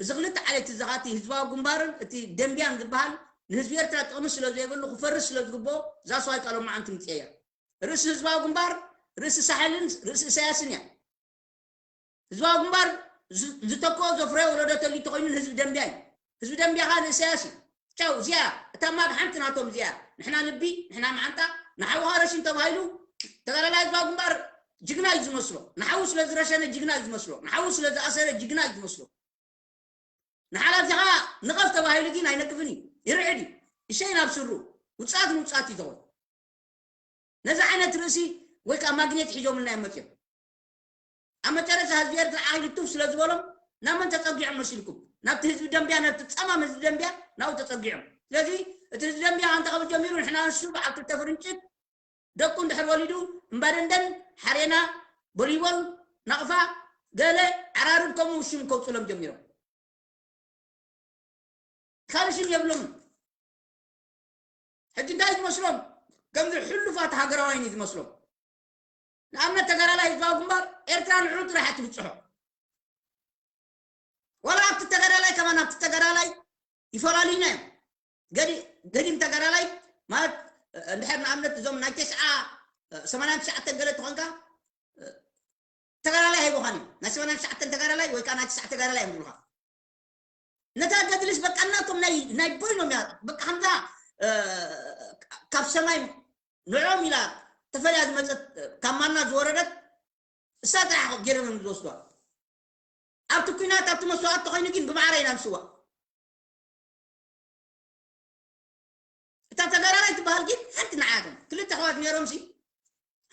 እዚ ክልተ ዓሌት እዚ ኻቲ ህዝባዊ ግንባርን እቲ ደንቢያን ዝበሃል ንህዝቢ ኤርትራ ጥቕሚ ስለ ዘይብሉ ክፈርስ ስለ ዝግብኦ እዛ ሰዋይ ቃሎም መዓንቲ ምፅአ እያ። ርእሲ ህዝባዊ ግንባር ርእሲ ሳሕልን ርእሲ እሳያስን እያ። ህዝባዊ ግንባር ዝተኮ ዘፍረዮ ወለዶ ተሊቱ ኮይኑ ንህዝቢ ደንቢያ እዩ። ህዝቢ ደንቢያ ኸዓ ንእሳያስ እዩ። ቻው እዚኣ እታ ማብ ሓንቲ ናቶም እዚኣ ንሕና ልቢ ንሕና መዓንጣ ንሓውኻ ረሽን ተባሂሉ ተጋዳላይ ህዝባዊ ግንባር ጅግና እዩ ዝመስሎ። ንሓው ስለ ዝረሸነ ጅግና እዩ ዝመስሎ። ንሓው ስለ ዝኣሰረ ጅግና እዩ ዝመስሎ። ንሓላፊኻ ንቐፍ ተባሂሉ ግን ኣይነቅፍን እዩ። ይርዕድ እዩ። እሸይ ናብ ስሩ ውፅኣት ንውፅኣት እዩ ተኾን። ነዚ ዓይነት ርእሲ ወይ ከዓ ማግኔት ሒዞምልና እዮም መፅዮም። ኣብ መጨረሻ ህዝቢ ኤርትራ ዓቕሊ ቱፍ ስለ ዝበሎም ናብ መን ተፀጊዖም መሲልኩም? ናብቲ ህዝቢ ደንቢያ፣ ናብቲ ፀማም ህዝቢ ደንቢያ ናብኡ ተፀጊዖም። ስለዚ እቲ ህዝቢ ደንቢያ እንተ ካብ ጀሚሩ ንሕና ንሱ በዓል ክልተ ፍርንጭት ደቁ እንድሕር ወሊዱ እምባደንደን ሓሬና ቦሊቦል ናቕፋ ገለ ዓራርብ ከምኡ ሽም ከውፅሎም ጀሚሮም። ካልእ ሽም የብሎምን። ሕጂ እንታይ ዝመስሎም? ከምዚ ሕሉፋት ሃገራውያን እዩ ዝመስሎም። ንኣብነት ተጋዳላይ ህዝባዊ ግንባር ኤርትራ ንዕኡ ጥራሕ እያ ትብፅሖ። ዋላ ኣብቲ ተጋዳላይ ከማን ኣብቲ ተጋዳላይ ይፈላልዩና እዮም። ገዲ- ገዲም ተጋዳላይ ማለት እንድሕር ንኣብነት እዞም ናይ ተስዓ ሰማንያን ትሽዓተን ገለ ተኾንካ ተጋዳላይ ኣይቦኻን እዩ። ናይ ሰማንያን ትሽዓተን ተጋዳላይ ወይ ከዓ ናይ ተስዓ ተጋዳላይ እዮም ዝብሉኻ። ነታ ገድልስ በቃ እናቶም ናይ ናይ ቦይኖም እያ በቃ ከምዛ ካብ ሰማይ ንዕኦም ኢላ ተፈልያ ዝመፀት ካብ ማና ዝወረደት እሳ ጥራሕ ገይሮም እዮም ዝወስዱዋ። ኣብቲ ኩናት ኣብቲ መስዋእቲ ኮይኑ ግን ብማዕረ ኢና ንስዋ። እታ ተጋዳላይ ትበሃል ግን ሓንቲ ንዓያቶም ክልተ ኣሕዋት ነይሮም ሲ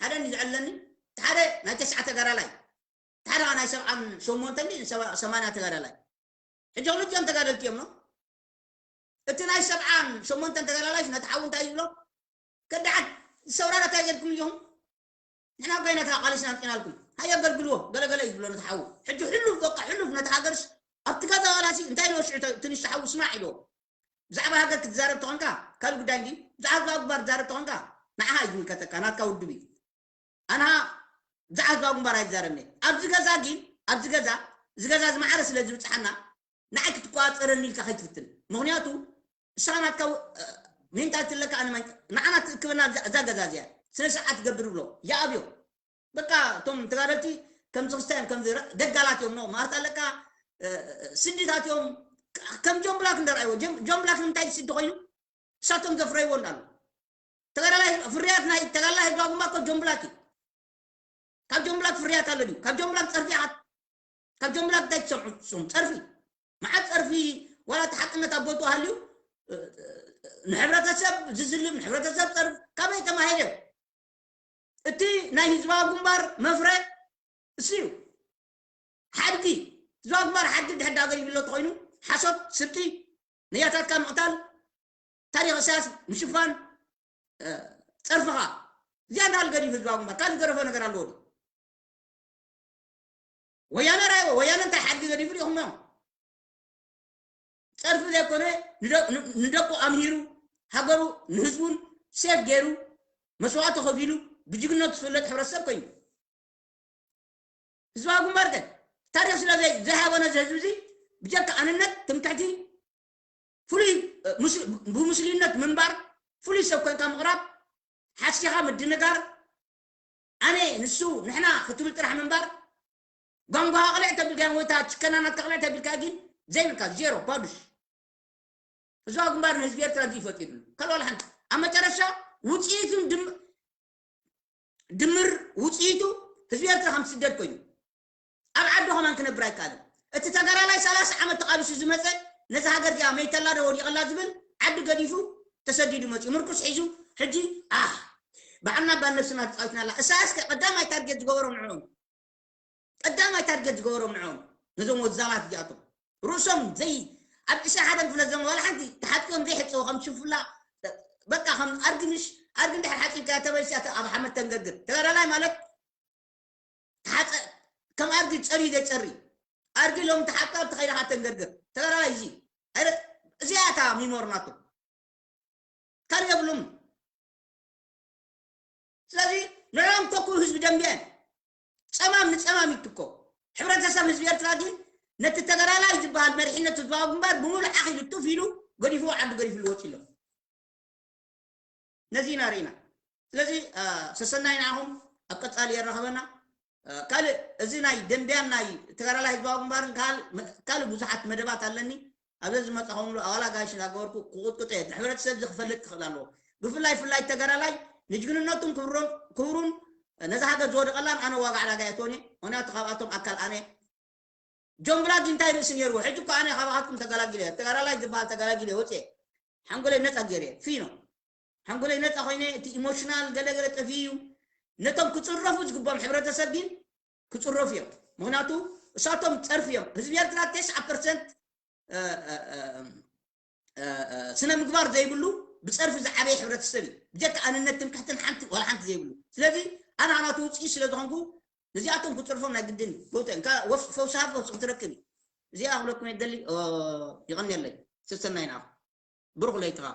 ሓደ ንዝዕለኒ እቲ ሓደ ናይ ተስዓ ተጋዳላይ እቲ ሓደ ናይ ሰብዓን ሸሞንተን ሰማንያ ተጋዳላይ ሕጂ ክልቲኦም ተጋደልቲ እዮም ነው እቲ ናይ ሰብዓን ሸሞንተን ተጋዳላይ ነቲ ሓው እንታይ ይብሎ ከዳዓት ሰውራና እንታይ ጌርኩም ኣለኹም ንሕና ኮይና ከዓ ቃልስና ኣምፂናልኩም ሃየ ኣገልግልዎ ገለገለ እዩ ዝብሎ ነቲ ሓዉ ሕጂ ሕሉፍ በቃ ሕሉፍ ነቲ ሃገርስ ኣብቲ ገዛ ዋላሲ እንታይ ኢልዎ ሽዑ ትንሽ ሓዉ ስማዕ ኢልዎ ብዛዕባ ሃገር ክትዛረብ ተኾንካ ካልእ ጉዳይ እንዲ ብዛዕባ ግባር ትዛረብ ተኾንካ ንዓኻ እዩ ዝምልከተካ ናትካ ውድብ እዩ ኣንሃ ብዛዕባ ግባር ኣይዛረብኒ ኣብዚ ገዛ ግን ኣብዚ ገዛ እዚ ገዛ ዝማዕረ ስለ ዝብፅሓና ንዓይ ክትቆፃፀረኒ ኢልካ ከይትፍትን ምኽንያቱ ንስኻ ናትካ ሜንታሊቲ ኣለካ ኣነ ንዓና ትእክበና እዛ ገዛ እዚኣ ስነ ስርዓት ትገብር ብሎ ይኣብዮ በቃ እቶም ተጋደልቲ ከምዚ ክስታይ እዮም ከምዚ ደጋላት እዮም ነው ማለት ኣለካ ስድታት እዮም ከም ጆን ብላክ እንደርኣይዎ ጆን ብላክ ንምንታይ ስዲ ኮይኑ እሳቶም ዘፍረይዎ እንዳሉ ተጋዳላይ ፍርያት ናይ ተጋዳላይ ህዝባዊ ግንባር እኮ ጆን ብላክ እዩ ካብ ጆን ብላክ ፍርያት ኣሎ ድዩ ካብ ጆን ብላክ ፀርፊ ኢኻ ካብ ጆን ብላክ እንታይ ትሰምዑ ትሰሙ ፀርፊ መዓት ፀርፊ ዋላ እቲ ሓቅነት ኣብ ቦትኡ ሃልዩ ንሕብረተሰብ ዝዝልም ንሕብረተሰብ ፀርፊ ካበይ ተማሂርዮ እቲ ናይ ህዝባዊ ግንባር መፍረ እሱ እዩ ሓድጊ ህዝባዊ ግንባር ሓድጊ ድሕር ዳገር ይብሎ ተኮይኑ ሓሶት ስርቂ ንያታትካ ምቕታል ታሪኽ እሳያስ ምሽፋን ፀርፍኻ እዚኣ እንዳል ገዲፍ ህዝባዊ ግንባር ካልእ ዝገረፎ ነገር ኣለዎ ወያነ ራይዎ ወያነ እንታይ ሓድጊ ገዲፉ ዲኹም ፀርፊ ዘይኮነ ንደቁ ኣምሂሩ ሃገሩ ንህዝቡን ሴፍ ገይሩ መስዋእቲ ከፊሉ ብጅግነቱ ዝፍለጥ ሕብረተሰብ ኮይኑ ህዝባዊ ግንባር ግን ታሪክ ስለ ዘይሃበ ነዚ ህዝቢ እዚ ብጀካ ኣንነት ትምክሕቲ ፍሉይ ብሙስሊምነት ምንባር ፍሉይ ሰብ ኮይንካ ምቕራብ ሓሲኻ ምድንጋር ኣነ ንሱ ንሕና ክትብል ጥራሕ ምንባር ጓንጓ ኣቕልዕ ተቢልካ ወይታ ችከናናት ከቕልዕ ተቢልካ ግን ዘይብልካ ዜሮ ባዱሽ ህዝባዊ ግንባር ንህዝቢ ኤርትራ እዚ ይፈጢሩሉ ካልእ ዋላ ሓንቲ ኣብ መጨረሻ ውፅኢቱን ድምር ውፅኢቱ ህዝቢ ኤርትራ ከም ትስደድ ኮይኑ ኣብ ዓዱ ከማን ክነብር ኣይከኣልን እቲ ተጋዳላይ ሰላሳ ዓመት ተቃሊሱ ዝመፀ ነዚ ሃገር እዚኣ መይተላ ዶ ወዲቐላ ዝብል ዓዲ ገዲፉ ተሰዲዱ መፅኡ ምርኩስ ሒዙ ሕጂ ኣህ ባዕልና ባነብስና ተፃዊትና ኣላ እሳያስ ቀዳማይ ታርጌት ዝገበሮም ንዕኦም ቀዳማይ ታርጌት ዝገበሮም ንዕኦም ነዞም ወዛላት እዚኣቶም ርእሶም ዘይ ኣብ ዕስራ ሓደ ክፍለ ዘመን ዋላ ሓንቲ ተሓጥዮም ዘይሕፀቡ ከም ሽፉላ በቃ ከም ኣድጊ ምሽ ኣድጊ እንድሕር ሓፂብካያ ተመልስያ ኣብ ሓመድ ተንገርግር። ተጋዳላይ ማለት ተሓፀ ከም ኣድጊ ፀሪ ዘይፀሪ ኣድጊ ሎም ተሓጣብ ተኸይዳ ተንገርግር። ተጋዳላይ እዚ እዚኣ እታ ሚሞር ናቱ ካልእ የብሉም። ስለዚ ንዕኦም ተኩ ህዝቢ ደንብየን ጸማም ንጸማም ይትኮ። ሕብረተሰብ ህዝቢ ኤርትራ ግን ነቲ ተጋዳላይ ዝበሃል መሪሕነት ህዝባዊ ግንባር ብምሉእ ዓኺሉ ቱፍ ኢሉ ገዲፍዎ ዓዲ ገዲፍሉ ወፂ ኣሎ። ነዚ ኢና ርኢና። ስለዚ ሰሰናይ ንዓኹም ኣብ ቀጻሊ የራኸበና። ካልእ እዚ ናይ ደንብያን ናይ ተጋዳላይ ህዝባዊ ግንባርን ካልእ ብዙሓት መደባት ኣለኒ። ኣብዚ ዝመጻኹምሉ ኣዋላ ጋሽ እናገበርኩ ክቕጥቅጦ እየ። ንሕብረተሰብ እዚ ክፈልጥ ክኽእል ኣለዎ። ብፍላይ ፍላይ ተጋዳላይ ንጅግንነቱን ክብሩን ነዛ ሃገር ዝወደቐላን ኣነ ዋጋ ዕዳጋ እየ ትኾን እየ። ምኽንያቱ ካብኣቶም ኣካል ኣነ ጆን ብላጅ እንታይ ርእሲ ነይርዎ? ሕጂ እኮ ኣነ ካባኻትኩም ተገላጊለ እየ። ተጋዳላይ ዝበሃል ተገላጊለ እየ ወፅየ። ሓንጎለይ ነፃ ገይረ እየ። ፊኖ ሓንጎለይ ነፃ ኮይነ እቲ ኢሞሽናል ገለገለ ጠፊኡ እዩ። ነቶም ክፅረፉ ዝግብኦም ሕብረተሰብ ግን ክፅረፉ እዮም። ምክንያቱ እሳቶም ፀርፊ እዮም። ህዝቢ ኤርትራ ተስዓ ፐርሰንት ስነ ምግባር ዘይብሉ ብፀርፊ ዝዓበየ ሕብረተሰብ እዩ። ብጀካ ኣንነት ትምክሕትን ሓንቲ ዋላ ሓንቲ ዘይብሉ። ስለዚ ኣነ ኣናቱ ውፅኢ ስለ ዝኾንኩ ነዚኣቶም ክፅርፎም ናይ ግድን እዩ። ጎተ እንካ ወፍ ፈውስሃ ፈውስ ክትረክብ እዩ። እዚኣ ክብለኩም የደሊ ይቐንየለይ። ሰሰናይ ንዓኹም። ብሩኽ ለይትኻ።